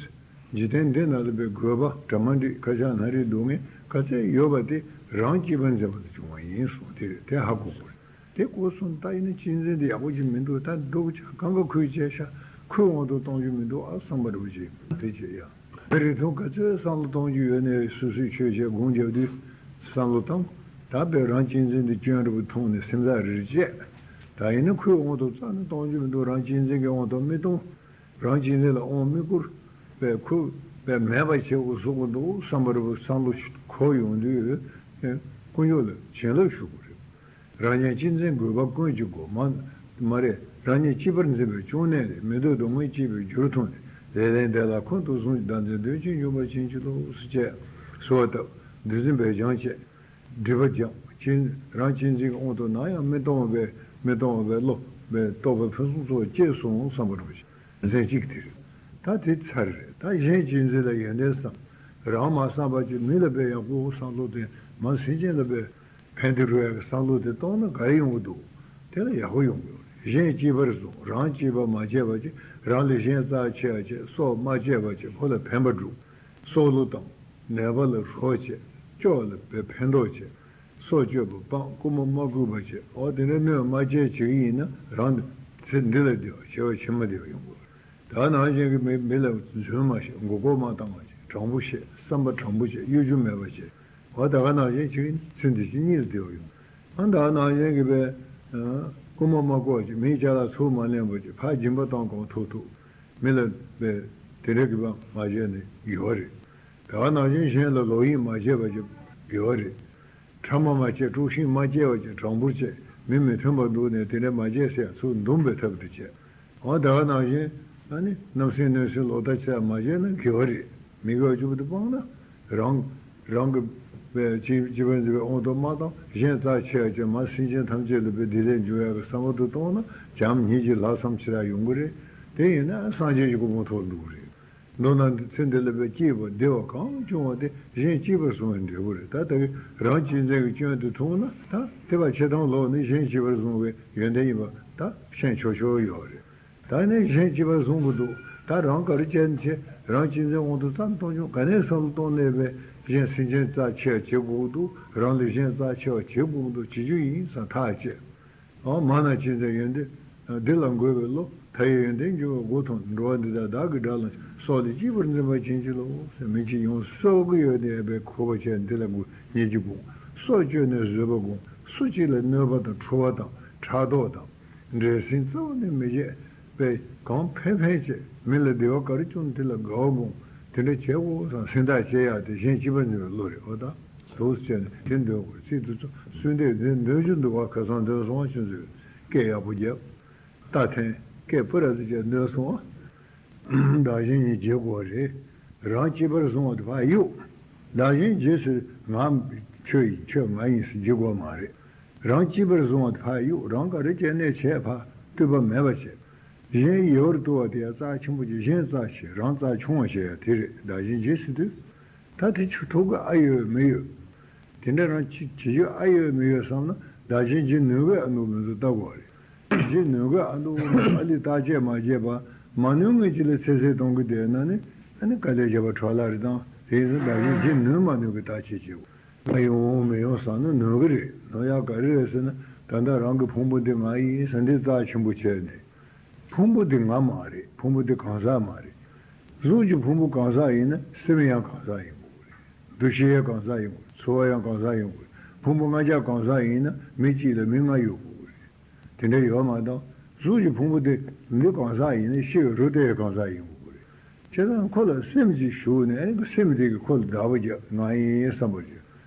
འཇིག་རྟེན་འདི་ན་ལ་པའི་དགོས་པ་གྲ་མ་འགྲིག་ཁ་ཆག་སྣ་རིགས་སྡུག་བསྔལ་ག་ཚད་ཡོད་པ་དེ་རང་གཅེས་པར་འཛིན་པ་ལས་བྱུང་བ་ཡིན་གསུངས། དེ་དེ་ཧ་གོ་དགོས་རེད། དེ་གོ་སོང་ད་ཡིན་ན་གཅེས་འཛིན་དེ་ཡག་པོ་ཅིག་མི་འདུག་ད་སྡུག་ཅག་གང་ག་ཁུར་བྱས་ཤག་ཁུར་འོང་དུ་གཏོང་རྒྱུ་མི་འདུག་ཨ་བསམ་པ་འདྲ་བོ་ཅིག་དེ་བྱེད་ཡ། མི་རིགས་མཐོང་ག་ཚོད་བསམ་བློ་གཏོང་རྒྱུ་ཡོད་ནའི་སོ་སོའི་ཆོས་བྱས་དགོངས་རྒྱབ་དུས་བསམ་བློ་བཏང་། ད་དཔེ་རང་གཅེས་འཛིན་དེ་སྐྱོན་འདྲ་བོ་མཐོང་ནས་སེམས་ཐག་རིལ་བྱས། ད་ཡིན་ན་ཁུར་འོང་དུ་རྩ་ནས་གཏོང་རྒྱུ་མི་འདུག་རང་གཅེས་འཛིན་གྱི་དབང་དུ་མི་གཏོང་། རང་གཅེས་འཛིན་ལ་དབང་མི་བསྐུར། པའི་ཁུ་པའི་མེད་པ་བྱེད་དགོས་བཟོ་དགོས་འདུག་བསམ་པ་རེ་བ་བསམ་བློ་འཁོར་ཡོང་དུས། དཀོན་མཆོག་ལ་བྱིན་རླབས་ཞུ་དགོས་རེད། རང་ཉིད་གཅེས་འཛིན་དགོས་པ་ཀུན་གྱི་སྒོ་མ་མ་རེད། རང་ཉིད་གཅེས་པར་འཛིན་པའི་གཅུང་ནས་རེད། མི་འདོད་སྡུག་བསྔལ་སྐྱེས་པའི་རྒྱུར་མཐོང་ནས། ལས་ལན་འདི་ལ་ཁོང་དུ་བཟུང་ཞིང་། བདག་འཛིན་གདོན་གྱིས་འཇོམས་པར་བྱིན་གྱིས་རློབས་ཟེར་བྱས། གསོལ་བ་བཏབ། འདུལ་འཛིན་པས་སྦྱངས་བྱས། སྒྲིབ་པ་སྦྱངས། རང་གཅེས་འཛིན་གྱི་དབང་དུ་ནམ་ཡང་མི་གཏོང་བའི་མི་གཏོང་བའི་བློ་བའི་རྟོགས་པ་ཕུན་སུམ་ཚོགས་སྐྱེས་སོང་བསམ་པ་རེད། འཛིན་གཅིག་དེ་རེད། ད་དེ་ཚར་རེད། ད་གཞན་གཅེས་འཛིན་ལ་ཡོན་ཏན་བསམ། རང་མ་བསམ་པ་ཅིག་མི་ལ་དཔེ་ཡག་པོ་བསམ་བློ་དེ་མ་སེམས་ཅན་ལ་དཔེ་ཕན་བདེ་རོལ་ཡག་གི་བསམ་བློ་དེ་གཏོང་ན་ག་རེ་ཡོང་གི་འདུག་དེ་ལ་ཡག་པོ་ཡོང་གི་ཡོད་རེད། གཞན་གཅེས་པར་བཟུང་། རང་གཅེས་པ་མ་བྱས་པ་ཅིག་རང་ལས་གཞན་རྩ་ཆེ་བ་བྱས། སྲོག་མ་བཅད་པ་ཅིག་ཁོ་ལ་ཕན་པ་སྒྲུབ། སྲོག་བླུ་བཏང་། ནད་པ་ལ་རོགས་བྱས། སྐྱོ་བ་ལ་དཔེ་ཕན་ཐོགས་བྱས། སྲོག་གཅོད་པ་སྤངས། རྐུན་མ་མ་རྐུ་བ་བྱས། འོ་དེ་འདྲ་གནོད་མ་བྱས་བྱེད་ཀྱི་ཡིན་ན་རང་ཚེ་འདི་ལ་བདེ་བ། བྱེད་པ་ཕྱི་མ་བདེ་བ་ཡོང་དགོས། ད་ག་ནང་བཞིན་གྱི་མི་མི་ལ་རྫུན་མ་བཤད། མགོ་སྐོར་མ་བཏང་བ་བྱས། དྲང་པོ་བཤད། བསམ་པ་དྲང་པོ་བྱས། གཡོ་སྒྱུ་མེད་པ་བྱས། འོ་ད་ག་ནང་བཞིན་བྱེད་ཀྱི་ཡིན་ན་ཚེ་འདི་ཕྱི་གཉིས་ལ་བདེ་བ་ཡོང་། ཨ་ད་ག་ནང་བཞིན་གྱི་པའི་རྐུན་མ་མ་རྐུ་བ་བྱས། མིའི་ཅ་ལག་ཚུར་མ་ལེན་པ་བྱས། ཕར་སྦྱིན་པ་བཏང་གང་ཐུབ་ཐུབ་མི་ལ་པའི་དེ་འདྲ་གི་པ་མ་བྱས་ནས་དགེ་བ་རེད། ད་ག་ནང་བཞིན་གཞན་ལ་ལོག་གཡེམ་མ་བྱས་པ་བྱས་དགེ་བ་རེད། ཕྲ་མ་མ་བྱས། དཀྲུག་ཤིང་མ་སྐྱེལ་བ་བྱས། དྲང་པོར་བྱས། མི་མི་མཐུན་པ་འདུག་ནས་དེ་འདྲ་མ་བྱས་ཟེར་ཚུར་འདུམ་པའི་ཐབས་དུ་བྱས། འོ་ད་ག་ནང་བཞིན་ཨ་ནི་གནམ་སེང་གནོད་སེམས་ལོག་ལྟ་བྱས་མ་བྱས་ན་དགེ་བ་རེད། མི་དགེ་བ་བཅུ་པོ་དེ་སྤངས་ན་རང་རང་གི་པའི་གཅེས་གཅེས་པར་འཛིན་པའི་དབང་དུ་མ་བཏང་། གཞན་རྩ་ཆེ་བ་བྱས། མ་སེམས་ཅན་ཐམས་ཅད་ལ་པའི་བདེ་ལེགས་འབྱུང་ཡག་གི་བསམ་བློ་དུ་གཏོང་ན་བྱམས་སྙིང་རྗེ་ལྷག་བསམ་ཞེ་དྲག་ཡོང་གི་རེད། དེ་ཡིན་ན་སངས་རྒྱས་ཀྱི་གོ་འཕང་ཐོབ་འདུག་གི་རེད། མདོར་ན་འདི་ཚེ་འདི་ལ་པའི་སྐྱིད་པ་བདེ་བ་གང་བྱུང་བ་དེ་གཞན་གཅེས་པར་བཟུང་བའི་འབྲས་བུ་རེད། ད་ལྟ་གི་རང་གཅེས་འཛིན་གྱི་སྐྱོན་དེ་མཐོང་ན་ད་དེ་བ་ཆེ་མཐོང་ལོག་ནས་གཞན་གཅེས་པར་བཟུང་བའི་ཡོན་ཏན་ཡིན་པ་ད་ཤེས་ཆོག་ཆོག་ཡོད་རེད། ད་ནི་གཞན་གཅེས་པར་བཟུང་གི་འདུག་ད་རང་ག་རེ་བྱས་ནས་བྱས། རང་གཅེས་འཛིན་དབང་དུ་ཙམ་གཏོང་ཆོག་ག་ནས་བསམ་བློ་གཏོང་ནས་པའི་གཞན་སེམས་ཅན་རྩ་ཆེ་བ་བྱེད་དགོས་ཀྱི་འདུག་རང་ལས་གཞན་རྩ་ཆེ་བ་བྱེད་དགོས་ཀྱི་འདུག་བྱེད་རྒྱུ་ཡིན་བསམ་ཐག་བཅད། ཨོ་མ་ན་ཅི་འཛིན་ཡོན་ཏན། འདི་ལ་འགོད་པའི་བློ། མཐའ་ཡས་ཡོན་ཏན་འབྱུང་བའི་སྒོ་མཐོང་། འགྲོ་བ་འདི་དག་བདག་གི་དགྲ་ལ། སྲོག་ལས་གཅེས་པར་འཛིན་པར་བྱིན་གྱིས་རློབས། མི་གཅིག་ཡོངས་སུ་གསོ་བའི་ཡོན་ཏན་ཡོད་པའི་གུས་པ་བྱས་འདི་ལ་འགོད་ཉེས་ཀྱི་དགོངས། སྲོག་གཅོད་ནས་བཟོད་པ་དགོངས། སུ་གཅིག་ལ་གནོད་པ་དང་འཁྲུལ་བ་དང་ཕྲག་དོག་དང་། འདྲེ་སྲིན་རྩ་བ་ནས་མི་བྱེད་པའི་གང་ཕན་ཕན་བྱེད། མི་ལ་བདེ་བ་ག་རེ་བྱུང་དེ་ལ་དགའ་བ་སྒོམ། དེ་འདྲ་བྱེད་དགོས་སམ་སེམས་ཐག་བཅད་ཡག་དེ་གཞན་གཅེས་པར་འཛིན་པའི་བློ་རེད། འོ་ད་འདུག་སེ་བྱས་ནས་དེ་འདོན་དགོས་རེད། ཚིག་དེ་ཚོ་གསོལ་འདེབས་འདོན་འདོན་རྒྱུ་འདུག་བ། ཁ་སང་འདོན་སོང་བ་ཁྱོད་ཚོས་སྐད་ཡག་པོ་རྒྱབ། ད་ཐེངས་སྐད་སྤུ་ར་ཙི་བྱས་འདོན་སོང་བ། བདག་གཞན་གཉིས་བརྗེ་དགོས་རེད། རང་གཅེས་པར་བཟུང་བ་དེ་ཕར་གཡུག་བདག་གཞན་རྗེས་སུ་ང་ཁྱོད་ཡིན་ཁྱོད་ང་ཡིན་ཟེར་བརྗེ་དགོས་མ་རེད། རང་གཅེས་པར་བཟུང་བ་དེ་ཕར་གཡུག་རང་ག་རེ་བྱས་ནས་བྱས་ཕར་ལྟོས་པ་མེད་པ་བྱས། གཞན་ཡོད་རུ་བཏུ་བ་དེ་ཡང་རྩ་ཆེན་པོ་ཅིག་གཞན་རྩ་ཆེ་རང་རྩ་ཆུང་བ་བྱས་ཡ་དེ་རེད། བདག་གཞན་རྗེས་སུ་ལྟོས། ད་དེ་ཆུ་ཐུག་གི་ཨ་ཡོད་མི་ཡོད། དེ་འདྲ་རང་ཅི་བྱེད་རྒྱུ་ཨ་ཡོད་མི་ཡོད་བསམ་ན་བདག་གཞན་བརྗེ་ནུས་གི་ཨ་ནུ་མི་ཚོ་ལྟ་དགོས་རེད། བརྗེ་ནུས་གི་ཨ་ནུ་ཨ་ལི་བརྟག་དཔྱད་མ་བྱས་པ་མ་ནུས་ངེས་ཅི་ལ་ཚེ་ཚེ་གཏོང་གི་བསྡད་ན་ནི་ཨ་ནི་དཀའ་ལས་བརྒྱབ་པ་འཕྲོ་བརླག་རེད། དང་དེ་ཡིན་ཙང་བདག་གཞན་བརྗེ་ནུས་མ་ནུས་གི་བརྟག་དཔྱད་བྱེད་དགོས། ང་ཡོང་མི་ཡོང་བསམ་ན་ནོར་གི་རེད། ནོར་ཡག་ག་རེ་རེད་ཟེར་ན་ད་ལྟ་རང་གི་ཕུང་པོ་འདི་ང་ཡིན་ཟེར་འདི་རྩ་ཆེན་པོ་བྱས་ནས། ཕུང་པོ་འདི་ང་མ་རེད། ཕུང་པོ་འདི་གང་ཟག་མ་རེད། གཟུགས་ཀྱི་ཕུང་པོ་གང་ཟག་ཡིན་ན་སེམས་ཡང་གང་ཟག་ཡིན་དགོས་རེད། འདུ་ཤེས་ཡང་གང་ཟག་ཡིན་དགོས་རེད། ཚོར་བ་ཡང་གང་ཟག་ཡིན་དགོས་རེད། ཕུང་པོ་ལྔ་ཆ་གང་ཟག་ཡིན་ན་མི་གཅིག་ལ་མི་ལྔ་ཡོད་དགོས་རེད། དེ་འདྲ་ཡོད་མ་གཏོགས་གཟུགས་ཀྱི་ཕུང་པོ་དེ་འདི་གང་ཟག་ཡིན་ན་ཤི་བའི་རོ་དེ་ཡང་གང་ཟག་ཡིན་དགོས་རེད། བྱས་ཙང་ཁོ་ལ་སེམས་ཅིག་ཞུགས་ནས། ཨ་ནི་སེམས་དེ་གིས་ཁོ་ལ་བདག་པོ་རྒྱབ། ང་ཡིན་བསམ་པ་ཅིག།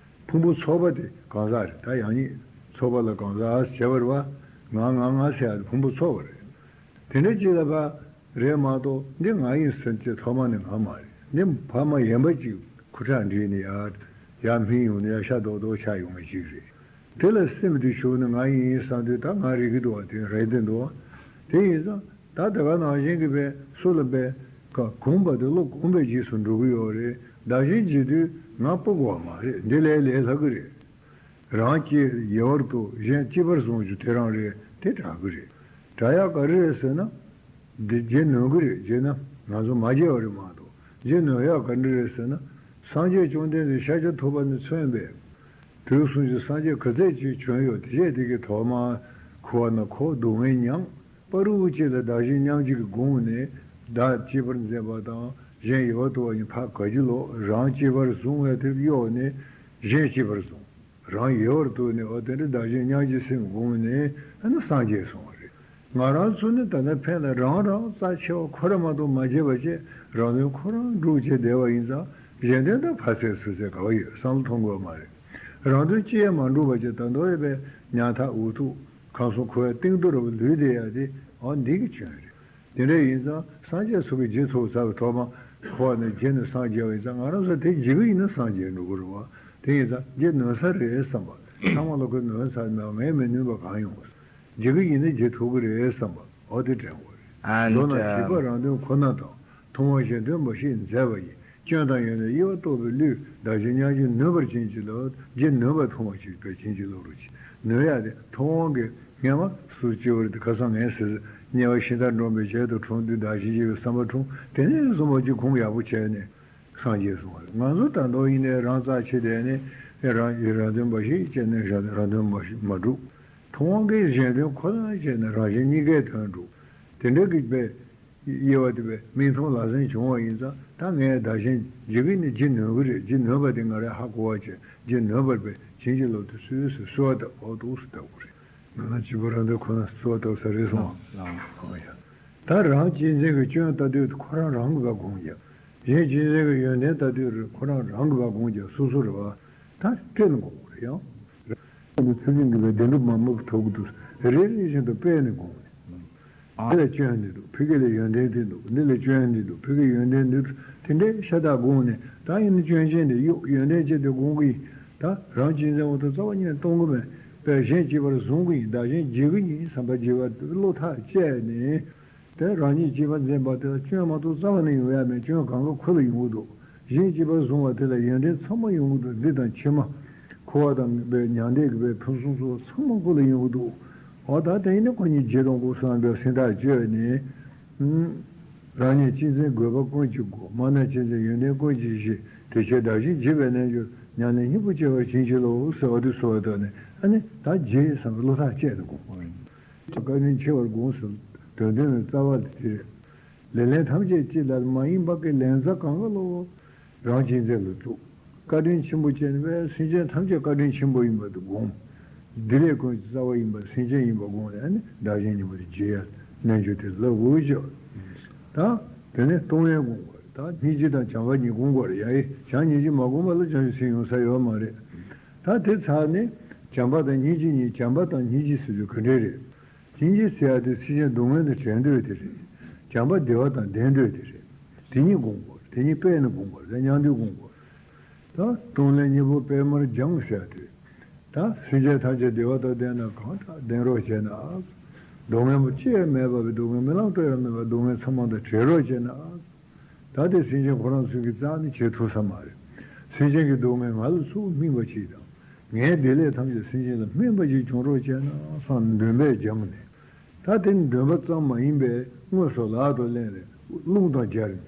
ཕུང་པོ་ཚོགས་པ་དེ་གང་ཟག་རེད། ད་ཡང་སྙིང་ཚོགས་པ་ལ་གང་ཟག་བྱས་པ་རེད་བ། ང་ང་ང་ཟེར་ཡག་དེ་ཕུང་པོ་ཚོགས་པ་རེད། དེ་འདྲ་ཅིག་ལ་ཕར་རེད་མ་གཏོགས། འདི་ང་ཡིན་ཟེར་ཅིག་ཐོག་མ་ནས་ང་མ་རེད། འདི་ཕ་མ་གཞན་པ་ཅིག་ཁུ་ཁྲག་འདྲེས་ནས་ཡར་ཡར་འཕེན་ཡོང་ནས་ཡར་ཤ་རྡོག་རྡོག་ཆགས་ཡོང་བ་ཅིག་རེད། དེ་ལ་སེམས་དེ་ཞུགས་ནས་ང་ཡིན་བསམ་དུས། ད་ང་རེད་ཀྱི་འདུག་བ། དེ་རེད་དེ་འདུག་བ། དེ་ཡིན་ཙང་ད་དེ་ག་ནང་བཞིན་གྱི་པའི་སུ་ལ་པའི་ཀ་གོམས་པ་དེ་བློ་གོམས་པའི་རྗེས་སུ་འགྲོ་གི་ཡོད་རེད། བདག་གཞན་བརྗེ་དུས་ང་སྤོ་དགོས་པ་མ་རེད། འདི་ལས་ལས་སླ་གི་རེད། རང་གཅེས་ཡལ་བར་དོར། གཞན་གཅེས་པར་བཟུང་རྒྱུ་དེ་རང་རེད། དེ་དྲག་གི་རེད། དྲག་ཡག་ག་རེ་རེད་ཟེར་ན། འདི་བརྗེ་ནུས་ཀྱི་རེད། བརྗེ་ན་ང་ཚོ་མ་བརྗེ་བ་རེད་མ་གཏོགས། བརྗེ་ནུས་ཡག་ག་འདྲ་རེད་ཟེར་ན། སངས་རྒྱས་བཅོམ་ལྡན་འདས་ཤཱཀྱ་ཐུབ་པ་ནས་མཚོན་པའི་དུས་གསུམ་གྱི་སངས་རྒྱས་ག་ཚད་ཅིག་བྱོན་ཡོད། དེ་བྱས་དེ་གི་ཐོག་མར་འཁོར་བ་ན་འཁོར། སྡུག་བསྔལ་མྱངས། བར་དུ་གཅིག་ལ་བདག་གཞན་མཉམ་བརྗེ་གི་སྒོ་ནས་བདག་གཅེས་པར་འཛིན་པ་དང་། གཞན་ཡལ་བར་དོར་བ་ཡིན། ཕར་ག་རྒྱུ་ལོག། རང་གཅེས་པར་བཟུང་བའི་དེ་གཡོགས་ནས་གཞན་གཅེས་པར་བཟུང་། རང་ཡལ་བར་དོར་ནས། འོ་དེ་འདྲ་བདག་གཞན་མཉམ་བརྗེའི་སེམས་སྒོམ་ནས། ཨ་ནི་སངས་རྒྱས་སོང་བ་རེད། ང་རང་ཚོ་ནི་ད་ལྟ་ཕན་ལ་རང་རང་རྩ་ཆེ་བ་ཁོ་རང་མ་གཏོགས་མ་བརྗེད་པ་བྱས། རང་དོན་ཁོ་རང་སྒྲུབ་བྱས་བསྡད་པ་ཡིན་ཙང་། གཞན་དོན་དང་ཕར་ཚད་ཚུར་ཚད་ག་བ་ཡོད། བསམ་བློ་གཏོང་དགོས་མ་རེད། རང་དོན་ཅི་ཡང་མ་འགྲུབ་པ་བྱས། ད་དུང་ཡོད་པའི་ཉམ་ཐག་འུ་ཐུག་ཁམས་གསུམ་འཁོར་བའི་གཏིང་རྡོ་རུ་ལུས་བསྡད་ཡ་དེ། འོ་འདི་གི་སྐྱོན་རེད། དེ་འདྲ་ཡིན་ཙང་སངས་རྒྱས་སོགས་ཀྱིས་བརྗེ་ཐུབ་ཚར་བའི་ཐོག་མ་འཁོར་བ་ནས་བརྗེ་ནས་སངས་རྒྱས་པ་ཡིན་ཙང་། ང་རང་ཚོ་དེ་བརྗེ་གི་ཡིན་ན་སངས་རྒྱས་འགྲོ་གི་རེད་བ། དེ་ཡིན་ཙང་བརྗེ་ནུས་ས་རེད་བསམ་པ། ཚང་མ་ལ་ཁོས་ནུས་ས་མེད། ངས་མི་ནུས་པ་གང་ཡོང་། བརྗེ་གི་ཡིན་ན་བརྗེ་ཐུབ་ཀྱི་རེད་བསམ་པ། འོ་དེ་དྲན་དགོས་རེད། And མདོར་ན་བྱིས་པ་um, རང་དོན་ཁོ་ན་དང་། མཐོང་བ་གཞན་དོན་མ་ཤེས་མཛེས་པ་ཡིས། སྐྱོན་དང་ཡོན་ཏན་དབྱེ་བ་རྟོགས་པའི་བློས། བདག་གཞན་མཉམ་བརྗེ་ནུས་པར་བྱིན་གྱིས་རློབས། བརྗེ་ནུས་པ་མཐོང་བ་ཞིག་པས་བྱིན་གྱིས་རློབ་རོགས་གྱིས། ནུས་ཡ་དེ་ཐུབ་དབང་གིས། སྔས་མ་སུ་སྤྱི་བོར་དེ་ཁ་སང་ངས་ཟེར། དམྱལ་བ་ཤིང་རྟ་འགྲོ་བའི་ཞལ་དུ་འཁྲུངས་དུས། བདག་གཞན་བརྗེ་བའི་བསམ་པ་འཁྲུངས། དེ་ནས་བཟུང་བ་ཅིག་གོམས་ཡག་པོ་བྱས་ནས་སངས་རྒྱས་སོང་བ་རེད། ང་ཚོ་ད་དུང་ཡིན་ནའི་རང་རྩ་ཆེ་བསྡད་ནས། རང་རང་དོན་མ་ཤེས་བྱས་ནས་རང་རང་དོན་མ་ཤེས་མ་སྒྲུབ། ཐུབ་དབང་གིས་གཞན་དོན་ཁོ་ན་བྱས་ནས་རང་གཞན་གཉིས་ཀའི་དོན་སྒྲུབ། དེ་འདྲ་གི་པའི་དབྱེ་བ་དེ་པའི་མིག་མཐོང་ལག་ཟིན་བྱུང་བ་ཡིན་ཙང་། ད་ངས་བདག་གཞན་བརྗེ་གི་ནི་བརྗེ་ནུས་གི་རེད། བརྗེ་ནུས་པ་དེ་ང་རང་ཧ་གོ་བ་བྱས། བརྗེ་ནུས་པར་པའི་བྱིན་གྱིས་རློབས་ཏེ་སོ་སོའི་གསོལ་བ་བཏབ། འོ་འདུག་སེ་བཏབ་དགོས་རེད། ང་རང་བྱིས་པ་རང་དོན་ཁོ་ན་གསོལ་བ་བཏབ་ས་རེད་སོང་། ལགས་ལགས། ཨོ་ཡ། ད་རང་གཅེས་འཛིན་གྱི་སྐྱོན་ལྟ་དུས་ཁོ་རང་རང་གི་བ་སྒོམ་རྒྱག། གཞན་གཅེས་འཛིན་གྱི་ཡོན་ཏན་ལྟ་དུས་ཁོ་རང་རང་གི་བ་སྒོམ་རྒྱག། སོ་སོ་རེད་བ། ད་སྤྲེལ་སྒོམ་དགོས་རེད་ཡང་། འདི་ཚུལ་ཁྲིམས་ཀྱི་བའི་བདེན་གྲུབ་མ་མུ་གེ་ཐོབ་ཀྱི་འདུག། རེ་རེ་བཞིན་དུ་སྤེལ་ནས་དགོངས་ནས། ཨ། འདི་ལ་སྐྱོན་འདི་འདུག། ཕ་གི་ལ་ཡོན་ཏན་འདི་འདུག། འདི་ལ་སྐྱོན་འདི་འདུག། ཕ་གི་ཡོན་ཏན་འདི་འདུག། དེ་འདྲའི་ཤ་སྟག་དགོངས་ནས། ད་ཡིན་ན་སྐྱོན་ཅན་དེ་གཡུག། ཡོན་ཏན་ཅན་དེ་དགོངས་ཀྱི་ཡིན། ད་རང་གཅེས་འཛིན་འོ་ད་རྩ་བ་ཉིད་ནས་གཏོང་གི་མེད། པས་གཞན་གཅེས་པར་བཟུང་གི་ཡིན། བདག་གཞན་བརྗེ་གི་ཡིན་བསམ་པ། བརྗེ་བ་བློ་ཐག་བཅད་ནས། དེ་རང་ཉིད་གཅེས་པར་འཛིན་པ་དེ་ལ་སྐྱོན་མ་གཏོགས་རྩ་བ་ནས་ཡོང་ཡ་མེད། སྐྱོན་གང་ག་ཁོ་ལ་ཡོང་གི་འདུག། གཞན་གཅེས་པར་བཟུང་བ་དེ་ལ་ཡོན་ཏན་ཚང་མ་ཡོང་གི་འདུག། འདི་དང་ཕྱི་མ། འཁོར་བ་དང་པའི་མྱང་འདས་ཀྱི་པའི་ཕུན་སུམ་ཚོགས་ཚང་མ་ཁོ་ལ་ཡོང་གི་འདུག། འོ་ད་དེ་ཡིན་ན་ཁོ་གཉིས་བརྗེ་གཏོང་དགོས་བསམ་པའི་སེམས་ཐག་བཅད་ནས། ཨུམ། རང་ཉིད་གཅེས་འཛིན་དགོས་པ་ཀུན་གྱི་སྒོ། མ་ནས་གཅེས་འཛིན་ཡོན་ཏན་ཀུན་གྱི་གཞི། དེ་ཕྱིར་བདག་གཞན་བརྗེ་བའི་རྣལ་འབྱོར། མྱ་ངན་སྙིང་པོ་སྐྱེ་བར་བྱིན་གྱིས་རློབས་ཟེར་བ་དེ་གསོལ་བ་བཏབ་ནས། ཨ་ནི་ད་བརྗེ་བསམ་པའི་བློ་ཐག་བཅད་དུ་དགོངས། བཀའ་དྲིན་ཆེ་བར་དགོངས་ཟེར། དོན་དོན་ནི་རྩ་བ་དེ་རེད། ལེ་ལན་ཐམས་ཅད་ཅི་ལ་མ་ཡིན་པ་གི་ལན་ཚ་གང་ག་ལོ། རང་གཅེས་འཛིན་ལ་བཙུགས། བཀའ་དྲིན་ཆེན་པོ་བཅས་ནི་བས་སེམས་ཅན་ཐམས་ཅད་བཀའ་དྲིན་ཆེན་པོ་ཡིན་པ་དེ་དགོངས། བདེ་ལེགས་ཀུན་གྱི་རྩ་བ་ཡིན་པ་སེམས་ཅན་ཡིན་པ་དགོངས་ནས། ཨ་ནི་བདག་གཞན་གཉིས་པོ་དེ་བརྗེ་ཡ་རྣལ་འབྱོར་དེ་ལ་དགོས་ཀྱི། ད་དེ་ནས་གཏོང་ལེན་དགོངས་པ་རེད། ད་སྙིང་རྗེ་དང་བྱམས་པ་གཉིས་དགོངས་པ་རེད། ཡ་ཡི་བྱམས་སྙིང་རྗེ་མ་དགོངས་པ་ལ་བྱང་ཆུབ་སེམས་ཡོང་ས་ཡོད་མ་རེད། ད་དེ་ཚར་ནས་བྱམས་པ་དང་སྙིང་རྗེ་གཉིས། བྱམས་པ་དང་སྙིང་རྗེ་ཟེར་དུས་ག་འདྲ་རེད། སྙིང་རྗེ་ཟེར་ཡ་དེ་སེམས་ཅན་སྡུག་བསྔལ་ནས་བྲལ་འདོད་དེ་རེད། བྱམས་པ་བདེ་བ་དང་ལྡན་འདོད་དེ་རེད། དེ་གཉིས་དགོངས་པ་རེད། དེ་གཉིས་སྤེལ་ནས་དགོངས་པ་རེད། མཉམ་དུ་དགོངས་པ་རེད། ད་གཏོང་ལེན་གཉིས་པོ་སྤེལ་མར་སྦྱངས་ཟེར་ཡ་དེ། ད་སེམས་ཅན་ཐམས་ཅད་བདེ་བ་དང་ལྡན་ན་གང་དྲག་ལྡན་རོགས་བྱས་ན། སྡུག་བསྔལ་པོ་ཅི་ཡང་མེད་པ་བའི་སྡུག་བསྔལ་རྨི་ལམ་དུ་ཡང་མེད་པ་སྡུག་བསྔལ་ཚང་མ་དང་བྲལ་རོགས་བྱས་ན། ད་དེ་སེམས་ཅན་ཁོ་རང་ཚོས་ཀྱི་རྩ་ནས་བྱེད་ཐུབ་ས་མ་རེད། སེམས་ཅན་གྱི་སྡུག་བསྔལ་ང་ལ་ཚུར་སྨིན་པ་ཅིག་དང་། ངའི་བདེ་ལེགས་ཐམས་ཅད་སེམས་ཅན་ལ་སྨིན་པ་ཅིག་བྱུང་རོགས་བྱས་ན་བསམ་འདུན་པས་སྦྱངས་ནས། ད་དེ་ནི་འདུན་པ་ཙམ་མ་ཡིན་པའི་དངོས་སུ་ལག་ཏུ་ལེན་རེད། རླུང་དང་སྦྱར་ནས།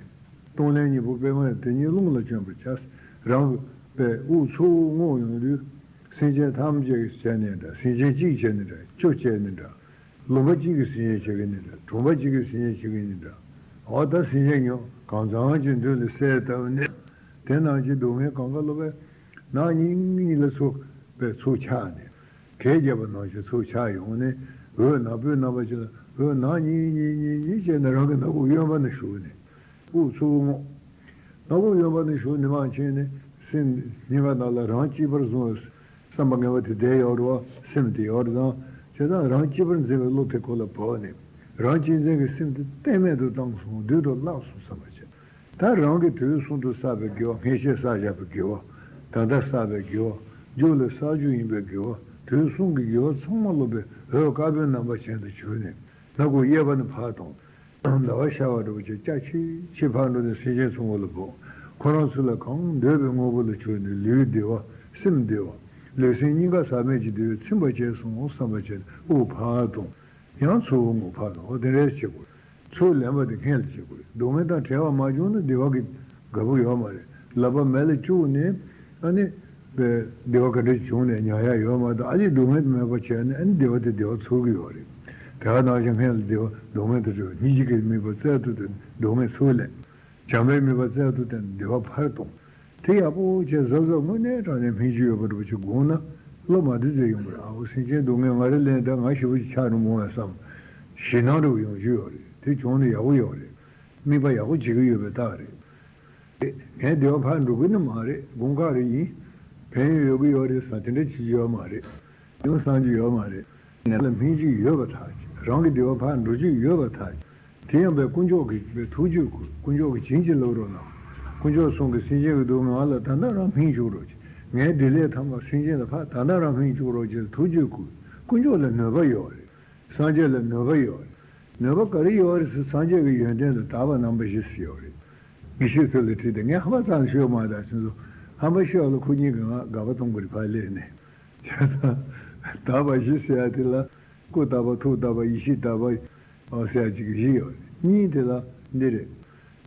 གཏོང་ལེན་གཉིས་པོ་སྤེལ་མར་དེ་ཉིད་རླུང་ལ་བསྐྱོན་པར་བྱ། རང་གི་པའི་དབུགས་ཚུར་རྔུབ་ཡོང་དུས། སེམས་ཅན་ཐམས་ཅད་ཀྱི་བྱས་ནས་འདྲ། སེམས་ཅན་གཅིག་བྱས་ནས་འདྲ། བཅུ་བྱས་ནས་འདྲ། ལུང་པ་གཅིག་གི་སེམས་ཅན་བྱེད་ཀྱི་ནི་འདྲ། གྲོང་པ་གཅིག་གི་སེམས་ཅན་བྱེད་ཀྱི་ནི་འདྲ། འོ་ད་སེམས་ཅན་ཉོ་གང་ཚང་གཅིག་མདུན་ལ་གསལ་བཏབ་ནས། དེ་ནང་གི་སྡུག་བསྔལ་གང་ག་ལོ་བས་ནག་ཉིང་ཉིང་ལ་ཚུར་བས་ཚུར་ཆགས་ནས། གད་རྒྱབ་པ་ནང་བཞིན་ཚུར་ཆགས་ཡོང་ནས། འོད་ནག་པོའི་རྣམ་པ་ཅིག་ལ་འོད་ནག་ཉིང་ཉིང་ཉིང་ཉིང་བྱས་ནས་རང་གི་སྣ་ཁུག་གཡོན་པ་ན་ཞུགས་ནས། སྐུ་ཚུར་བསྔོ། སྣ་ཁུག་གཡོན་པ་ནས་ཞུགས་ནི་མ་ཕྱིན་ནས་སེམས་སྙིང་ག་ནང་ལ་རང་གཅིག་པུར་བཟུང་བས། བསམ་པ་ངན་པ་དེ་བསྡད་ཡོད་རེད་བ། སེམས་དེ་ཡོད་རེད་དང་། བྱས་ཙང་རང་གཅིག་པུར་འཛིན་པའི་བློ་དེ་ཁོ་ལ་བབས་ནས། རང་གཅེས་འཛིན་གྱི་སེམས་དེ་གཏན་མེད་དུ་བཏང་སོང་། བདུད་དུ་བརླག་སོང་བསམ་པ་བྱས། ད་རང་གིས་དུས་གསུམ་དུ་བསགས་པའི་དགེ་བ། སྔན་ཆད་བསགས་བཞག་པའི་དགེ་བ། ད་ལྟ་བསགས་པའི་དགེ་བ། རྒྱུ་ལ་བསགས་རྒྱུ་ཡིན་པའི་དགེ་བ། དུས་གསུམ་གྱི་དགེ་བ་ཚང་མ་སློབ་པའི་འོད་དཀར་པོའི་རྣམ་པ་ཅན་དུ་གྱུར་ནས། སྣ་ཁུག་གཡས་པ་ནས་ཕར་དང་། ཟླ་བ་ཤར་བ་འདྲ་བོ་ཅིག་སྐྱ་ཆིལ་ཆིལ་ཕར་འགྲོ་ནས་སེམས་ཅན་ཚང་མ་ལ་བབས། ཁོ་རང་ཚོ་ལ་གང་འདོད་པའི་དངོས་པོ་ལ་གྱུར་ནས་ལུས་བདེ་བ། སེམས་བདེ་བ། ལུས་སེམས་གཉིས་ཀ་ཟག་མེད་ཀྱི་བདེ་བས་ཚིམ་པ་བྱས་སོང་བསམ་པ་བྱས་ནས་དབུགས་ཕར་གཏོང་། ཡང་ཚུར་དབུགས་ཕར་གཏོང་། འོ་དེ་འདྲས་བྱེད་དགོས། ཚུར་ལེན་པ་དེ་སྔན་ལ་བྱེད་དགོས། སྡུག་བསྔལ་དང་བྲལ་བ་མ་བྱུང་ན་བདེ་བ་གི་དགའ་པོ་ཡོད་མ་རེད། ལག་པ་མེ་ལ་བཅུག་ནས་ཨ་ནི་བདེ་བ་ག་འདྲ་བྱུང་ནས་མྱང་ཡ་ཡོད་མ་གཏོགས། ཨ་ནི་སྡུག་བསྔལ་མེད་པ་བྱས་ནས་ཨ་ནི་བདེ་བ་དེ་བདེ་བ་ཚོར་གི་ཡོད་རེད། དེ་ག་ནང་བཞིན་སྔན་ལ་བདེ་བ་སྡུག་བསྔལ་དང་བྲལ་བ་སྙིང་རྗེ་གི་དམིགས་པ་རྩལ་དུ་བཏོན་ནས་སྡུག་བསྔལ་ཚུར་ལེན། བྱམས་པའི་དམིགས་པ་རྩལ་དུ་བཏོན་ནས་བདེ་བ་ཕར་གཏོང་། དེ་ཡག་པོ་བྱས་གཟབ་གཟབ་དངོས་གནས་དྲང་གནས་སྨིན་རྒྱུ་ཡོད་པ་འདྲ་བོ་ཅིག་དགོངས་ན་བློ་མ་བདེ་ཚོད་ཡོང་གི་རེད། ཨ་འོ་སེམས་ཅན་སྡུག་བསྔལ་ང་རེ་ལེན་ད་ང་ཞེ་པོ་ཅིག་ཆགས་འགྲོ་མོ་ཡ་བསམ། ཞེད་སྣང་འདྲ་བོ་ཡོང་རྒྱུ་ཡོད་རེད། དེ་བྱུང་ན་ཡག་པོ་ཡོད་རེད། དམིགས་པ་ཡག་པོ་བྱེད་ཀྱི་ཡོད་པའི་རྟགས་རེད། ངས་བདེ་བ་ཕར་འགྲོ་གི་ནི་མ་རེད། དགོང་ཁ་རེ་ཡིན། ཕན་ཡོན་ཡོད་ཀྱི་ཡོད་རེད་བསམ་དེ་འདྲ་བྱེད་རྒྱུ་ཡོད་མ་རེད། ཡང་བསམ་རྒྱུ་ཡོད་མ་རེད། ངེད་ལ་སྨིན་རྒྱུ་ཡོད་པ་ཐག་ཆོད། རང་གི་བདེ་བ་ཕར་འགྲོ་རྒྱུ་ཡོད་པ་ཐག་ཆོད། དེ་ཡང་པའི་དཀོན་མཆོག་གི་པའི་ཐུགས་རྒྱུད་བསྐུལ། དཀོན་མཆོག་གིས་བྱིན་གྱིས་བརླབ་རོགས་གནང་། དཀོན་མཆོག་གསུམ་གྱིས་སེམས་ཅན་གྱི་སྡུག་བསྔལ་ང་ལ་ད་ལྟ་རང་སྨིན་བཅུག་རོགས་གྱིས། ངའི་བདེ་ལེགས་ཐམས་ཅད་སེམས་ཅན་ལ་ཕར་ད་ལྟ་རང་སྨིན་བཅུག་རོགས་གྱིས། ཐུགས་རྒྱུད་བསྐུལ། དཀོན་མཆོག་ལ་གནོད་པ་ཡོད་རེད། སངས་རྒྱས་ལ་གནོད་པ་ཡོད་རེད། གནོད་པ་ག་རེ་ཡོད་རེད་ཟེར། སངས་རྒྱས་ཀྱི་ཡོན་ཏན་ལ་དག་པ་རྣམ་པ་བཞི་ཟེར་ཡོད་རེད། དགེ་བཤེས་ཚོ་ལ་དྲིས་ཏེ། ངས་ཧམ་པ་ཙམ་ཤོད་མ་ད་ཁྱོད་ཚོ་ཧམ་པ་ཤོད་ལ་ཁོ་གཉིས་ཀྱིས་ང་དགག་པ་གཏོང་གི་རེད་ཕར་སླེབས་ནས། དག་པ་བཞི་ཟེར་ཡ་དེ་ལ་སྐུ་དག་པ། ཐུགས་དག་པ། ཡེ་ཤེས་དག་པ། ཨོ་ཟེར་ཡ་གཅིག་བཞི་ཡོད་རེད། གཉིས་དེ་ལ་འདི་རེད།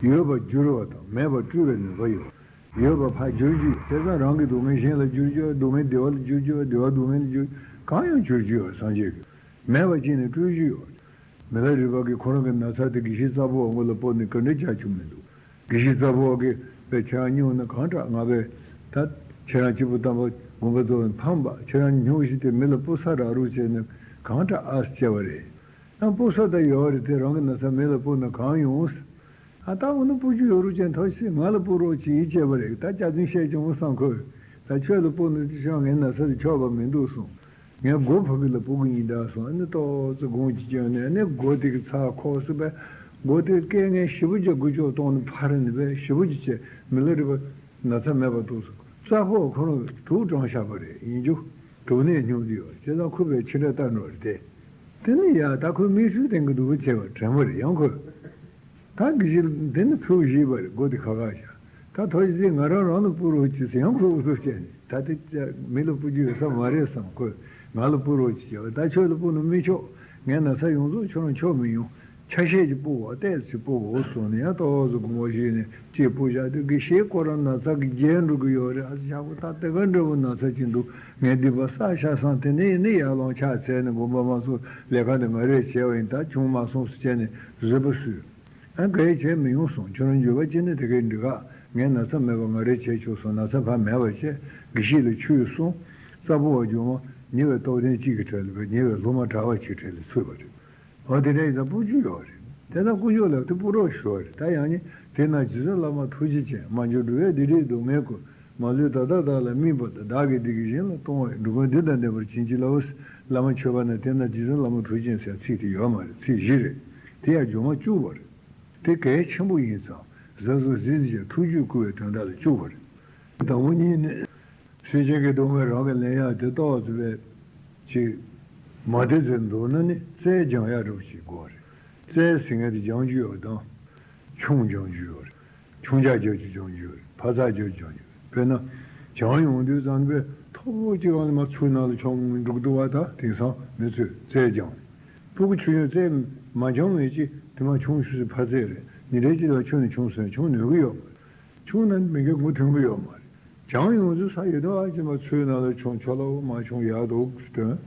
ཡོད་པ་བསྒྱུར་བ་དང་མེད་པ་སྤྲུལ་བའི་ནུས་པ་ཡོད། ཡོད་པ་ཕར་བསྒྱུར་རྒྱུ་ཡོད། བྱས་ཙང་རང་གི་སྡུག་བསྔལ་གཞན་ལ་བསྒྱུར་རྒྱུ། སྡུག་བསྔལ་བདེ་བ་ལ་བསྒྱུར་རྒྱུ། བདེ་བ་སྡུག་བསྔལ་ལ་བསྒྱུར་རྒྱུ། གང་ཡང་བསྒྱུར་རྒྱུ་ཡོད། སངས་རྒྱས་ཀྱིས། མེད་པ་ཅིག་ནས་སྤྲུལ་རྒྱུ་ཡོད། མི་ལ་རས་པ་གིས་ཁོ་རང་གི་ན་ཚ་དེ་དགེ་བཤེས་གཙང་པོ་བ་མགོ་ལ་སྤོ་ནས་ག་འདྲ་བྱ་ཆོག་མི་འདུག་དགེ་བཤེས་གཙང་པོ་བ་གིས་པའི་ཁྱེད་རང་སྨྱུང་ན་གང་དྲག་ང་པའི་ད་ཁྱེད་རང་གཅིག་པུ་དམ་པ་དགོན་པ་རྫོགས་ནས་ཕམ་པ། ཁྱེད་རང་སྨྱུང་ཞིག་དེ་མི་ལ་སྤུ་ས་རག་རུག་བྱས་ནས་གང་དྲག་ཨ་སི་བྱས་པ་རེད། ཡང་སྤུ་ས་ད་ཡོད་རེད་དེ། རང་གི་ན་ཚ་མི་ལ་སྤུ་ན་གང་ཡོང་། ཨ་ད་འོ་ན་སྤུ་རྒྱུ་ཡོད་རུག་ཅན་ཐོ་ཤི་ང་ལ་སྤུ་རོགས་བྱེད་ཡིད་ཆེས་པ་རེད། ད་སྐྱག་རྫུན་བཤད་ཀྱང་བསམ་ཁོས། ད་ཁྱོད་ལ་སྤུ་ན་དེ་ཆང་ངའི་ན་ཚ་དེ་ཆོག་པ་མི་འདུག་གསུངས། ངས་སྒོ་ཕ་གི་ལ་སྤུ་གི་ཡིན་ད་གསུངས། ཨ་ནི་ཏོག་ཙི་དགོངས་ཀྱི་བསྐྱོན་ནས་ཨ་ནི་སྒོ་དེ་གི་ཚ་ཁོག་སུ་པས་སྒོ་དེ་སྐད་ངན་ཞེ་པོ་ཅིག་འགུལ་སྐྱོད་གཏོང་ནས་ཕར་ནི་པས་ཞེ་པོ་ཅིག་བྱས། མི་ལ་རས་པ་ན་ཚ་མེད་པ་འདུག་གསུངས། གཙང་པོ་བ་ཁོ་རང་དུག་དྲངས་བཞག་པ་རེད། ཡིན་རྒྱུ་དུག་ནད་སྨྱུང་རྒྱུ་ཡོད། བྱས་ཙང་ཁོ་པས་ཕྱི་འདྲ་ལྟ་འགྲོ་རེད་དེ། དེ་ནི་ཡ་ད་ཁོས་མིག་ཆུ་སྟེང་གི་སྡུག་པོ་བྱས་པ་དྲན་པ་རེད། ཡང་ཁོས། ད་དགེ་བཤེས་འདི་ནི་ཚུར་གཞིས་པ་རེད། སྒོ་དེ་ཁ་ཁ་བཞག་ད་ཐོ་ཞིག་ང་རང་རང་ལ་སྤུ་རོགས་གྱིས་ཟེར། ཡང་ཁོས་འུ་ཚོ་བྱས་ནས་ད་དེ་མི་ལ་སྤུ་རྒྱུ་ཡོད་ས་མ་རེད་བསམ། ཁོས་ང་ལ་སྤུ་རོགས་གྱིས་བྱས་པ། ད་ཁྱོད་ལ་སྤུ་ན་མི་ཆོག་ངའི་ན་ཚ་ཡོངས་རྫོགས་ཁྱོད་རང་ཆོག་མི་ཡོང་། ཆ་ཤས་ཀྱིས་སྤུ་བ་ཏོག་ཙམ་སྤུ་བ་འོ་སོང་ནས་ཡང་ཏོག་ཙམ་དགོངས་པ་བཞེས་ནས་ཅིག་སྤུ་བཞག་དུས་དགེ་བཤེས་ཁོ་རང་ན་ཚ་གིས་རྒྱས་འགྲོ་གི་ཡོད་རེད། ཨ་ཙི་ཞག་པོ་ད་དེ་ག་འདྲ་བོ་ན་ཚ་ཅིག་འདུག་ངས་སྡིག་པ་བསགས་ཤག་བསམ། དེ་ནས་ནི་ཡར་ལངས་ཕྱག་འཚལ་ནས་དགོངས་པ་མ་ཚོམས། ལས་ཀ་འདི་ང་རས་བྱས་པ་ཡིན། ད་བྱུང་མ་སོང་ཟེར་བྱས་ནས་བཟོད་པ་གསོལ། ཨ་ག་ཡེ་བྱས་མི་ཡོང་གསུངས། ཁྱོད་རང་འགྱོད་པ་ཅི་ནས་དེ་གའི་འགྲིག་ག་ངས་ན་ཚ་མེད་པ་ང་རས་བྱས་ཆོག་གསུངས། ན་ཚ་ཕར་མེད་པ་བྱས། དགེ་བཤེས་ལ་ཆོས་གསུངས། གཙང་པོ་བ་སྒྱུ་མ་ཉེ་བའི་རྟོགས་ལྡན་གཅིག་གི་གྲལ་ལ། ཉེ་བའི་སློབ་མ་གྲྭ་པ་གཅིག་གྲལ་ལ་ཚུད་པ་རེད། འོ་དེ་འདྲ་ཡིན་ཙང་སྤུ་རྒྱུ་ཡོད་རེད། དེ་ན་དཀོན་མཆོག་ལ་དེ་སྤུ་རོགས་ཞུ་བ་རེད། ད་ཡང་ནི་དེ་ན་རྗེ་བཙུན་བླ་མ་ཐུགས་རྗེ་ཅན། མ་གྱུར་འགྲོ་བའི་བདེ་ལེགས་སྡུག་བསྔལ་ཀུན། མ་ལུས་ད་ལྟ་བདག་ལ་སྨིན་པ་དང་། བདག་གིས་འདི་ཀྱང་གཞན་ལ་གཏོང་བའི། འགྲོ་ཀུན་འདི་དང་ལྡན་པར་བྱིན་གྱིས་རློབས། བླ་མ་མཆོད་པ་ན་དེ་ན་རྗེ་བཙུན་བླ་མ་ཐུགས་རྗེ་ཅན་ཟེར་ཚིག་དེ་ཡོད་མ་རེད། ཚིག་བཞི་རེད། དེ་ཡང་སྒྱུ་མ་བཅུ་པ་རེད། དེ་གལ་ཆེན་པོ་ཡིན་ཙང་གཟབ་གཟབ་གཟིགས་གཟིགས་བྱས་ཐུགས་རྒྱུད་བསྐུལ་བའི་དོན་དག་ལ་བཅུག་པ་རེད། དང་པོ་ཉིད་ནི། སེམས་ཅན་གྱི་སྡུག་བསྔལ་རང་གིས་ལེན་ཡག་དེ་ཏོག་ཙམ་བས་ཅིག་མ་བདེ་ཙམ་འདུག་ན་ནི་རྩལ་སྦྱང་ཡག་འདྲ་པོ་ཞིག་དགོས་རེད། རྩལ་ཟེར་མཁན་དེ་སྦྱང་རྒྱུ་ཡོད་དང་། ཆུང་སྦྱང་རྒྱུ་ཡོད་རེད། ཆུང་ཇག་རྒྱག་རྒྱུ་སྦྱང་རྒྱུ་ཡོད་རེད། ཕར་ཚགས་རྒྱག་རྒྱུ་སྦྱང་རྒྱུ་ཡོད་རེད། དཔེར་ན། སྦྱང་ཡོང་དུས་ཙམ་པས་མཐོ་པོ་གཅིག་སྒང་ལ་མར་ཚུར་ནང་ལ་མཆོང་འགྲོ་གི་འདུག་བ། ད་དེང་སང་མི་ཚོས་རྩལ་སྦྱང་། སྤུ་གུ་ཆུང་ཆུང་རྩལ་མ་སྦྱང་བའི་ཅིག་དེ་མར་ཆུང་ཤོས་ཤིག་ཕར་རྩལ་རེད། ཉིན་རེ་གཅིག་ལ་ཆུང་ནས་ཆུང་སོང་ཆུང་ནུས་གི་ཡོད་མ་རེད། ཆུང་ན་མི་འགའ་མགོ་ཐོན་གི་ཡོད་མ་རེད། སྦྱང་ཡོང་དུས་ས་ཡོད་དོ། ཨ་ཅེ་མ་ཚུར་ནང་ལ་མཆོང་ཆོག་ལ་འོ་མ་མཆོང་ཡག་འདུག་དོན།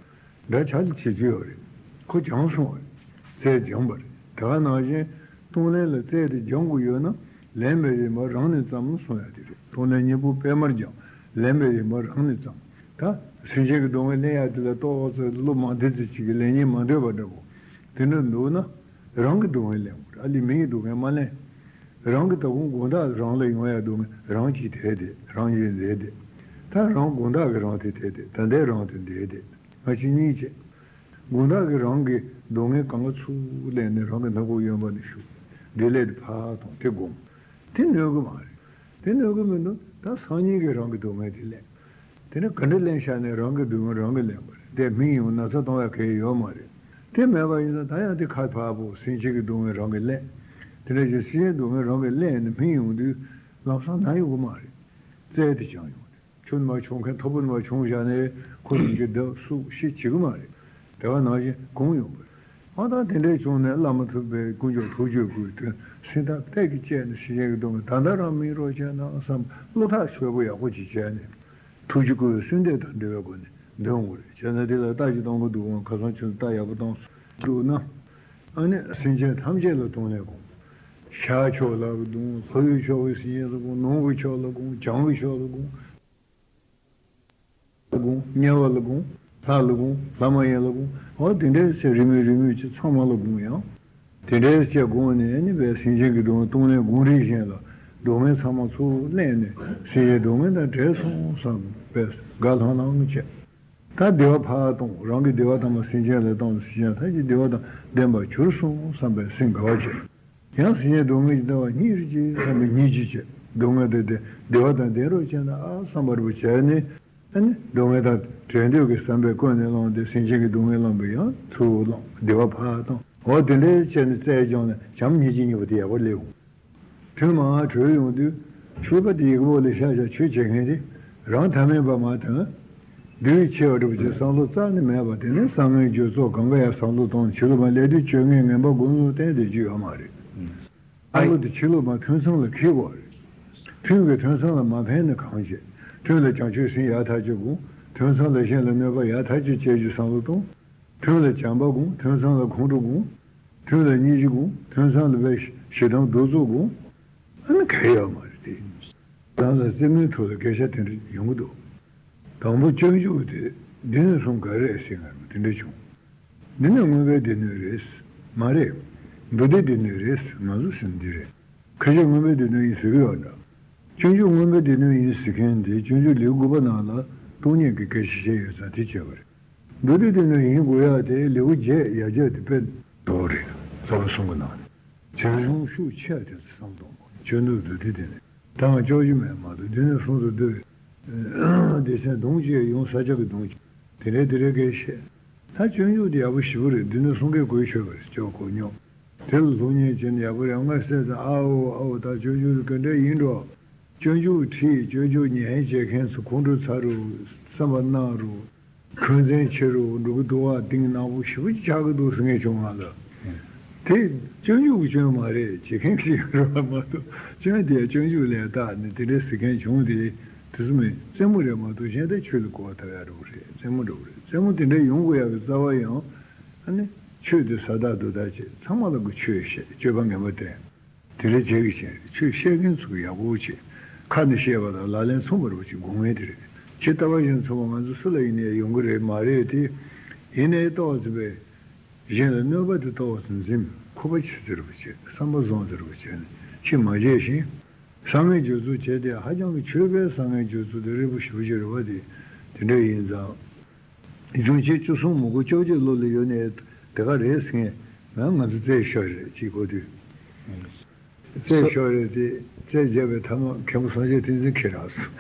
འདྲ་ཆགས་ཀྱི་བྱེད་ཀྱི་ཡོད་རེད། ཁོ་སྦྱངས་སོང་བ་རེད། རྩལ་སྦྱངས་པ་རེད། དེ་ག་ནང་བཞིན་གཏོང་ལེན་ལ་རྩལ་དེ་སྦྱང་དགོས་ཡོད་ན་ལེན་པའི་རིམ་པ་རང་ནས་བརྩམས་གསུང་ཡ་དེ་རེད། གཏོང་ལེན་གཉིས་པོ་སྤེལ་མར་སྦྱངས། ལེན་པའི་རིམ་པ་རང་ནས་བརྩམས། ད་སེམས་ཅན་གྱི་སྡུག་བསྔལ་ལེན་ཡ་དེ་ལ་ཏོག་ཙམ་བློ་མ་བདེ་ཙམ་ཅིག་གིས་ལེན་སྙིང་མ་འདོད་པ་འདྲ་པོ་དེ་འདྲ་འདུག་ན་རང་གི་སྡུག་བསྔལ་ལེན་དགོས་རེད། ཨ་ལས་མི་གི་སྡུག་བསྔལ་མ་ལེན། རང་གི་ད་གུང་དགོང་དག་རང་ལ་ཡོང་ཡ་འདུག་ངས་རང་གཅིག་དེ་དེ་རང་གཅིག་འདི་དེ། ད་རང་དགོང་དག་གི་རང་དེ་དེ་དེ་ད་ལྟའི་རང་དེ་འདི་དེ་ང་གཅིག་གཉིས་བྱས། དགོང་དག་གི་རང་གི་སྡུག་བསྔལ་གང་ག་ཚུར་ལེན་ནས་རང་གི་སྣ་ཁུག་གཡོན་པ་ནས་ཞུགས། བདེ་ལེགས་དེ་ཕར་གཏོང་དེ་སྒོམ། དེ་གནོད་གི་མ་རེད། དེ་གནོད་གི་མི་འདུག་ད་སང་ཉིན་གི་རང་གི་སྡུག་བསྔལ་དེ་ལེན། དེ་ནས་ག་འདྲ་ལེན་བཞག་ནས་རང་གི་སྡུག་བསྔལ་རང་གིས་ལེན་པ་རེད། དེ་སྨིན་ཡོང་ན་ཚ་གཏོང་ཡ་གལ་ཡོད་མ་རེད། དེ་མེད་པ་ཡིན་ན་ད་ཡང་དེ་ཁ་ཕར་ཕབ། སེམས་ཅན་གྱི་སྡུག་བསྔལ་རང་གིས་ལེན། དེ་འདྲ་བྱས་སེམས་ཅན་སྡུག་བསྔལ་རང་གིས་ལེན་ནས་སྨིན་ཡོང་དུས་ལམ་སང་ན་ཡོང་གི་མ་རེད། རྩལ་དེ་སྦྱངས་ཡོང་དུས་ཆུ་ནང་མཆོང་མཁན་ཐོར་བུ་ནང་མཆོང་བཞག་ནས་ཁོ་རང་གི་བརྡབ་གསུག་ཤི་བྱེད་ཀྱི་མ་རེད། དེ་བ་ནང་བཞིན་གོམས་ཡོང་བ་རེད། ཨ་ད་དེ་འདྲས་བྱུང་ནས་བླ་མ་ཐུབ་པའི་དཀོན་མཆོག་ཐུགས་རྗེ་སྐུའི་དོན་སེམས་ཐག་གཏད་ཀྱིས་བཅད་ནས་སེམས་ཅན་གྱི་སྡུག་བསྔལ་ད་ལྟ་རང་སྨིན་རོགས་བྱས་ན་བསམ་བློ་ཐག་ཆོད་པོ་ཡག་པོ་ཅིག་བྱས་ནས། ཐུགས་རྗེ་སྐུའི་གསོལ་འདེབས་དང་འབྲེལ་བའི་སྒོ་ནས་འདོན་དགོས་རེད། བྱས་ན་དེ་ལ་རྟ་ཅིག་གཏོང་གི་འདུག་གམ། ཁ་སང་ཁྱོད་རྟ་ཡག་པོ་བཏང་སོང་འདུག་ན། ཨ་ནི་སེམས་ཅན་ཐམས་ཅད་ལ་གཏོང་ལེན་སྒོམ། ཤར་ཕྱོགས་ལ་གཏོང་། ལྷོ་ཡུལ་ཕྱོགས་ཀྱི་སེམས་ཅན་ལ་སྒོམ། ནུབ་ཀྱི་ཕྱོགས་ལ་སྒོམ། བྱང་གི་ཕྱོགས་ལ་སྒོམ། ལ་སྒོམ། དམྱལ་བ་ལ་སྒོམ། ལྷ་ལ་སྒོམ། ལྷ་མ་ཡིན་ལ་སྒོམ། འོ་དེ་འདྲའི་ཚེ་རེ་མོས་རེ་མོས་ཀྱི་ཚང་མ་ལ་སྒོམ་ཡང་། དེ་འདྲའི་ཚེ་སྒོམ་ནས་ནི་བས་སེམས་ཅན་གྱི་སྡུག་བསྔལ་གཏོང་ལེན་སྒོམ་རིམ་བཞིན་ལ་སྡུག་བསྔལ་ཚང་མ་ཚུར་ལེན་ནས་སེམས་ཅན་སྡུག་བསྔལ་དང་བྲལ་སོང་བསམ་པས་དགའ་ལྷང་ལྷང་བྱས། ད་བདེ་བ་ཕར་གཏོང་། རང་གི་བདེ་བ་དང་མ་སེམས་ཅན་ལ་བཏང་ནས་སེམས་ཅན་ཐམས་ཅད་བདེ་བ་དང་ལྡན་པར་གྱུར་སོང་བསམ་པས་སེམས་དགའ་བ་བྱས། ཡང་སེམས་ཅན་སྡུག་བསྔལ་གྱི་ལྟ་བ་སྙིང་རྗེ་ཅན་བསམ་པས་སྙིང་རྗེ་བྱས། སྡུག་བསྔལ་དེ་དེ་བདེ་བ་དང་ལྡན་རོགས་བྱས་ན་ཨ་བསམ་པ་རེ་བྱས་ནས། ཨ་ནི་སྡུག་བསྔལ་དང་བྲལ་འདོད་ཀྱི་བསམ་པས་ཀུན་ནས་བསླངས་ཏེ་སེམས་ཅན་གྱི་སྡུག་བསྔལ་བསླངས་པས་ཡང་ཚུར་བླངས་བདེ་བ་ཕར་བཏང་། འོ་དེ་འདྲའི་བྱས་ནས་རྩལ་སྦྱངས་ནས་བྱམས་སྙིང་རྗེ་གཉིས་པོ་དེ་ཡག་པོ་སླེབས་འོང་། ཐུན་མོང་གྲོལ་ཡོང་དུས་ཆོས་པ་དེ་ཡི་གེ་པོ་ལ་ཤ་ཤ་ཆོས་བྱེད་མཁན་དེ་རང་ཐ་མལ་པ་མ་དང་། བདུད་ཆེ་བ་འདྲ་པོ་ཅིག་བསམ་བློ་རྩ་ནས་མེད་པ་དེ་ནི་བསམ་ངན་སྦྱོར་ཚོགས་གང་ག་ཡང་བསམ་བློ་གཏོང་ཕྱི་ལོགས་མ་ལས་དུས་སྤྱོད་ངན་ངན་པ་སྒོམ་བློ་བསྟན་བསྡད་རྒྱུ་ཡོད་མ་རེད། བསམ་བློ་དེ་ཕྱི་ལོགས་མ་ཐུན་མཚམས་ལ་འཁེལ་དགོས་རེད། ཐུན་གྱིས་ཐུན་མཚམས་ལ་མ་ཕན་ན་གང་བྱེད། ཐུན་ལ་བྱང་ཆུབ་སེམས་ཡག་ཐག་ཆོད་སྒོམ། ཐུན་མཚམས་ལ་གཞན་ལ་གནོད་པ་ཡག་ཐག་ཆོད་བྱེད་རྒྱུ་བསམ་བློ་གཏོང་། ཐུན་ལ་བྱམས་པ་སྒོམ། ཐུན་མཚམས་ལ་ཁོང་ཁྲོ་སྒོམ། ཐུན་ལ་སྙིང་རྗེ་སྒོམ། ཐུན་མཚམས་ལ་བས་ཞེ་སྡང་གདུག་རྩུབ་སྒོམ། ཨ་ནི་གལ་ཡོད་མ་རེད་དེ། རང་ལ་རྩེད་མོའི་ཐོག་ལ་སྐད་ཆ་དེ་འདྲ་ཡོང་གི་འདུག་དང་པོ་སྤྱོད་འཇུག་དེ་སྡེ་སྣོད་གསུམ་ག་རེ་རེད་ཟེར་ང་དེ་འདྲ་བྱུང་། འདི་ནི་མངོན་པའི་སྡེ་སྣོད་རེད། མ་རེད། མདོ་སྡེའི་སྡེ་སྣོད་རེད། ང་ཚོ་ཟེར་འདི་རེད། ཁ་ཤས་མངོན་པའི་སྡེ་སྣོད་ཡིན་ཟེར་གི་ཡོད་འདྲ། སྤྱོད་འཇུག་མངོན་པའི་སྡེ་སྣོད་ཡིན་ཟེར་མཁན་དེ་སྤྱོད་འཇུག་ལེའུ་དགུ་པ་ནང་ལ་སྟོང་ཉིད་ཀྱི་སྐད་ཆ་བཤད་ཡོད་ཙང་དེ་བྱས་པ་རེད། མདོ་སྡེའི་སྡེ་སྣོད་ཡིན་དགོས་ཡག་དེ་ལེའུ་བརྒྱད་ཡ་བརྒྱད་དེ་དཔེ་མདོ་རེད། རྩ་བ་གསུམ་གྱི་ནང་ནས་བྱང་ཆུབ་ཤུགས་ཆེ་དེ་ཚོ་བསམ་གཏོང་དགོས། སྤྱོད་འཇུག་མདོ་སྡེའི་སྡེ་སྣོད་དང་སྐྱོ་ཤོས་མེད་མ་གཏོགས་སྡེ་སྣོད་གསུམ་དུ་བསྡུས། སྡེ་ཚན་བདུན་བཅས་ཡོང་ས་ཆ་གི་བདུན་བཅས་དེ་འདྲའི་དེ་འདྲའི་སྐད་བཤད། ད་སྤྱོད་འཇུག་དེ་ཡག་པོ་ཞེ་པོ་རེད། སྡེ་སྣོད་གསུམ་ཀའི་གོ་ཆོད་པ་རེད། སྐྱོ་ཁོག་སྙོམས། དེ་ལ་སློབ་གཉེར་བྱས་ནས་ཡག་པོ་རེད། སྔ་སེ་ད་ཨ་འོ་ཨ་འོ་ད་སྤྱོད་འཇུག་དེ་ག་འདྲ་ཡིན་འགྲོ། སྤྱོད་འཇུག་ཁྲིད། སྤྱོད་འཇུག་ཉན་བྱེད་མཁན་ཚོ་ཁོང་ཁྲོ་ཚ་རུ་བསམ་པ་སྣང་རུ། འཁོན་འཛིན་ཆེ་རུ་འགྲོ་གི་འདུག་བ། གཏིང་ནག་པོ་ཞེ་པོ་ཅིག་ཆགས་ཀྱི་འདུག་ཟེར་མཁན་བྱུང་ང་ལ། དེ་སྤྱོད་འཇུག་གི་སྐྱོན་མ་རེད། བྱེད་མཁན་ཞིག་རེད་བ་མ་གཏོགས་སྐྱོན་དེ་སྤྱོད་འཇུག་ལས་བཏགས་ནས་དེ་འདྲའི་ཟེར་མཁན་བྱུང་དེ། དེ་ཚོ་མི་རྩེད་མོ་རེད་མ་གཏོགས་གཞན་དག་ཆོས་ལ་གོ་བ་ཐོབ་ཡག་འདྲ་པོ་རེད། རྩེད་མོ་འདྲ་པོ་རེད། རྩེད་མོ་དེ་འདྲ་ཡོང་དགོས་ཡག་གི་རྩ་བ་ཡང་། ཨ་ནི་ཆོས་དེ་ཟ་དག་འདུག་དག་བྱེད། ཚང་མ་ལ་གི་ཆོས་བཤད། སྤྱོད་པ་ངན་པ་བསྟན། དེ་འདྲ་བྱེད་ཀྱི་བྱེད། ཆོས་བཤད་མཁན་ཚོ་གི་ཡག་པོ་བྱེད། ཁ་ནས་བཤད་པ་དང་ལག་ལེན་མཚུངས་པ་རེད་པ་ཅིག་དགོས་ངེས་དེ་རེད། ཇི་ལྟ་བ་བཞིན་མཚུངས་པ་ང་ཚོ་སུ་ལ་ཡིན་ནའི་ཡོང་གི་རེད་མ་རེད་དེ། ཡིན་ནའི་ཏོག་ཙམ་པའི་གཞན་ལ་གནོད་པ་དེ་ཏོག་ཙམ་འཛེམ། ཁོ་པ་ཆེ་ཟེར་བ་བྱེད། བསམ་པ་བཟང་ཟེར་བ་བྱེད་ནས་ཕྱི་མ་བརྗེད་བཞིན། བསམ་ངན་སྦྱོར་ཚུལ་བྱས་ཏེ་ཧ་ཅང་གི་ཆོས་པའི་བསམ་ངན་སྦྱོར་ཚུལ་དེ་རིལ་པོ་ཞེ་པོ་ཅིག་རེད་བ། དེ་དེ་འདྲ་ཡིན་ཙང་། སྦྱོང་བྱེད་བཅུ་གསུམ་མང་པོ་བཅོ་བརྒྱད་བློ་ལ་ཡོད་ནས་དེ་ག་རེད་ཟེར་མཁན་ང་ང་ཚོ་རྩེད་ཤོར་རེད་ཅེས་གོ་དུས། རྩེད་ཤོར་རེད་དེ་རྩེད་བརྒྱབ་པའི་མཐའ་མ་མཁན་པོ་སངས་རྒྱས་བསྟན་འཛིན་ཁྱེད་རང་སོང་།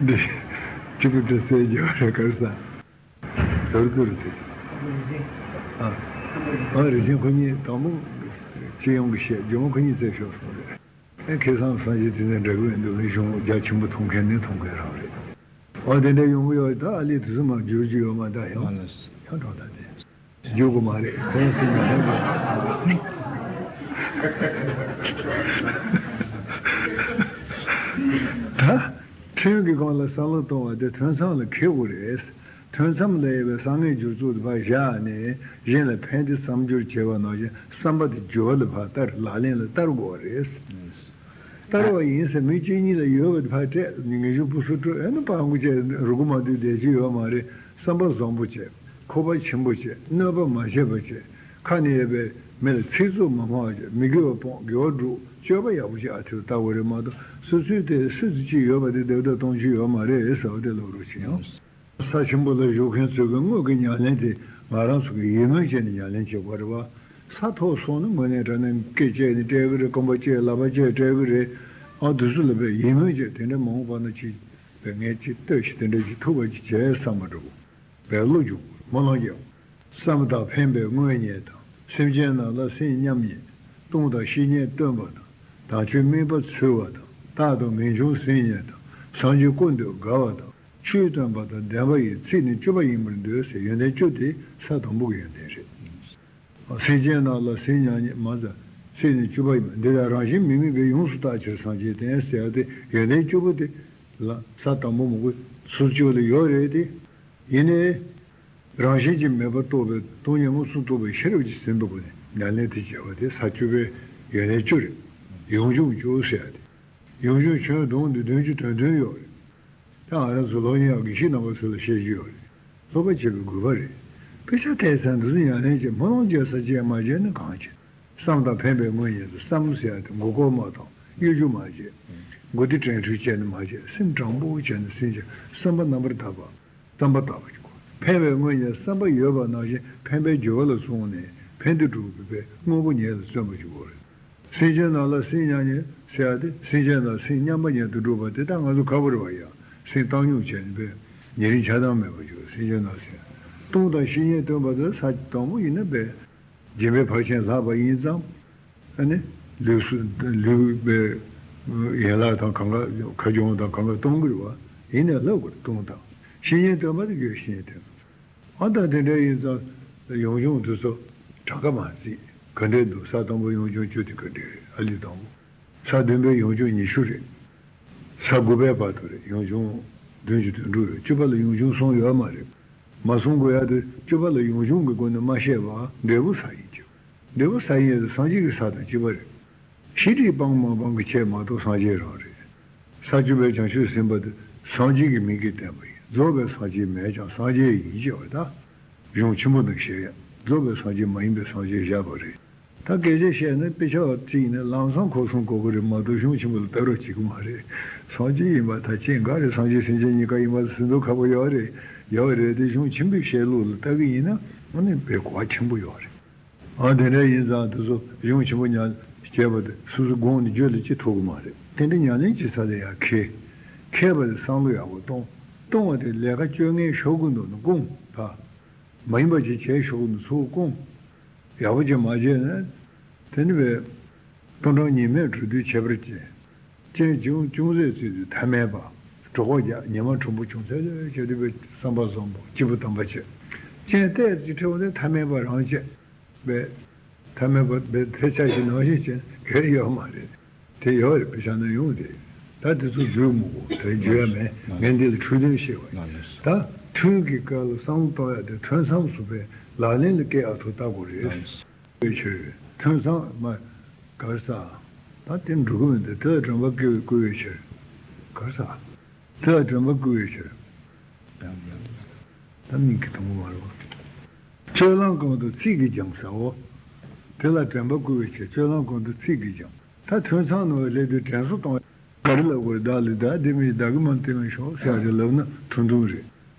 འདི་གཅིག་པུ་དེ་རྩེད་བརྒྱབ་རེད་ག་ས། ཟུར་ཟུར་དེ། ཨ། ཨ་རིག་ཆེན་ཁོ་གཉིས་དང་པོ་སྤྱི་ཡོངས་ཀྱི་བཤད། རྒྱུ་མ་ཁོ་གཉིས་རྩེད་ཤོར་སོང་རེད། ཨེ་ཁེ་སང་སངས་རྒྱས་བསྟན་འཛིན་འདྲ་གི་འདུག་ནི་གཞུང་རྒྱ་ཆེན་པོ་མཐོང་མཁན་ནི་མཐོང་མཁན་རང་རེད། འོ་དེ་འདྲ་ཡོང་གི་ཡོད། ད་ཨ་ལི་དེ་ཚོ་མར་བསྒྱུར་རྒྱུ་ཡོད་མ། ད་ཡང་ཡང་གྲོགས་ད་དེ་བསྒྱུར་དགོས་མ་རེད། ཁོང་སེམས་ནང་ཧེ་གི། ད་ཐུན་གྱི་སྒང་ལ་བསམ་བློ་གཏོང་བ་དེ་ཐུན་མཚམས་ལ་འཁེལ་དགོས་རེད། ཐུན་མཚམས་ལ་ཡོད་པའི་བསམ་ངན་སྦྱོར་ཚུལ་དེ་ཕར་བཞག་ནས་གཞན་ལ་ཕན་བདེ་བསམ་སྦྱོར་བྱེད་པ་ནང་བཞིན་བསམ་པ་དེ་སྦྱོར་བ་ལ་ཕར་བསྟར། ལག་ལེན་ལ་བསྟར་དགོས་པ་རེད། བསྟར་བ་ཡིན་ཟེར་མི་གཅིག་གཉིས་ལ་ཡོད་པ་དེ་ཕར་སྤྲད། ངེས་ཤུགས་སྤུ་སུ་སྤྲོད། ཨེ་ནི་སྤྲང་པོ་བྱས་རུ་གུ་མ་དུས་བསྡད་རྒྱུ་ཡོད་མ་རེད། བསམ་པ་བཟང་པོ་བྱས། ཁོག་པ་ཆེན་པོ་བྱས། གནོད་པ་མ་བྱས་པ་བྱས། ཁ་ནས་ཡོད་པའི་ མི་ལ་ཚིག་རྩུབ་མ་སྨྲ་བ་བྱས། མི་དགེ་བ་སྤོང་། དགེ་བ་སྒྲུབ། སྤྱོད་པ་ཡག་པོ་ཅིག་ཨ་ཐུར་ལྟ་དགོས་རེད་མ་གཏོགས། སོ་སོའི་དེ་སུ་ཚོད་ཅིག་ཡོད་པ་དེ་སྡེབ་སྟོན་གཏོང་རྒྱུ་ཡོད་མ་རེད་ཟེར་བ་དེ་ལབ་རོགས་བྱེད་ཡང་། ས་ཆེན་པོ་ལ་བཞུགས་མཁན་ཚོས་ཀྱི་དངོས་ཀྱི་ཉམས་ལེན་དེ་ང་རང་ཚོ་གི་ཡིད་སྨོན་བྱས་ནས་ཉམས་ལེན་བྱེད་དགོས་རེད་བ། ས་མཐོ་སོང་ན་དངོས་གནས་དྲང་གནས་སྐེ་བཅད་ནས་སྤྲད་གི་རེད། རྐང་པ་བཅད། ལག་པ་བཅད་སྤྲད་གི་རེད། ཨ་དུས་སུ་ལ་བས་ཡིད་སྨོན་བྱས། དེ་འདྲ་མ་འོངས་པ་ན་ཅིག་བས་ངས་ཅིག་ལྟོས་ཤིག་དེ་འདྲ་ཅིག་ཐུབ་པ་ཅིག་བྱས་བསམ་པ་འགྲོ་བས་བློ་འཇུག་དགོས། སྨོན་ལམ་རྒྱག་དགོས། བསམ་པ་དང་ཕན་པའི་དངོས་རྙེད་དང་། སེམས་ཅན་རྣམས་ལ་སེམས་མཉམ་ཉིད། སྟོང་དང་བཤེས་གཉེན་སྟོན་པ་དང་། དམ་ཆོས་སྨིན་པ་འཚོལ་བ་དང་། རྟག་ཏུ་ངེས་འབྱུང་སེམས་ཉིད་དང་། སངས་རྒྱས་ཀུན་འདུས་དགའ་བ་དང་། ཆོས་སྟོན་པ་དང་ལྡན་པ་ཡི་ཚིག་ནི་བཅུ་པ་ཡིན་པར་འདོད་ཟེར། ཡོན་ཏན་བཅུ་དེ་ས་དང་པོ་གི་ཡོན་ཏན་རེད། སེམས་ཅན་རྣམས་ལ་སེམས་མཉམ་ཉིད་མ་ཟད་ཚིག་ནི་བཅུ་པ་ཡིན་པ། འདི་ལ་རང་བཞིན་མེད་མིན་གྱི་ཡོངས་སུ་བརྟག་ཕྱིར་སངས་རྒྱས་བསྟན་ཟེར་ཡ་དེ་ཡོན་ཏན་བཅུ་པོ་དེ་ལ་ས་དང་པོ་མང་པོ་ཚུལ་བཅུ་ལ་ཡོད་རེད་དེ། ཡིན་ནའི་རང་བཞིན་གྱིས་མེད་པར་རྟོགས་པའི་སྟོང་ཉིད་མངོན་སུམ་རྟོགས་པའི་ཤེས་རབ་ཀྱིས་ཟིན་པའི་སྒོ་ནས་ཉམས་ལེན་དེ་བྱས་པ་དེ་ས་བཅུ་པའི་ཡོན་ཏན་བཅུ་རེད། ཡོངས་སྦྱོང་བཅུ་ཟེར་ཡ་དེ། ཡོངས་སྦྱོང་ཁྱོན་བསྡོམས་དེ་བདུན་ཅུ་དོན་བདུན་ཡོད་རེད། ད་ང་རང་ཚོ་སློབ་གཉེར་བ་དགེ་བཤེས་རྣམ་པ་ཚོ་ལ་བཤད་རྒྱུ་ཡོད་རེད། སློབ་པ་བྱེད་པའི་དགོས་པ་རེད། དཔེ་ཆ་བལྟས་ཚར་འདུག་སེ་ཉམས་ལེན་བྱེད། སྨོན་ལམ་རྒྱག་ས་བྱས་མ་བྱས་ན་གང་བྱེད། བསམ་དང་ཕན་པའི་དངོས་རྙེད་དུ་བསམ་ཟེར་ཡ་དེ་མགོ་སྐོར་མ་གཏོང་། གཡོ་སྒྱུ་མ་བྱེད། མགོ་བདེ་དྲན་འཕྲུལ་བྱས་ནས་མ་བྱེད། སེམས་དྲང་པོ་བྱས་ནས་སེམས་ཀྱི་བསམ་པ་རྣམ་པར་དག་པ། བསམ་པ་དག་པ་ཞིག་དགོས། ཕན་པའི་དངོས་རྙེད་བསམ་པ་ཡོད་པ་ནང་བཞིན་ཕན་པའི་རྒྱུ་བ་ལ་བཟུང་ནས་ཕན་བདེ་སྒྲུབ་དགོས་པས་དངོས་པོ་ཉིད་ལ་བརྩོན་པ་ཞིག་དགོས་རེད། སེམས་ཅན་རྣམས་ལ་སེམས་མཉམ་ཉིད་ཟེར་ཡ་དེ། སེམས་ཅན་དང་སེམས་མཉམ་པ་ཉིད་དུ་སྒྲུབ་པ་དེ་ད་ང་ཚོ་ཁག་པོ་རེད་བ་ཡ། སེམས་བཏང་སྙོམས་བྱས་ནས་པས་ཉེ་རིང་ཆགས་སྡང་མེད་པར་གྱུར། སེམས་ཅན་རྣམས་སེམས་སྟོང་དང་བཤེས་གཉེན་སྟོན་པ་དེ་ས་དང་པོ་ཡིན་ན་པས་སྦྱིན་པའི་ཕར་ཕྱིན་ལྷག་པ་ཡིན་ཙང་། ཨ་ནི་ལུས་སུ་ལུས་པའི་ཡན་ལག་དང་གང་ག་ཁ་རྒྱུན་དང་གང་ག་གཏོང་གི་རེད་བ། ཡིན་ནའི་ལྷག་པར་སྟོང་དང་བཤེས་གཉེན་སྟོན་པ་དེ་ཡོད། བཤེས་གཉེན་སྟོན་པ། ཨ་ད་དེ་འདྲ་ཡིན་ཙང་ཡོངས་སྦྱོང་དེ་ཚོ་གྲངས་ཀ་མ་བརྩིས། ག་འདྲས་འདུག་ས་དང་པོ་ཡོངས་སྦྱོང་བཅུ་དེ་ག་འདྲས་རེད། ཨ་ལི་དང་པོ། ས་བདུན་པའི་ཡོངས་སྦྱོང་ཉི་ཤུ་རེད། ས་དགུ་པའི་བར་དུ་རེད། ཡོངས་སྦྱོང་བདུན་ཅུ་དོན་དྲུག་ཡོད། བཅུ་པ་ལ་ཡོངས་སྦྱོང་གསུམ་ཡོད་མ་རེད། མ་གསུང་དགོས་ཡ་དེ་བཅུ་པ་ལ་ཡོངས་སྦྱོང་གི་སྒོ་ནས་མ་བཤད་པ་འབྲས་བུ་ས་ཡིན་གྱི། འབྲས་བུ་ས་ཡིན་ཡ་དེ་སངས་རྒྱས་ཀྱི་ས་དང་གཅིག་པ་རེད། ཤེས་རིག་སྤང་མ་སྤང་གི་ཁྱད་མ་གཏོགས་སངས་རྒྱས་རང་རེད། ས་བཅུ་པའི་བྱང་ཆུབ་སེམས་དཔའ་དེ་སངས་རྒྱས་ཀྱི་མིང་གིས་བསྟན་པ་ཡིན། རྫོགས་པའི་སངས་རྒྱས་མེད་ཀྱང་སངས་རྒྱས་ཡིན་ཅེས་པ་ད། གཞུང་ཆེན་པོ་ནང་བཤད་ཡ། རྫོགས་པའི་སངས་རྒྱས་མ་ཡིན་པའི་སངས་རྒྱས་བཞག་པ་རེད། ད་སྐད་ཆ་བཤད་ན་དཔེ་ཆ་བ་བརྩིས་ན་ལམ་སང་གོ་སོང་གོ་གི་རེད་མ་གཏོགས་གཞུང་ཆེན་པོ་ལ་ལྟ་རོགས་བྱེད་གི་མ་རེད། སངས་རྒྱས་ཡིན་པ་ད་ཅི་འགའ་རེ་སངས་རྒྱས་སེམས་ཅན་གཉིས་ཀ་ཡིན་པ་ཟེར་མདོག་ཁ་པོ་ཡོད་རེད། ཡོད་རེད་དེ་གཞུང་ཆེན་པོའི་བཤད་ལུགས་ལ་ལྟ་གི་ཡིན་ན་ཨ་ནི་དཔེ་གོ་བ་ཆེན་པོ་ཡོད་རེད། ཨ་དེ་འདྲ་ཡིན་ཙང་དེ་ཚོ་གཞུང་ཆེན་པོ་ཉམས་བྱས་པ་དེ་སོ་སོ་དགོངས་ནས་བརྗོད་ལ་ཅི་ཐུབ་ཀྱི་མ་རེད། དེ་འདྲ་ཉམས་ལེན་བྱེད་ས་ལ་ཡང་མཁས། མཁས་པ་དེ་བསམ་བློ་ཡག་པོ་གཏོང་། གཏོང་བ་དེ་ལས་ཀ་སྤྱོད་ངན་ཤོར་གི་འདུག་ན་སྐུང་ད། མ་ཡིན་པ་ཅིག་བྱས་ཤོར་གི་འདུག་ཚུར་སྐུང་། ཡག་པོ་ཅིག་མ་བྱས་ན། དེ་ནི་བས། སྟོང་ཕྲག་ཉི་མས་གྲོལ་དུས་ཁྱད་པར་ཅན། རྐྱེན་ཅུང་ཅུང་ཟད་བརྩིས་དུས་ཐ་མལ་པ། གྲོགས་པོ་རྒྱག་ཉི་མ་གྲོང་པོ་ཆུང་ཚད་ལས་བྱེད་དུས་པའི་བསམ་པ་བཟང་པོ་སྐྱིད་པོ་དམ་པ་བྱེད། རྐྱེན་ཏོག་ཙམ་ཁྲེལ་བ་དེ་ཐ་མལ་པ་རང་བྱེད། པས། ཐ་མལ་པ་པའི་ཐལ་ཆ་ཞིག་ནང་བཞིན་བྱས་གལ་ཡོད་མ་རེད། དེ་ཡོད་རེད་པས་ཤ་ན་ཡོང་དེ། ད་དེ་ཚོ་བརྗོད་མི་དགོས་དེ་བརྗོད་ཡ་མེད། ངས་འདི་ལ་འཕྲོས་དོན་བཤད་པ་ཡིན། ད་ཐུན་གྱི་སྐབས་ལ་བསམ་བློ་གཏོང་ཡ་དེ་ཐུན་མཚམས་སུ་པའི་ལག་ལེན་ལ་སྐྱེལ་ཡ་ཐུག་ལྟ་དགོས་རེད། བའི་ཕྱིར། ཐུན་མཚམས་མ། གར་ས། ད་དེ་འགྲོ་གི་མི་འདུག་དེ་ལ་དྲན་པ་བསྐུལ་བསྐུལ་བའི་ཕྱིར། གར་ས། དེ་ལ་དྲན་པ་བསྐུལ་བའི་ཕྱིར། ད་མིང་གི་དང་པོ་མ་རེད་བ། སྤྱོད་ལམ་གང་དུ་ཚིག་གིས་སྦྱངས་ཟེར་འོ། དེ་ལ་དྲན་པ་བསྐུལ་བའི་ཕྱིར་སྤྱོད་ལམ་གང་དུ་ཚིག་གིས་སྦྱངས། ད་ཐུན་མཚམས་ནང་སླེབས་དུས་དྲན་གསོ་གཏོང་ག་རེ་ལབ་དགོས་རེད། བདག་ལ་བདག་བདེ་མོད་ཀྱི་བདག་གིས་མ་བདེ་མོད་ཤོག་ཟེར་ཡ་རེ་ལབ་ན་ཐུང་ཐུང་རེད།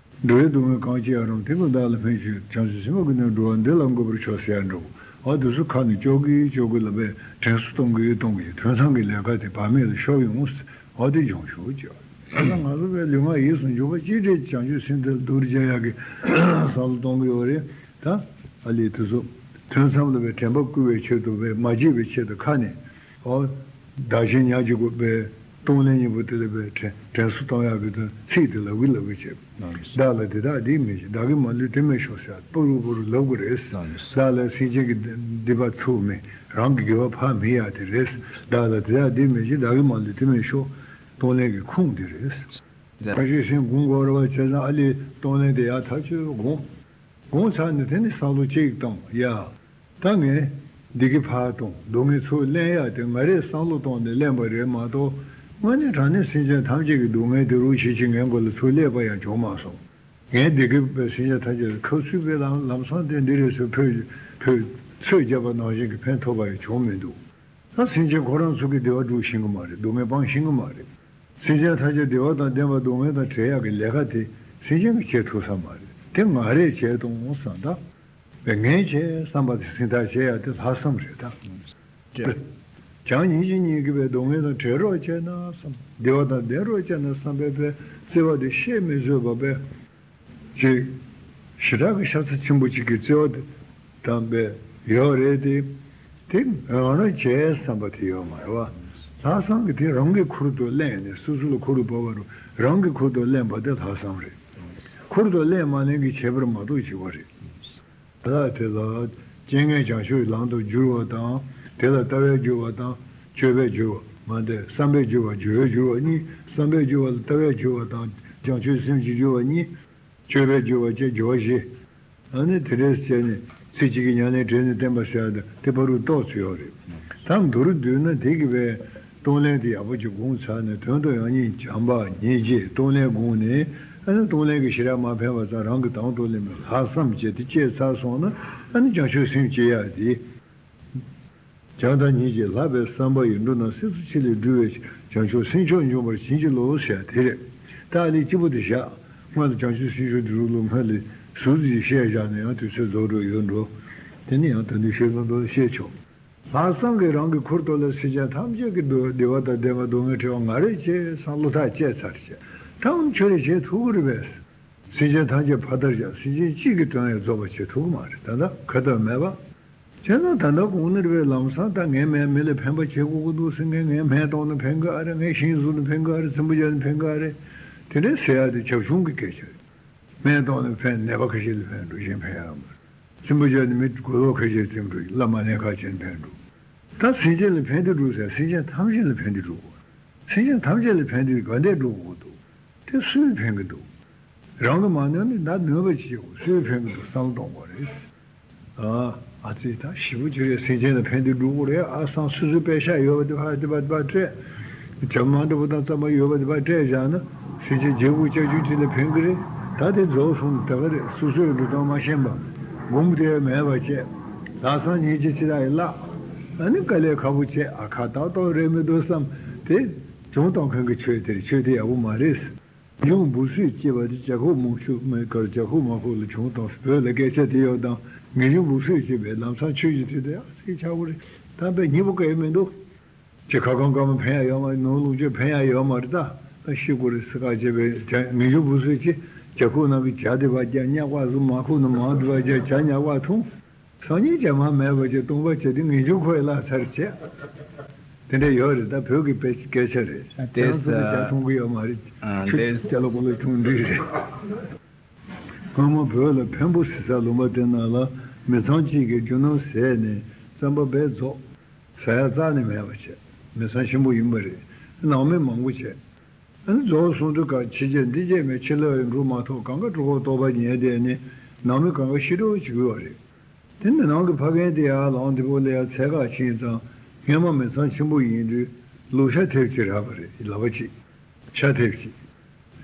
འགྲོ་བའི་སྡུག་བསྔལ་གང་སྐྱེ་ཡང་རུང་། དེ་ཀུན་བདག་ལ་ཕན་ཕྱིར། བྱང་ཆུབ་སེམས་དཔའ་ཀུན་ནས་སྒྲོལ་བ། འདི་ལ་མགོན་པར་ཤོག་ཟེར་ཡ་འདྲ་བོ། ཨ་དེ་ཚོ་ཁ་ནས་ཅོག་གི་ཅོག་གི་ལབ་པས་དྲན་གསོ་གཏོང་གི་གཏོང་གི་ཐུན་མཚམས་ཀྱི་ལས་ཀ་དེ་བག་མེད་ལ་ཤོར་ཡོང་། ཨ་དེ་སྦྱོང་ཤོག་ཅེས། ད་ང་ཚོ་བའི་ལུས་ངག་ཡིད་གསུམ་འཇུག་པ་གཅིག་སྒྲིལ་བྱང་ཆུབ་སེམས་དེ་ལ་སྡུག་རུ་སྦྱང་ཡག་གི་བསམ་བློ་གཏོང་གི་ཡོད་རེད། ད་ཨ་ལས་དེ་ཚོ་ཐུན་མཚམས་ལ་བའི་དྲན་པ་བསྐུལ་བའི་ཆེད་དུ་བའི་མ་བརྗེད་པའི་ཆེད་དུ་ཁ་ནས། ཨོ། བདག་གཞན་མྱ་གཅིག་པའི་གཏོང་ལེན་གཉིས་པོ་དེ་ལ་བའི་དྲན་དྲན་གསོ་གཏོང་ཡག་གི་དོན་ཚིག་དེ་ལབ་གི་ལབ་གི་བྱེད། བདག་ལ་དེ་དག་འདི་མི་བྱེད། བདག་གིས་མ་ལུས་དེ་མི་ཤོག་ཟེར་པུ་རུ་པུ་རུ་ལབ་དགོས་རེད། བདག་ལ་སེམས་ཅན་གྱི་སྡིག་པ་ཚུགས་མེད། རང་གི་དགེ་བ་ཕར་མི་ཡག་དེ་རེད། བདག་ལ་དེ་དག་འདི་མི་བྱེད། བདག་གིས་མ་ལུས་དེ་མི་ཤོག་གཏོང་ལེན་གྱི་ཁུངས་དེ་རེད། ཁ་ཤས་སེམས་གུང་གོ་ར་བ་བྱས་ཙང་ཨ་ལས་གཏོང་ལེན་དེ་ཡག་ཐག་ཆོད་དགོངས། དགོངས་ཚར་ནས་དེ་ནས་བསམ་བློ་གཅིག་བཏང་ཡ། ད་ངས་འདི་གི་ཕར་གཏོང་སྡུག་བསྔལ་ཚུར་ལེན་ཡ་དེ་ང་རས་བསམ་བློ་བཏང་ནས་ལེན་པ་རེད་མ་གཏོགས། དངོས་གནས་དྲང་གནས་སེམས་ཅན་ཐམས་ཅད་ཀྱི་སྡུག་བསྔལ་དེ་རུ་ཞིག་ཅིག་ངའི་མགོ་ལ་ཚུར་སླེབས་པ་ཡང་བྱུང་མ་སོང་། ངས་འདི་གི་བའི་སེམས་ཅན་ཐམས་ཅད་ལ་ཁ་ཚུད་པའི་ལམ་ལམ་སང་དེ་འདི་རེད་ཟེར་ཕུད་ཕུད་ ཚོད་བརྒྱབ་པ་ནང་བཞིན་གྱི་ཕན་ཐོགས་པ་ཡང་བྱུང་མི་འདུག་ད་སེམས་ཅན་ཁོ་རང་ཚོ་གི་བདེ་བ་སྒྲུབ་ཤེས་ཀྱི་མ་རེད། སྡུག་བསྔལ་སྤང་ཤེས་ཀྱི་མ་རེད། སེམས་ཅན་ཐམས་ཅད་བདེ་བ་དང་ལྡན་པ་སྡུག་བསྔལ་དང་བྲལ་ཡག་གི་ལས་ཀ་དེ་སེམས་ཅན་གྱིས་བྱེད་ཐུབ་ས་མ་རེད། དེ་ང་རས་བྱས་གཏོང་བསམ། ད་བས་ངས་བྱས་བསམ་པ་དེ་སེམས་ཐག་བཅད་ཡག་དེ་ལྷག་བསམ་རེད་ད། བྱས། བྱས་ཉིན་གཅིག་ཉིན་གཅིག་བས་སྡུག་བསྔལ་དང་བྲལ་རོགས་བྱས་ན་བསམ། བདེ་བ་དང་ལྡན་རོགས་བྱས་ན་བསམ་པའི་བརྩེ་བ་དེ་བཤད་མི་བཟོད་པ་བས། ཅིག་ཞེ་དྲག་གི་ཤ་ཚ་ཆེན་པོ་ཅིག་གི་བརྩེ་བ་དེ་དམ་པས་ཡོད་རེད་དེ། དེ་རང་རང་བྱས་བསམ་པ་དེ་ཡོད་མ་རེད་བ། ལྷག་བསམ་གྱི་དེ་རང་གི་ཁུར་དུ་ལེན་ནས་སོ་སོ་ལ་ཁུར་དུ་བབས་པ་རུ་རང་གི་ཁུར་དུ་ལེན་པ་དེ་ལྷག་བསམ་རེད། ཁུར་དུ་ལེན་མ་ལེན་གྱི་ཁྱད་པར་མ་གཏོགས་ཅིག་པ་རེད། ལ་དེ་ལ་རྐྱེན་ངན་བྱང་ཆུབ་ལམ་དུ་བསྒྱུར་བ་དང་དེ་ལ་ལྟ་བས་བསྒྱུར་བ་དང་སྤྱོད་པས་བསྒྱུར་བ་མ་དེ་བསམ་པས་བསྒྱུར་བ་སྦྱོར་བས་བསྒྱུར་བ་གཉིས། བསམ་པས་བསྒྱུར་བ་ལ་ལྟ་བས་བསྒྱུར་བ་དང་བྱང་ཆུབ་སེམས་ཀྱིས་བསྒྱུར་བ་གཉིས། སྤྱོད་པས་བསྒྱུར་བ་བཅས་སྦྱོར་བ་བཞི། ཨ་ནི་དེ་འདྲས་བྱས་ནས་ཚེ་གཅིག་གི་ཉམས་ལེན་དྲན་ནས་བསྟན་པ་ཟེར་ཡ་དེ་ཕ་རུ་ཏོག་ཙམ་ཡོད་རེད། ད་མདོར་བསྡུས་ན་དེ་གི་བའི་གཏོང་ལེན་དེ་ཡག་པོ་ཅིག་སྒོམ་ཚར་ནས་དོན་དུ་ཡང་སྙིང་བྱམས་པ་སྙིང་རྗེ་གཏོང་ལེན་སྒོམ་ནས་ཨ་ནི་གཏོང་ལེན་གྱི་ཞེ་དྲག་མ་ཕན་པ་ཙང་རང་གི་དང་དུ་ལེན་པའི་ལྷག་བསམ་བཅས་དེ་སྐྱེས་ཚར་སོང་ན་ཨ་ནི་བྱང་ཆུབ་སེམས་སྐྱེ་ཡག་དེ། བྱམས་དང་སྙིང་རྗེ་ལྷག་པའི་བསམ་པ་ཡིས་འགྲོ་རྣམས་སྲིད་མཚོ་ཆུ་ལས་སྒྲོལ་བའི་བྱང་ཆུབ་སེམས་མཆོག་འབྱོངས་པར་བྱིན་གྱིས་རློབས་ཟེར་དེ་རེད། ད་ཨ་ལས་སྐྱིད་པོ་དེ་བཞག་སྔོན་ལ་བྱང་ཆུབ་སེམས་མཆོག་འདི་རུ་ལོ་སྔོན་ལས་ཟུར་ཙམ་བཤད་བཞག་ནས་ཡང་དུས་ཚོད་རྫོགས་འགྲོ་ཡོད་འགྲོ། དེ་ནི་ཡང་ད་དུས་ཤེས་ལ་འགྲོ་བཤད་ཆོག་ལྷག་བསམ་གྱིས་རང་གི་ཁུར་ཐོག་ལ་སེམས་ཅན་ཐམས་ཅད་ཀྱི་བདེ་བ་དང་ལྡན་པ་སྡུག་བསྔལ་བྲལ་བ་ང་རེ་བྱས་བསམ་བློ་ཐག་བཅད་ཚར་བྱས་ཐམས་ཆོས་རེ་བྱེད་ཐུབ་ཀྱི་རེད་པས། སེམས་ཅན་ཐམས་ཅད་ཕ་མཐར་བཞག་སེམས་ཅན་གཅིག་གི་དོན་ཡང་རྫོགས་པ་བྱེད་ཐུབ་ཀྱི་མ་རེད། ད་ལྟ་ཁ་ཐོན་མེད་པ། བྱས་ན་ད་ལྟ་གོང་ནས་རེད་པས་ལམ་སང་ད་ངས་མེད་མི་ལ་ཕན་པ་བྱེད་དགོས་ཀྱི་འདུག་ཟེར་ངས་ངས་སྨན་བཏང་ན་ཕན་གི་ཨ་རེད། ངས་ཤིང་བཟོས་ན་ཕན་གི་ཨ་རེད། ཚན་པོ་བརྒྱབ་ན་ཕན་གི་ཨ་རེད། དེ་འདྲའི་ཟེར་ཡ་དེ་བྱབ་ཆུང་གི་སྐད་ཆ་རེད། སྨན་བཏང་ནས་ཕན་ནད་པ་ཁ་ཤས་ལ་ཕན་འགྲོ་གཞན་ཕན་ཡ་མ་རེད། ཚན་པོ་བརྒྱབ་ནས་མི་མགོ་ལོག་ཁ་ཤས་ཚིམ་འགྲོ་བླ་མ་ལྷན་ཁག་ཅན་ཕན་འགྲོ། ད་སེམས་ཅན་ལ་ཕན་བདེ་སྒྲུབ་ཟེར་སེམས་ཅན་ཐམས་ཅད་ལ་ཕན་བདེ་སྒྲུབ་དགོས། སེམས་ཅན་ཐམས་ཅད་ལ་ཕན་བདེ་ག་འདྲས་སྒྲུབ་དགོས་འདུག་དེ་སུས་ཕན་གི་འདུག་རང་གི་མ་ནོན་ནི་ད་ནོན་པ་ཅིག་བྱེད་དགོས། སུས་ཕན་གི་འདུག་བསམ་བློ་གཏོང་དགོས་རེད། ཨ་ཨ་ཙི་ད་ཞེ་པོ་ཅིག་རེད། སེམས་ཅན་ལ་ཕན་བདེ་སྒྲུབ་དགོས་རེད། ཨ་སང་སོ་སོའི་པད་ཤག་ཡོད་པ་དེ་ཕར་དེ་ཕར་དེ་ཕར་སྤྲད། བྱ་མ་འདྲ་པོ་དང་རྩམ་པ་ཡོད་པ་དེ་ཕར་སྤྲད་བཞག་ན་སེམས་ཅན་བརྒྱད་དགུ་བརྒྱད་ཅུ་ཅིག་ལ་ཕན་གི་རེད། ད་དེ་རྫོགས་སོང་ནི་ད་ག་རེད། སོ་སོའི་འགྲོ་སྟངས་མ་ཤེས་པ་སྒོམ་དེ་མེད་པ་བྱས། ལྷག་བསམ་སྙིང་རྗེ་ཅི་ལ་ཡི་བརླག་ཨ་ནི་དཀའ་ལས་ཁག་པོ་བྱས་ཨ་ཁ་ཏག་ཏག་རེད་མི་འདུག་བསམ་དེ་བྱུང་གཏོང་མཁན་གྱི་ཆོས་དེ་རེད། ཆོས་དེ་ཡག་པོ་མ་རེད། ངེས་འབྱུང་འབུ་སྲིན་སྐྱེ་བ་དེ་ཇ་ཁུག་མང་ཤོས་མེད་ཀར་ཇ་ཁུག་མང་ཁུག་ལ་བྱུང་དང་བོད་ལ་སྐད་ཆ་དེ་ཡོད་དང་ངེས་འབྱུང་འབུ་སྲིན་སྐྱེ་བའི་ལམ་སང་ཆོས་ཀྱི་དུས་དེ་ཡག་སྲིད་ཆགས་པོ་རེད། ད་དཔེ་སྙིང་པོ་ག་ཡོད་མི་འདུག་ཅེས་ཁ་སྐོང་སྐར་མ་ཕན་ཡ་ཡོད་མ་རེད། ནོར་ལུག་ཅེས་ཕན་ཡ་ཡོད་མ་རེད། ད་ཤི་དགོས་རེད་ཟེར་ཁ་བྱས་པའི་ཇ་ངེས་འབྱུང་འབུ་སྲིན་སྐྱེ་ཇ་ཁུག་ནང་གི་ཇ་དེ་བ་རྒྱ་ཉག་པ་བཟོ་མ་ཁུག་ནང་མང་དེ་བ་རྒྱ་ཇ་ཉག་པ་འཐུང་། སང་ཉིན་རྒྱ་མ་མེད་པ་ཅིག་སྟོང་པ་བྱས་ཏེ་ངེས་འབྱུང་ཁོ་ཡི་བརླག་ཚར་བྱས། དེ་འདྲ་ཡོད་རེད། ད་བོད་ཀྱི་དཔེ་སྐད་ཆ་རེད། ཨ་དེ་ཁྱེད་རང་ཚོ་ནི་ཇ་འཐུང་གི་ཡོད་མ་རེད། ཨ་ཆུ་དེ་ཇ་ལ་གོ་ལ་འཐུང་འདི་རེད། སྔོན་མ་བོད་ལ་འཕན་པོ་ཟེར་ས་ལུང་པ་དེ་ནང་ལ་མི་ཚང་གཅིག་གིས་རྒྱུ་ནོར་ཟས་ནས་རྩམ་པ་བས་རྫོགས། ཟ་ཡ་རྩ་ནས་མེད་པ་བྱས། མི་ཚང་ཆེན་པོ་ཡིན་པ་རེད། ནང་མི་མང་པོ་བྱས། ཨ་ནི་རྫོགས་སོང་དུས་ཀ་ཕྱི་རྒྱལ་འདི་རྒྱལ་མེད་ཕྱི་ལོགས་ཡི་འགྲོ་མ་ཐུབ་གང་ག་གྲོད་ཁོག་ལྟོགས་པ་ཉལ་བསྡད་ནས་ནང་མི་གང་ག་ཤི་འགྲོ་བྱེད་དགོས་པ་རེད། དེ་ནི་ནང་གི་ཕ་རྒན་དེ་ཡར་ལངས་དེ་པོ་ལ་ཡར་འཚོལ་ག་ཕྱིན་ཙང་སྔོན་མ་མི་ཚང་ཆེན་པོ་ཡིན་དུས་ལོ་ཤ་ཐེབས་གཅིག་རག་པ་རེད། ལག་པ་གཅིག་ཤ་ཐེབས་གཅིག་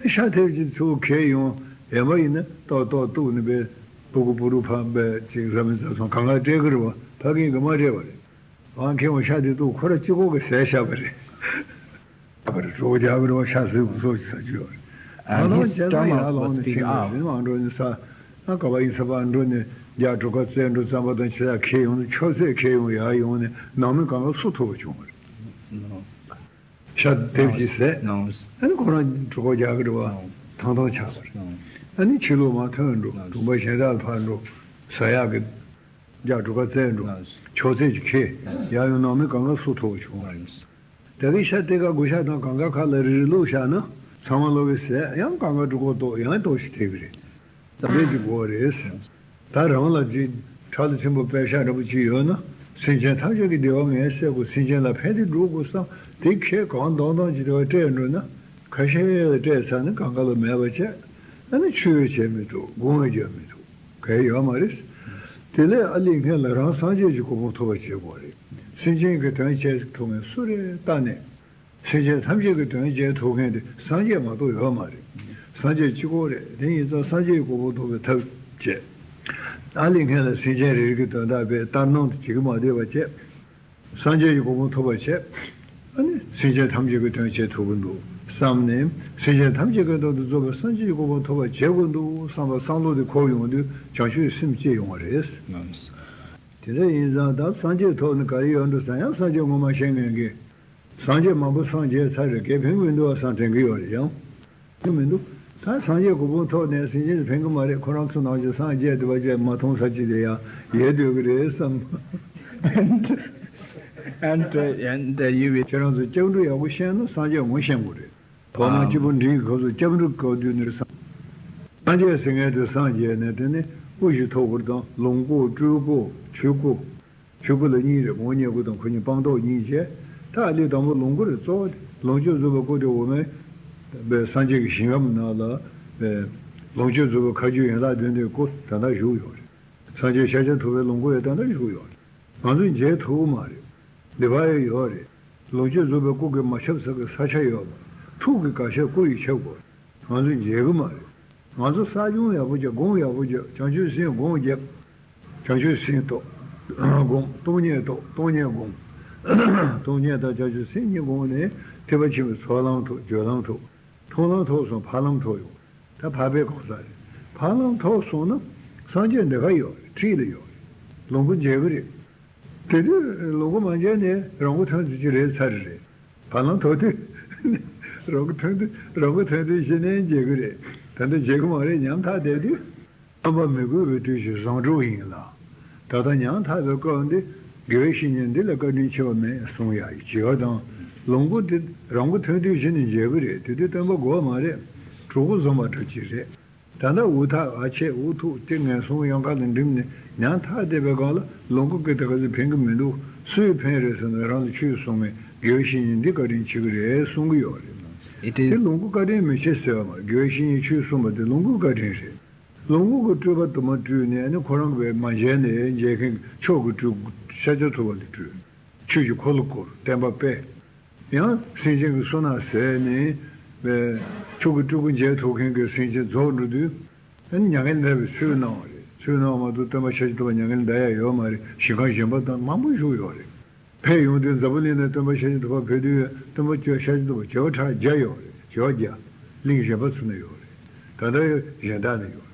ཤ་ཐེབས་གཅིག་ཚུར་ཁྱེར་ཡོང་ཡན་པ་ཡིན་ན་ཏོག་ཏོག་གཏུབ་ནས་པའི་སྤུ་གུ་སྤུ་རུ་ཕ་བའི་ཅིག་ར་མི་ཚ་སོང་གང་ག་སྤྲད་གི་རེད་པ། ཕ་རྒན་གི་མ་སྤྲད་པ་རེད། ཨང་ཁེ་བ་ཤ་དེ་ཏུ་ཁོ་ར་གཅིག་པོ་གི་ཟས་བཞག་པ་རེད། བཞག་པ་རེད། གྲོགས་རྒྱག་གི་རེད་བ། ཤ་ཟོས་གི་སོ་ཅི་ས་རྒྱུ་རེད། ཨ་ང་རང་བྱས་ཙང་ཡར་ལངས་ནས་ཕྱིན་པ་རེད། ཨང་འགྲོ་ནས་ས་ཨ་ག་བ་ཡིན་ས་པ་འགྲོ་ནས་རྒྱ་གྲོ་ཁ་རྩེ་འགྲོ་རྩམ་པ་དང་ཆུ་ཡག་ཁྱེར་ཡོང་ནས་ཁྱོད་ཚོས་ཁྱེར་ཡོང་ཡར་ཡོང་ནས་ནང་མི་གང་ག་སུ་ཐུབ་པ་བྱུང་བ་རེད། ཤ་དེབ་ཅིག་ཟས། ཨ་ནི་ཁོ་རང་གྲོད་ཁོག་རྒྱག་གི་རེད་བ། ཐང་ཐང་ཆགས་པ་རེད། ཨ་ནི་ཕྱི་ལོགས་མར་ཐོན་འགྲོ། གྲོང་པ་གཞན་དག་ལ་ཕར་འགྲོ། ཟ་ཡག་གི་རྒྱ་གྲོ་ཁ་རྩེ་འགྲོ། ཆོག་ཚད་ཅིག་ཁྱེར་ཡར་ཡོང་ནང་མི་གང་ག་སུ་ཐུབ་པ་བྱུང་བ་རེད། ད་གིན་ཤ་སྟེར་ག་དགུ་ཤ་དང་གང་ག་ཁ་ལ་རི་རི་བླུགས་བཞག་ན་ཚང་མ་ལོག་གི་ཟས། ཡང་གང་ག་གྲོད་ཁོག་ལྟོགས། ཡང་ལྟོགས་ཤི་ཐེབས་གི་རེད། ད་ལས་ཀྱི་སྒོ་རེད། ད་རང་ལ་ཅིག་ཁྲག་ལ་ཆེན་པོ་པད་ཤག་འདྲ་པོ་ཅིག་ཡོད་ན་སེམས་ཅན་ཐམས་ཅད་ཀྱི་བདེ་བ་ངས་སེལ་དགོས། སེམས་ཅན་ལ་ཕན་བདེ་སྒྲུབ་དགོས་བསམ་དེ་ཁས་གང་འདོང་འདོང་ཅིག་དེ་བ་སྤྲད་འགྲོ་ན་ཁ་ཤས་སྤྲད་ཚར་ནས་གང་ག་ལ་མེད་པ་བྱས། ཨ་ནི་མཆོད་པ་བྱས་མི་ཐུབ། སྒོམ་པ་བརྒྱབ་མི་ཐུབ། གལ་ཡོད་མ་རེད། དེ་ལས་ཨ་ལི་སྔོན་ལ་རང་སངས་རྒྱས་ཀྱི་གོ་འཕང་ཐོབ་པ་བྱེད་དགོས་རེད། སེམས་ཅན་གྱི་དོན་བྱེད་ཐུབ་མཁན་སུ་རེད་ལྟ་ནས། སེམས་ཅན་ཐམས་ཅད་ཀྱི་དོན་བྱེད་ཐུབ་མཁན་དེ་སངས་རྒྱས་མ་གཏོགས་ཡོད་མ་རེད། སངས་རྒྱས་གཅིག་པོ་རེད། དེ་ཡིན་ཙང་སངས་རྒྱས་ཀྱི་གོ་འཕང་ཐོབ་པའི་ཐབས་བྱས། ཨ་ལས་སྔོན་ལ་སེམས་ཅན་རེ་རེ་གི་དོན་དག་པའི་ལྟར་སྣང་དུ་བྱེད་ཀྱི་མ་བསྡད་པ་བྱས། སངས་རྒྱས་ཀྱི་གོ་འཕང་ཐོབ་པ་བྱས། ཨ་ནི་སེམས་ཅན་ཐམས་ཅད་ཀྱི་དོན་བྱེད་ཐུབ་ཀྱི་འདུག་བསམ་ནས། སེམས་ཅན་ཐམས་ཅད་ཀྱི་དོན་དུ་རྫོགས་པའི་སངས་རྒྱས་ཀྱི་གོ་འཕང་ཐོབ་པར་བྱེད་དགོས་འདུག་བསམ་པ་བསམ་བློ་དེ་འཁོར་ཡོང་དུས་བྱང་ཆུབ་སེམས་སྐྱེ་ཡོང་བ་རེད། དེ་འདྲ་ཡིན་ཙང་ད་སངས་རྒྱས་ཐོབ་ནས་ག་རེ་ཡོད་འགྲོ་ཟེར་ཡང་སངས་རྒྱས་ངོ་མ་ཤེས་མཁན་གྱི། སངས་རྒྱས་མང་པོ་སངས་རྒྱས་ཚར་རེད། གས་ཕན་གྱི་མི་འདུག་བ་བསམ་དྲན་གྱི་ཡོད་རེད་ཡང་། ཕན་གྱི་མི་འདུག་ད་སངས་རྒྱས་གོ་འཕང་ཐོབ་ནས་སེམས་ཅན་ལ་ཕན་གྱི་མ་རེད། ཁོ་རང་ཚོ་ནང་བཞིན་སངས་རྒྱས་དེ་བ་ཅེས་མ་མཐོང་ས་ཅི་དེ་ཡང་ཡལ་སྡོད་ཀྱི་རེད་བསམ། ཨན་ཏྲ་ཡན་ཏྲ་ཡུ་བི། ཁྱེད་རང་ཚོ་སྐྱབས་འགྲོ་ཡག་པོ་ཤེས་ན་སངས་རྒྱས་ངོ་ཤེས་དགོས་རེད། ཐོག་མ་ཨམ། སྐྱེས་བུ་འབྲིང་གི་སྐབས་སུ་སྐྱབས་འགྲོ་སྐབས་དུས་ནས་སངས། སངས་རྒྱས་ཟེར་མཁན་དེ་སངས་རྒྱས་ནས་དེ་ནི་སྐུ་ཞིག་ཐོབ་དགོས་དང་ལོངས་སྐུ་སྤྲུལ་སྐུ་ཆོས་སྐུ། ཆོས་སྐུ་ལ་གཉིས་རེད། དངོས་གཉེན་སྐུ་དང་ཁོ་གཉིས་སྤངས་རྟོགས་གཉིས་བྱས། ད་ཨ་ལི་དང་པོ་ལོངས་སྐུ་རེད། གཙོ་བོ་དེ་ལོངས་སྤྱོད་རྫོགས་པའི་སྐུ་དེ་འོག་མའི་པའི་སངས་རྒྱས་ཀྱི་ཞིང་ཁམས་ནང་ལ་པའི་ལོངས་སྤྱོད་རྫོགས་པའི་མཁའ་སྤྱོད་ཡན་ལག་བདུན་ལྡན་སྐུ་ད་ལྟ་བཞུགས་ཡོད་རེད། སངས་རྒྱས་ཤཱཀྱ་ཐུབ་པའི་ལོངས་སྐུ་ཡང་ད་ལྟ་བཞུགས་ཡོད་རེད། ང་ཚོས་མཇལ་ཐུབ་ཀྱི་མ་རེད། འདི་པར་ཡང་ཡོད་རེད། ལོངས་སྤྱོད་རྫོགས་པའི་སྐུ་གིས་མ་ཁྱབ་ས་གི་ས་ཆ་ཡོད་མ་རེད། ཐུགས་ཀྱིས་ག་ཤེད་སྐུ་ཡིས་ཁྱབ་དགོས། ང་ཚོས་མཇལ་གྱི་མ་རེད། ང་ཚོ་བསགས་སྦྱོང་ཡག་པོ་བྱས། སྒོམ་ཡག་པོ་བྱས། བྱང་ཆུབ་སེམས་སྒོམ་རྒྱབ། བྱང་ཆུབ་སེམས་ཐོབ། སྒོམ། སྟོང་ཉིད་ཐོབ། སྟོང་ཉིད་སྒོམ། སྟོང་ཉིད་དང་བྱང་ཆུབ་སེམས་གཉིས་སྒོམ་ནས་ཐེག་པ་ཆེན་པོའི་ཚོགས་ལམ་ཐོབ། སྦྱོར་ལམ་ཐོབ། མཐོང་ལམ་ཐོབ་སོང་། འཕགས་ལམ་ཐོབ་ཡོང་། ད་འཕགས་པའི་གང་ཟག་རེད། འཕགས་ལམ་ཐོབ་སོང་ན་སངས་རྒྱས་འདི་ག་ཡོད་རེད། འཁྲིས་ལ་ཡོད་རེད། ལོངས་སྐུ་མཇལ་གི་རེད། དེ་དུས་ལོངས་སྐུ་མ་མཇལ་ནས་རང་མགོ་ཐོན་དུས་ཅི་རེད་ཚར་རེད། བར་ལམ་ཐོག་དུས་རང་མགོ་ཐོན་དུས་རང་མགོ་ཐོན་དུས་གཞི་ནས་མཇལ་གི་རེད། ད་ལྟ་མཇལ་གི་མ་རེད། ཉམ་ཐག་བསྡད་དུས། རྣམ་པར་མི་འགུལ་བའི་དུས་ཀྱི་བཟང་དྲུག་ཡིན་ལ། ད་ལྟ་ཉམ་ཐག་པའི་སྐབས་འདི། དགེ་བའི་བཤེས་གཉེན་འདི་ལས་བཀའ་དྲིན་ཆེ་བ་མེད་གསུང་ཡ་ཡི་བྱེད་པ་དང་། ལོངས་སྐུ་འདི་རང་མགོ་ཐོན་དུས་གཞི་ནས་མཇལ་གི་རེད། དེ་དུས་སྟོན་པ་དགོས་མ་རེད། གྲོགས་པོ་བཟང་བ་འདྲ་ཅིག་རེད། ད་ལྟ་འུ་ཐག་ཨ་ཆད་འུ་ཐུག་དེ་ངན་སོང་གཡང་དཀར་ལ་འགྲིམས་ནས་ཉམ་ཐག་བསྡད་པའི་སྒང་ལ་ལོངས་སྐུ་གིས་དེ་ག་ཚོད་ཕན་གི་མི་འདུག་སུས་ཕན་རེད་ཟེར་ན་རང་ལ་ཆོས་གསུང་མཁན་དགེ་བའི་བཤེས་གཉེན་འདི་བཀའ་དྲིན་ཆེ་གི་རེད་གསུང་གི་ཡོད་རེད། ཨེ་ཏེ། དེ་ལོངས་སྐུ་བཀའ་དྲིན་མི་ཆེ་ཟེར་བ་མ་རེད། དགེ་བའི་བཤེས་གཉེན་ཆོས་གསུངས་པ་དེ་ལོངས་སྐུ་བཀའ་དྲིན་རེད། ལོངས་སྐུ་གི་སྤྲུལ་པ་དུ་མ་སྤྲུལ་ནས་ནི་ཁོ་རང་གི་མ་མཇལ་ནས་མཇལ་མཁན་མཆོག་གི་སྤྲུལ་སྐུ་ཤཱཀྱ་ཐུབ་པ་ལ་སྤྲུལ། ཆོས་ཀྱི་འཁོར་ལོ་བསྐོར། བསྟན་པ་སྤེལ། ཡང་སེམས་ཅན་གྱི་བསོད་ནམས་ཟད་ནས། མཆོག་གི་སྤྲུལ་སྐུ་མཇལ་ཐུབ་མཁན་གྱི་སེམས་ཅན་རྫོགས་འགྲོ་དུས། ཨ་ནི་མྱ་ངན་ལས་འདའ་བའི་ཚུལ་གནང་བ་རེད། ཚུལ་གནང་བ་མ་གཏོགས་སྟོན་པ་ཤཱཀྱ་ཐུབ་པ་མྱ་ངན་ལས་འདའ་ཡ་ཡོད་མ་རེད། ཞིང་ཁམས་གཞན་པ་དང་མང་པོ་བཞུགས་ཡོད་རེད། ཕེབས་ཡོང་དུས་འཛམ་བུ་གླིང་ནས་སྟོན་པ་ཤཱཀྱ་ཐུབ་པ་ཕེབས་དུས་སྟོན་པ་ཤཱཀྱ་ཐུབ་པ་བྱེ་བ་ཕྲག་བརྒྱ་ཡོད་རེད། བྱེ་བ་བརྒྱ། གླིང་གཞན་པ་ཚོ་ན་ཡོད་རེད། ད་ལྟ་གཞན་དག་ན་ཡོད་རེད།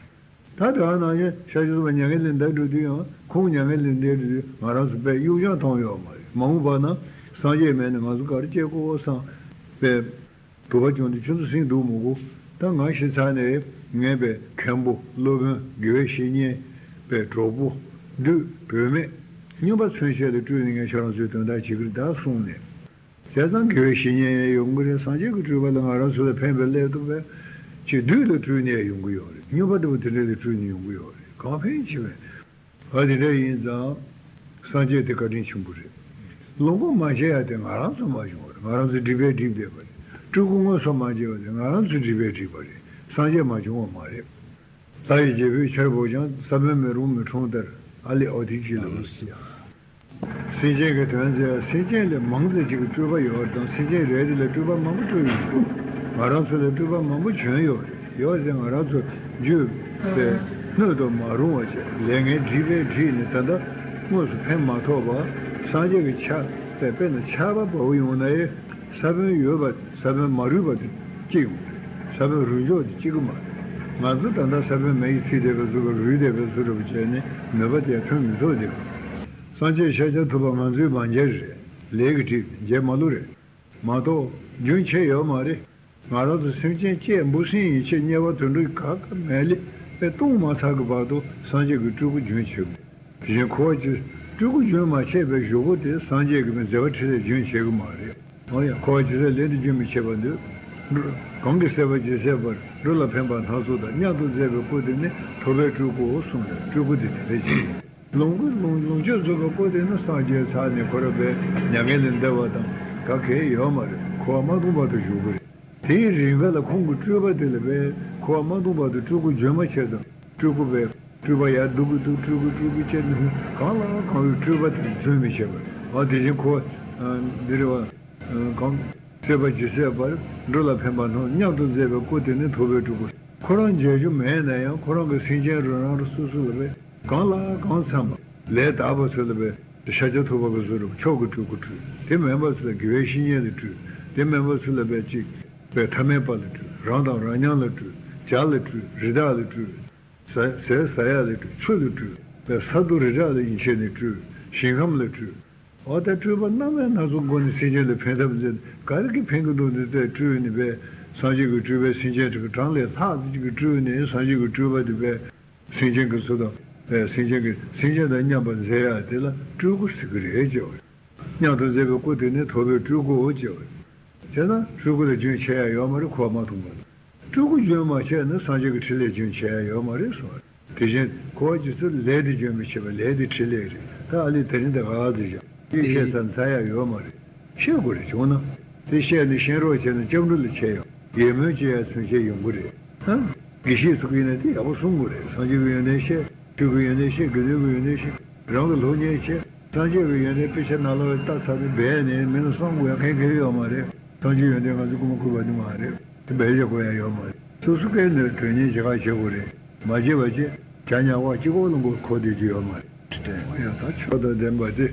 ད་དེ་ག་ནང་བཞིན་ཤཱཀྱ་ཐུབ་པ་མྱ་ངན་ལས་འདའ་འགྲོ་དུས་ཡང་ཁོང་མྱ་ངན་ལས་འདའ་འགྲོ་དུས་ང་རང་ཚོ་དཔེ་གཡུག་བཞིན་མཐོང་ཡོད་མ་རེད། མ་འོངས་པ་ན་སངས་རྒྱས་མེད་ན་ང་ཚོ་ག་རེ་སྐྱེ་དགོས་བསམ་པའི། དུ་བ་ཅུང་དུ་ཆུ་ཚོད་སྲིན་འདུག་མོ་གོ། ད་ང་ཤི་ཚར་ནས་ངས་པའི་མཁན་པོ་སློབ་དཔོན་དགེ་བའི་བཤེས་གཉེན་པའི་གྲོགས་པོ་བདུད་བུད་མེད་སྨྱོན་པ་ཚུན་ཆད་ལ་སྤྲུལ་ནས་ངས་ཁྱེད་རང་ཚོའི་དོན་དག་བྱེད་ཀྱི་རེད་ད་གསུངས་ནས། བྱས་ཙང་དགེ་བའི་བཤེས་གཉེན་ཡང་ཡོང་གི་རེད། སངས་རྒྱས་ཀྱི་སྤྲུལ་པ་ལ་ང་རང་ཚོ་ལ་ཕན་པའི་སླད་དུ་བས་ཅིག་བདུད་ལ་སྤྲུལ་ནས་ཡོང་གི་ཡོད་རེད། སྨྱོན་པ་ལྟ་བུ་དེ་འདྲ་ལ་སྤྲུལ་ནས་ཡོང་གི་ཡོད་རེད། གང་ཕན་ཆེ་བས། ཨ་དེ་འདྲ་ཡིན་ཙང་། སངས་རྒྱས་དེ་བཀའ་དྲིན་ཆེན་པོ་རེད། ལོངས་སྐུ་མ་མཇལ་ཡ་དེ་ང་རང་ཚོ་མ་བྱུང་བ་རེད། ང་རང་ཚོ་སྒྲིབ་པས་སྒྲིབ་བསྡད་པ་རེད། སྤྲུལ་སྐུ་དངོས་སུ་མ་མཇལ་བ་དེ་ང་རང་ཚོ་སྒྲིབ་པས་སྒྲིབ་པ་རེད། སངས་རྒྱས་མ་བྱུང་བ་མ་རེད། ལྷ་ཡི་རྒྱལ་པོའི་ཆར་འབབ་ཀྱང་། ས་བོན་མེ་རུང་མི་འཁྲུངས་ལྟར། ཨ་ལི་ཨོ་དེ་ཅི་ལ་མི་སྲིད་ཡ། སེམས་ཅན་གྱི་དོན་མཛད། སེམས་ཅན་ལས་མང་ཙམ་ཅིག་གི་སྤྲུལ་པ་ཡོད་པ་དང་། སེམས་ཅན་རེ་རེ་ལ་སྤྲུལ་པ་མང་པོ་སྤྲུལ་ཡོད། ང་རང་ཚོ་ལ་སྤྲུལ་པ་མང་པོ་བྱོན་ཡོད་རེད། ཡོད་ཙང་ང་རང་ཚོ་རྒྱུད་པའི་སྣོད་དུ་མ་རུང་བ་བྱས། ལས་ངན་སྒྲིབ་པས་སྒྲིབ་ནས་ད་ལྟ་དངོས་སུ་ཕན་མ་ཐོགས་པ། སངས་རྒྱས་ཀྱི་ཆ་དཔེ་དཔེར་ན་ཆར་པ་བབས་ཡོང་ན་ཡང་ས་བོན་ཡོད་པ། ས་བོན་མ་རུལ་བ་དེ་སྐྱེ་ཡོང་རེད། ས་བོན་རུལ་འཇོག་དེ་སྐྱེ་གི་མ་རེད། ང་ཚོ་ད་ལྟ་ས་བོན་མེ་ཡིས་ཚིག་བསྡད་པའི་བཟོ་འདྲ། རུལ་བསྡད་པའི་བཟོ་འདྲ་བྱས་ནས་ནུས་པ་དེ་ཐོན་མི་ཐུབ་བསྡད་པ་རེད། སངས་རྒྱས་ཤཱཀྱ་ཐུབ་པ་ང་ཚོའི་མ་མཇལ་རེད། ལས་ཀྱི་སྒྲིབ་མཇལ་མ་ལུས་རེད། མ་གཏོགས་རྒྱུན་ཆད་ཡོད་མ་རེད། ང་རང་ཚོ་སེམས་ཅན་སྐྱེས་འབུ་སྲིན་ཡན་ཆད་དམྱལ་བ་དུད་འགྲོ་ག་ག་མེད་ལས་པས་སྟོང་མ་ཚར་གི་བར་དུ་སངས་རྒྱས་ཀྱི་སྤྲུལ་སྐུ་རྒྱུན་ཆད་དགོས། དེ་བཞིན་འཁོར་བ་སྤྱི། སྤྲུལ་སྐུ་རྒྱུན་མ་ཆད་པའི་གཞུག་གུ་དེ་སངས་རྒྱས་ཀྱི་མཛད་པ་ཁྲི་སྲོང་རྒྱུན་ཆད་ཀྱི་མ་རེད། འོ་ཡ། འཁོར་བ་སྤྱི་ཚད་ལས་འདི་རྒྱུན་མི་ཆད་པར་འདོད། གང་གིས་བསད་པ་ཇི་སྲིད་བར། འགྲོ་ལ་ཕན་པ་སྣ་ཚོགས་དང་། མཉམ་དུ་མཛད་པའི་སྐུ་དེ་ནི། ཐུབ་པའི་སྤྲུལ་སྐུའོ་གསུངས་ནས་སྤྲུལ་སྐུ་དེ་དེ་འདྲ་ཅིག། ལོངས་སྐུ་ལོངས་ལོངས་སྤྱོད་རྫོགས་པའི་སྐུ་དེ་ནི་སངས་རྒྱས་ཚར་ནས་ཁོ་རང་པས་མྱ་ངན་ལས་འདའ་བ་དང་ག་གེ་ཡོད་མ་རེད། འཁོར་བ་མ་སྟོངས་བར་དུ་བཞུགས་ཀྱི་རེད། དེའི་རིང་ག་ལ་ཁོང་གི་སྤྲུལ་པ་དེ་ལ་པས་འཁོར་བ་མ་སྟོངས་བར་དུ་སྤྲུལ་སྐུ་རྒྱུན་མ་ཆད་དང་། སྤྲུལ་སྐུ་པས་སྤྲུལ་པ་ཡར་བསྡུ་གི་འདུག་སྤྲུལ་སྐུ་སྤྲུལ་སྐུ་བྱས་ནས་གང་ལ་གང་འོས་སྤྲུལ་པ་དེ་རྫུན་མི་བྱེད་པར། ཨ་དེ་བཞིན་ཁོ། འདི་རེད་བ། གང་། བསད་པ་ཇི་སྲིད་བར། འགྲོ་ལ་ཕན་པ་སྣ། མཉམ་དུ་མཛད་པའི་སྐུ་དེ་ནི་ཐུབ་པའི་སྤྲུལ་སྐུ། ཁོ་རང་མཇལ་རྒྱུ་མེད་ན་ཡང་ཁོ་རང་གི་སེམས་ཅན་རུ་རང་རུ་སོ་སོ་ལ་པས། གང་ལ་གང་འཚམ་པ། ལས་དག་པ་ཚོ་ལ་བས་ཤཱཀྱ་ཐུབ་པ་གི་བཟོ་རུ་མཆོག་གི་སྤྲུལ་སྐུ་སྤྲུལ། དེ་མིན་པ་ཚོ་ལ་དགེ་བའི་བཤེས་གཉེན་ལ་སྤྲུལ། དེ་མིན་པ་ཚོ་ལ་བས་ཅིག་བས་ཐ་མལ་པ་ལ་སྤྲུལ། རང་དང་རང་མཉམ་ལ་སྤྲུལ། བྱ་ལ་སྤྲུལ། རི་དྭགས་ལ་སྤྲུལ། ཟ་ཟས་ཟ་ཡ་ལ་སྤྲུལ། ཆུ་ལ་སྤྲུལ། བས་ས་རྡོ་རི་བྲག་ལ་ཡིན་ཆེད་ནས་སྤྲུལ། ཞིང་ཁམས་ལ་སྤྲུལ། འོ་ད་སྤྲུལ་པ་རྣམ་པ་སྣ་ཚོགས་སྒོ་ནས་སེམས་ཅན་ལ་ཕན་ཐབས་མཛད། ག་རེ་གིས་ཕན་གྱི་འདུག་ནི་དེ་སྤྲུལ་ནི་བས་སངས་རྒྱས་ཀྱི་སྤྲུལ་པས་སེམས་ཅན་དེ་གི་གྲངས་ལས་ལྷག་ཅིག་གི་སྤྲུལ་ནས་སངས་རྒྱས་ཀྱི་སྤྲུལ་པ་དེ་བས། སེམས་ཅན་གྱི་ཚུལ་དང་། ཨེ་སེམས་ཅན་གྱི་སེམས་ཅན་དང་མཉམ་པར་མཛད་ཡ་དེ་ལ་སྤྲུལ་སྐུ་ཟེར་གྱི་རེད་ཅེས་པ་རེད། མཉམ་དུ་མཛད་པའི་སྐུ་དེ་ནི་ཐོབ་པའི་སྤྲུལ་སྐུའོ་ཅེས་པ་རེད། བྱས་ན་སྤྲུལ་སྐུ་ལ་རྒྱུན་ཆད་ཡ་ཡོད་མ་རེད། ཁོ་མ་མཐོང་བ་ལ། སྤྲུལ་སྐུ་རྒྱུན་མ་ཆད་ན་སངས་རྒྱས་ཀྱི་ཕྲིན་ལས་རྒྱུན་ཆད་ཡ་ཡོད་མ་རེད་གསུངས་པ་རེད། དེ་བཞིན་ཁོ་བ་ཇི་ཚོད་ལས་དེ་རྒྱུན་མི་ཆད་པ་ལས་དེ་ཕྲིན་ལས་རེད། ད་ཨ་ལས་དེ་རིང་དེ་ག་ག་དེ་བཞག་དེ་བཤད་ཚར་མཚམས་ཡ་ཡོད་མ་རེད། བཤད་དགོས་རེད། བྱུང་ན། དེ་བཤད་ནས་ཤེས་རོགས་བྱས་ན་སྐྱབས་འགྲོ་ལ་ཁྱེད་ཡང་ཡིད་སྨོན་སྐྱེ་ཡ་ཚུན་ཆད་ཡོང་གི་རེད། ཧ། དགེ་བཤེས་ཚོ་གིས་ཡིན་ན་དེ་ཡག་པོ་གསུང་དགོས་རེད། སངས་རྒྱས་ཀྱི་ཡོན་ཏན་བཤད། ཆོས་ཀྱི་ཡོན་ཏན་བཤད། དགེ་འདུན་གྱི་ཡོན་ཏན་བཤད། རང་གི་སློབ་གཉེར་བྱེད། སངས་རྒྱས་ཀྱི་ཡོན་ཏན་དཔེ་ཆ་ནང་ལ་ལྟ་ཚར་ནས་སྦས་ནས་མི་ལ་གསུང་དགོས་ཡ་གང་གང་ཡོད་མ་རེད། སངས་རྒྱས་ཡོན་ཏན་ང་ཚོ་རྐུ་མ་རྐུ་བ་ནི་མ་རེད། དེ་སྦས་བཞག་དགོས་ཡ་ཡོད་མ་རེད། སོ་སོ་སྐད་ནས་དོན་གཉེར་བྱེད་ག་བྱེད་དགོས་རེད། མ་བྱེད་པ་བྱེད། བྱ་ཉག་ག་གཅིག་པོ་ལ་མགོ་འཁོར་བསྡད་རྒྱུ་ཡོད་མ་རེད། དེ་ཡང་ད་ཆོས་དང་ལྡན་པ་དེ་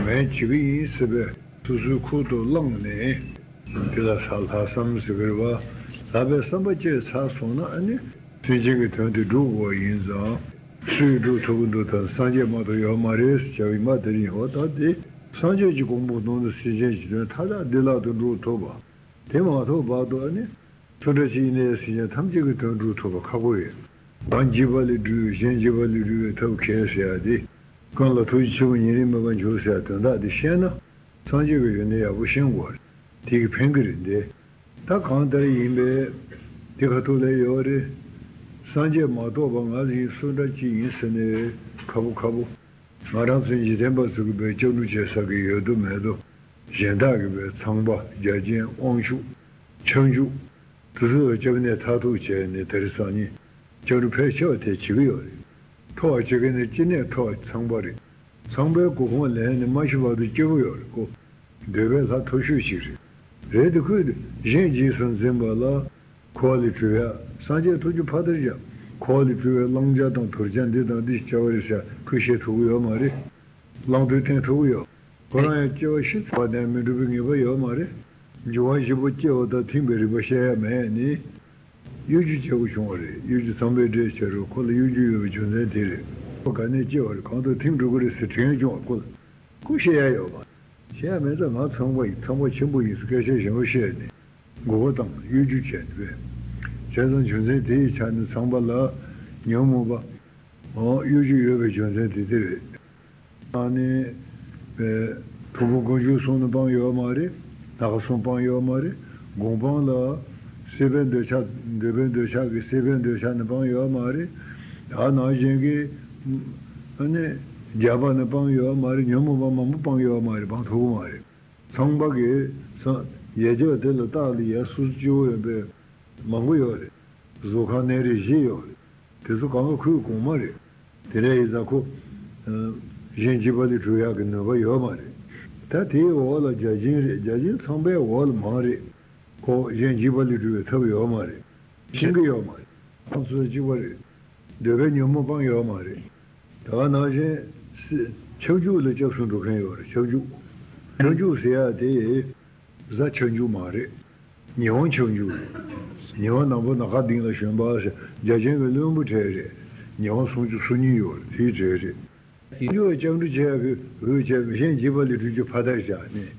མེད་བྱེད་ཀྱི་ཡིན་ཟེར་བས་སོ་སོའི་ཁུར་དུ་བླངས་ནས། དེ་ལ་ས་ལྷག་བསམ་ཟེར་གི་རེད་བ། ལྷག་པའི་བསམ་པ་སྐྱེས་ཚར་སོང་ན་ཨ་ནི་སེམས་ཅན་གྱི་དོན་དེ་སྒྲུབ་དགོས་པ་ཡིན་ཙང་། སུས་སྒྲུབ་ཐུབ་ཀྱི་འདུག་ད་སངས་རྒྱས་མ་གཏོགས་ཡོད་མ་རེད་ཟེར་བ་ཡིན་པ་དེ་རེད། འོ་ད་དེ་སངས་རྒྱས་ཀྱི་གོ་འཕང་དོན་དུ་སེམས་ཅན་གྱི་དོན་མཐའ་དག་བདེ་བླག་ཏུ་འགྲུབ་ཐུབ་པ། དེ་མ་ཐོབ་བར་དུ་ཨ་ནི། སུ་འདྲ་ཞིག་ཡིན་ནའི་སེམས་ཅན་ཐམས་ཅད་ཀྱི་དོན་སྒྲུབ་ཐུབ་པ་ཁག་པོ་རེད། གང་འཇིགས་པ་ལས་སྒྲོལ་བའི་གཞན་འཇིགས་པ་ལས་སྒྲོལ་བའི་ཐབས་མཁས་ཟེར་ཡ་དེ། གང་ལ་ཐུགས་རྗེ་ཆེན་པོ་ཉེ་རིང་མེད་པར་འཇུག་ཟེར་ཡ་དོན་དག་དེ་ཤེས་ན། སངས་རྒྱས་ཀྱི་ཡོན་ཏན་ཡག་པོ་ཤེས་དགོས་རེད། དེ་གི་ཕན་གི་རེད་འདི། ད་གང་ལྟར་ཡིན་པས། དེ་ཁ་ཐུག་ལས་ཡོད་རེད། སངས་རྒྱས་མ་གཏོགས་པ་ང་ཡིན་སུ་འདྲ་ཅིག་ཡིན་ཟེར་ནས་ཁ་པོ་ཁ་པོ། ང་རང་ཚོའི་འཇིག་རྟེན་པ་ཚོ་གི་བས་སྐྱབས་འགྲོ་བྱེད་ས་གི་ཡོད་དོ་མེད་དོ། གཞན་དག་གི་བས་ཚངས་པ་རྒྱ་ཆེན་དབང་ཕྱུག་ཁྱབ་འཇུག་དེ་ཚོ་ལ་སྐྱབས་གནས་མཐར་ཐུག་བྱས་ནས་དེ་རིང་སང་ཉིན་སྐྱབས་འགྲོ་ཕལ་ཆེ་བ་དེ་བྱེད་ཀྱི་ཡོད་རེད། མཐོ་བ་བྱེད་མཁན་ནི་ཅི་ནས་མཐོ་བ་ཚངས་པ་རེད། ཚངས་པའི་སྐུ་ཁོང་ལས་ནི་མ་ཤི་བར་དུ་སྐྱེ་བོ་ཡོད་རེད་ཀོ། འདོད་པའི་ལྷ་མཐོ་ཤོས་ཤིག་རེད། རེད་དེ་ཁོས་གཞན་རྗེས་སུ་འཛིན་པ་ལ། འཁོར་བ་ལས་གྲོལ་ཡ། སངས་རྒྱས་ཐུགས་རྗེ་ཕ་དར་བཞག་འཁོར་བ་ལས་གྲོལ་བའི་བླང་བྱ་དང་དུར་བྱ་འདི་དང་འདི་བྱ་བ་རེད་ཟེར་ཁོས་བཤད་ཐུབ་ཀྱི་ཡོད་མ་རེད། བླང་དོར་བསྟན་ཐུབ་ཀྱི་ཡོད། ཁོ་རང་ཡང་སྐྱེ་བ་ཤི་ཚར་བ་དང་མི་འགྲུབ་པའི་ངེས་པ་ཡོད་མ་རེད། འབྱུང་བ་བཞི་པོ་སྐྱེ་བ་དང་ཐིམ་པའི་རིག་པ་བཤད་ཡ་མེད་ནི། གཡོ་སྒྱུ་བྱེད་དགོས་བྱུང་བ་རེད། གཡོ་སྒྱུ་ཚངས་པའི་འབྲས་ཆེ་རུ་ཁོ་ལ་གཡོ་སྒྱུ་ཡོད་པའི་རྒྱུ་མཚན་དེ་རེད། ཁོ་ག་ནས་སྐྱེ་བ་རེད། གང་དུ་ཐིམ་འགྲོ་གི་རེད་ཟེར་དྲན་བྱུང་བ་ཁོ་ལ། ཁོ་བཤད་ཡ་ཡོད་པ། བཤད་ཡ་མེད་ཙང་ང་ཚངས་པ་ཡིན། ཚངས་པ་ཆེན་པོ་ཡིན་ཟེར་སྐད་ཆ་གཞན་པ་བཤད་ནས། མགོ་སྐོར་བཏང་གཡོ་སྒྱུ་བྱས་ནས་པས། བྱས་ཙང་རྒྱུ་མཚན་དེ་ཡི་ཆ་ནས་ཚངས་པ་ལ་ཉོན་མོངས་པ། འོ་གཡོ་སྒྱུ་ཡོད་པའི་རྒྱུ་མཚན་དེ་དེ་རེད། ཨ་ནི། པས། ཐུབ་དཔོན་དཀོན་མཆོག་གསུམ་ནི་སྤངས་ཡོད་མ་རེད། ནཱ་ག་གསུམ་སྤངས་ཡོད་མ་རེད། དགོངས་སྤངས་ལ། སྲིད་པའི་འདོད་ཆགས་འདོད་པའི་འདོད་ཆགས་ཀྱི་སྲིད་པའི་འདོད་ཆགས་ནི་སྤངས་ཡོད་མ་རེད། ད་ནང་བཞིན་གྱི། ཨ་ནི། རྒྱགས་པ་ནི་སྤངས་ཡོད་མ་རེད། ཉོན་མོངས་པ་མང་པོ་སྤངས་ཡོད་མ་རེད། སྤང་ཐུབ་ཀྱི་མ་རེད། ཚངས་པ་གིས་ས་ཡ་གྱལ་དེ་ལ་བརྟག་ལ་ཡ་སོ་སོ་སྐྱིད་པོ་ཡོད་པའི་མང་པོ་ཡོད་རེད། བཟོ་ཁང་གནས་རིས་བཞི་ཡོད་རེད། དེ་ཚོ་གང་ག་ཁོའི་དགོངས་མ་རེད། དེ་འདྲ་ཡིན་ཙང་ཁོ་གཞན་འཇིགས་པ་ལས་སྒྲོལ་ཡག་གི་ནུས་པ་ཡོད་མ་རེད། ད་དེའི་འོག་ལ་བརྒྱ་བྱིན་རེད། བརྒྱ་བྱིན་ཚངས་པའི་འོག་ལ་མང་རེད། ཁོ་གཞན་འཇིགས་པ་ལས་སྒྲོལ་བའི་ཐབས་ཡོད་མ་རེད། ཤེས་ཀྱི་ཡོད་མ་རེད། ཁོ་ཚོ་གཅིག་པ་རེད། འདོད་པའི་ཉོན་མོངས་སྤང་ཡོད་མ་རེད། དེ་ག་ནང་བཞིན་སྲིད་ཁྱབ་འཇུག་ལ་སྐྱབས་སུ་འགྲོ་མཁན་ཡོད་རེད། ཁྱབ་འཇུག་ཁྱབ་འཇུག་ཟེར་ཡ་དེ་གཟའ་ཁྱབ་འཇུག་མ་རེད། ཉི་ཧོང་ཁྱབ་འཇུག་རེད། ཉི་ཧོང་ནག་པོ་ནམ་མཁའ་ལྡིང་ལ་ཞོན་པ་ཟེར་བརྒྱ་བྱིན་གྱི་བློན་པོ་གྲས་རེད། ཉི་ཧོང་སུམ་ཅུ་སོ་གཉིས་ཡོད་རེད། དེའི་གྲས་རེད། ཁྱབ་འཇུག་སྐྱབས་འགྲོ་བྱེད་ཡ་གི་འོས་བྱས་པའི་གཞན་འཇིགས་པ་ལས་སྒྲོལ་རྒྱུ་ཕ་དར་བཞག་ནས།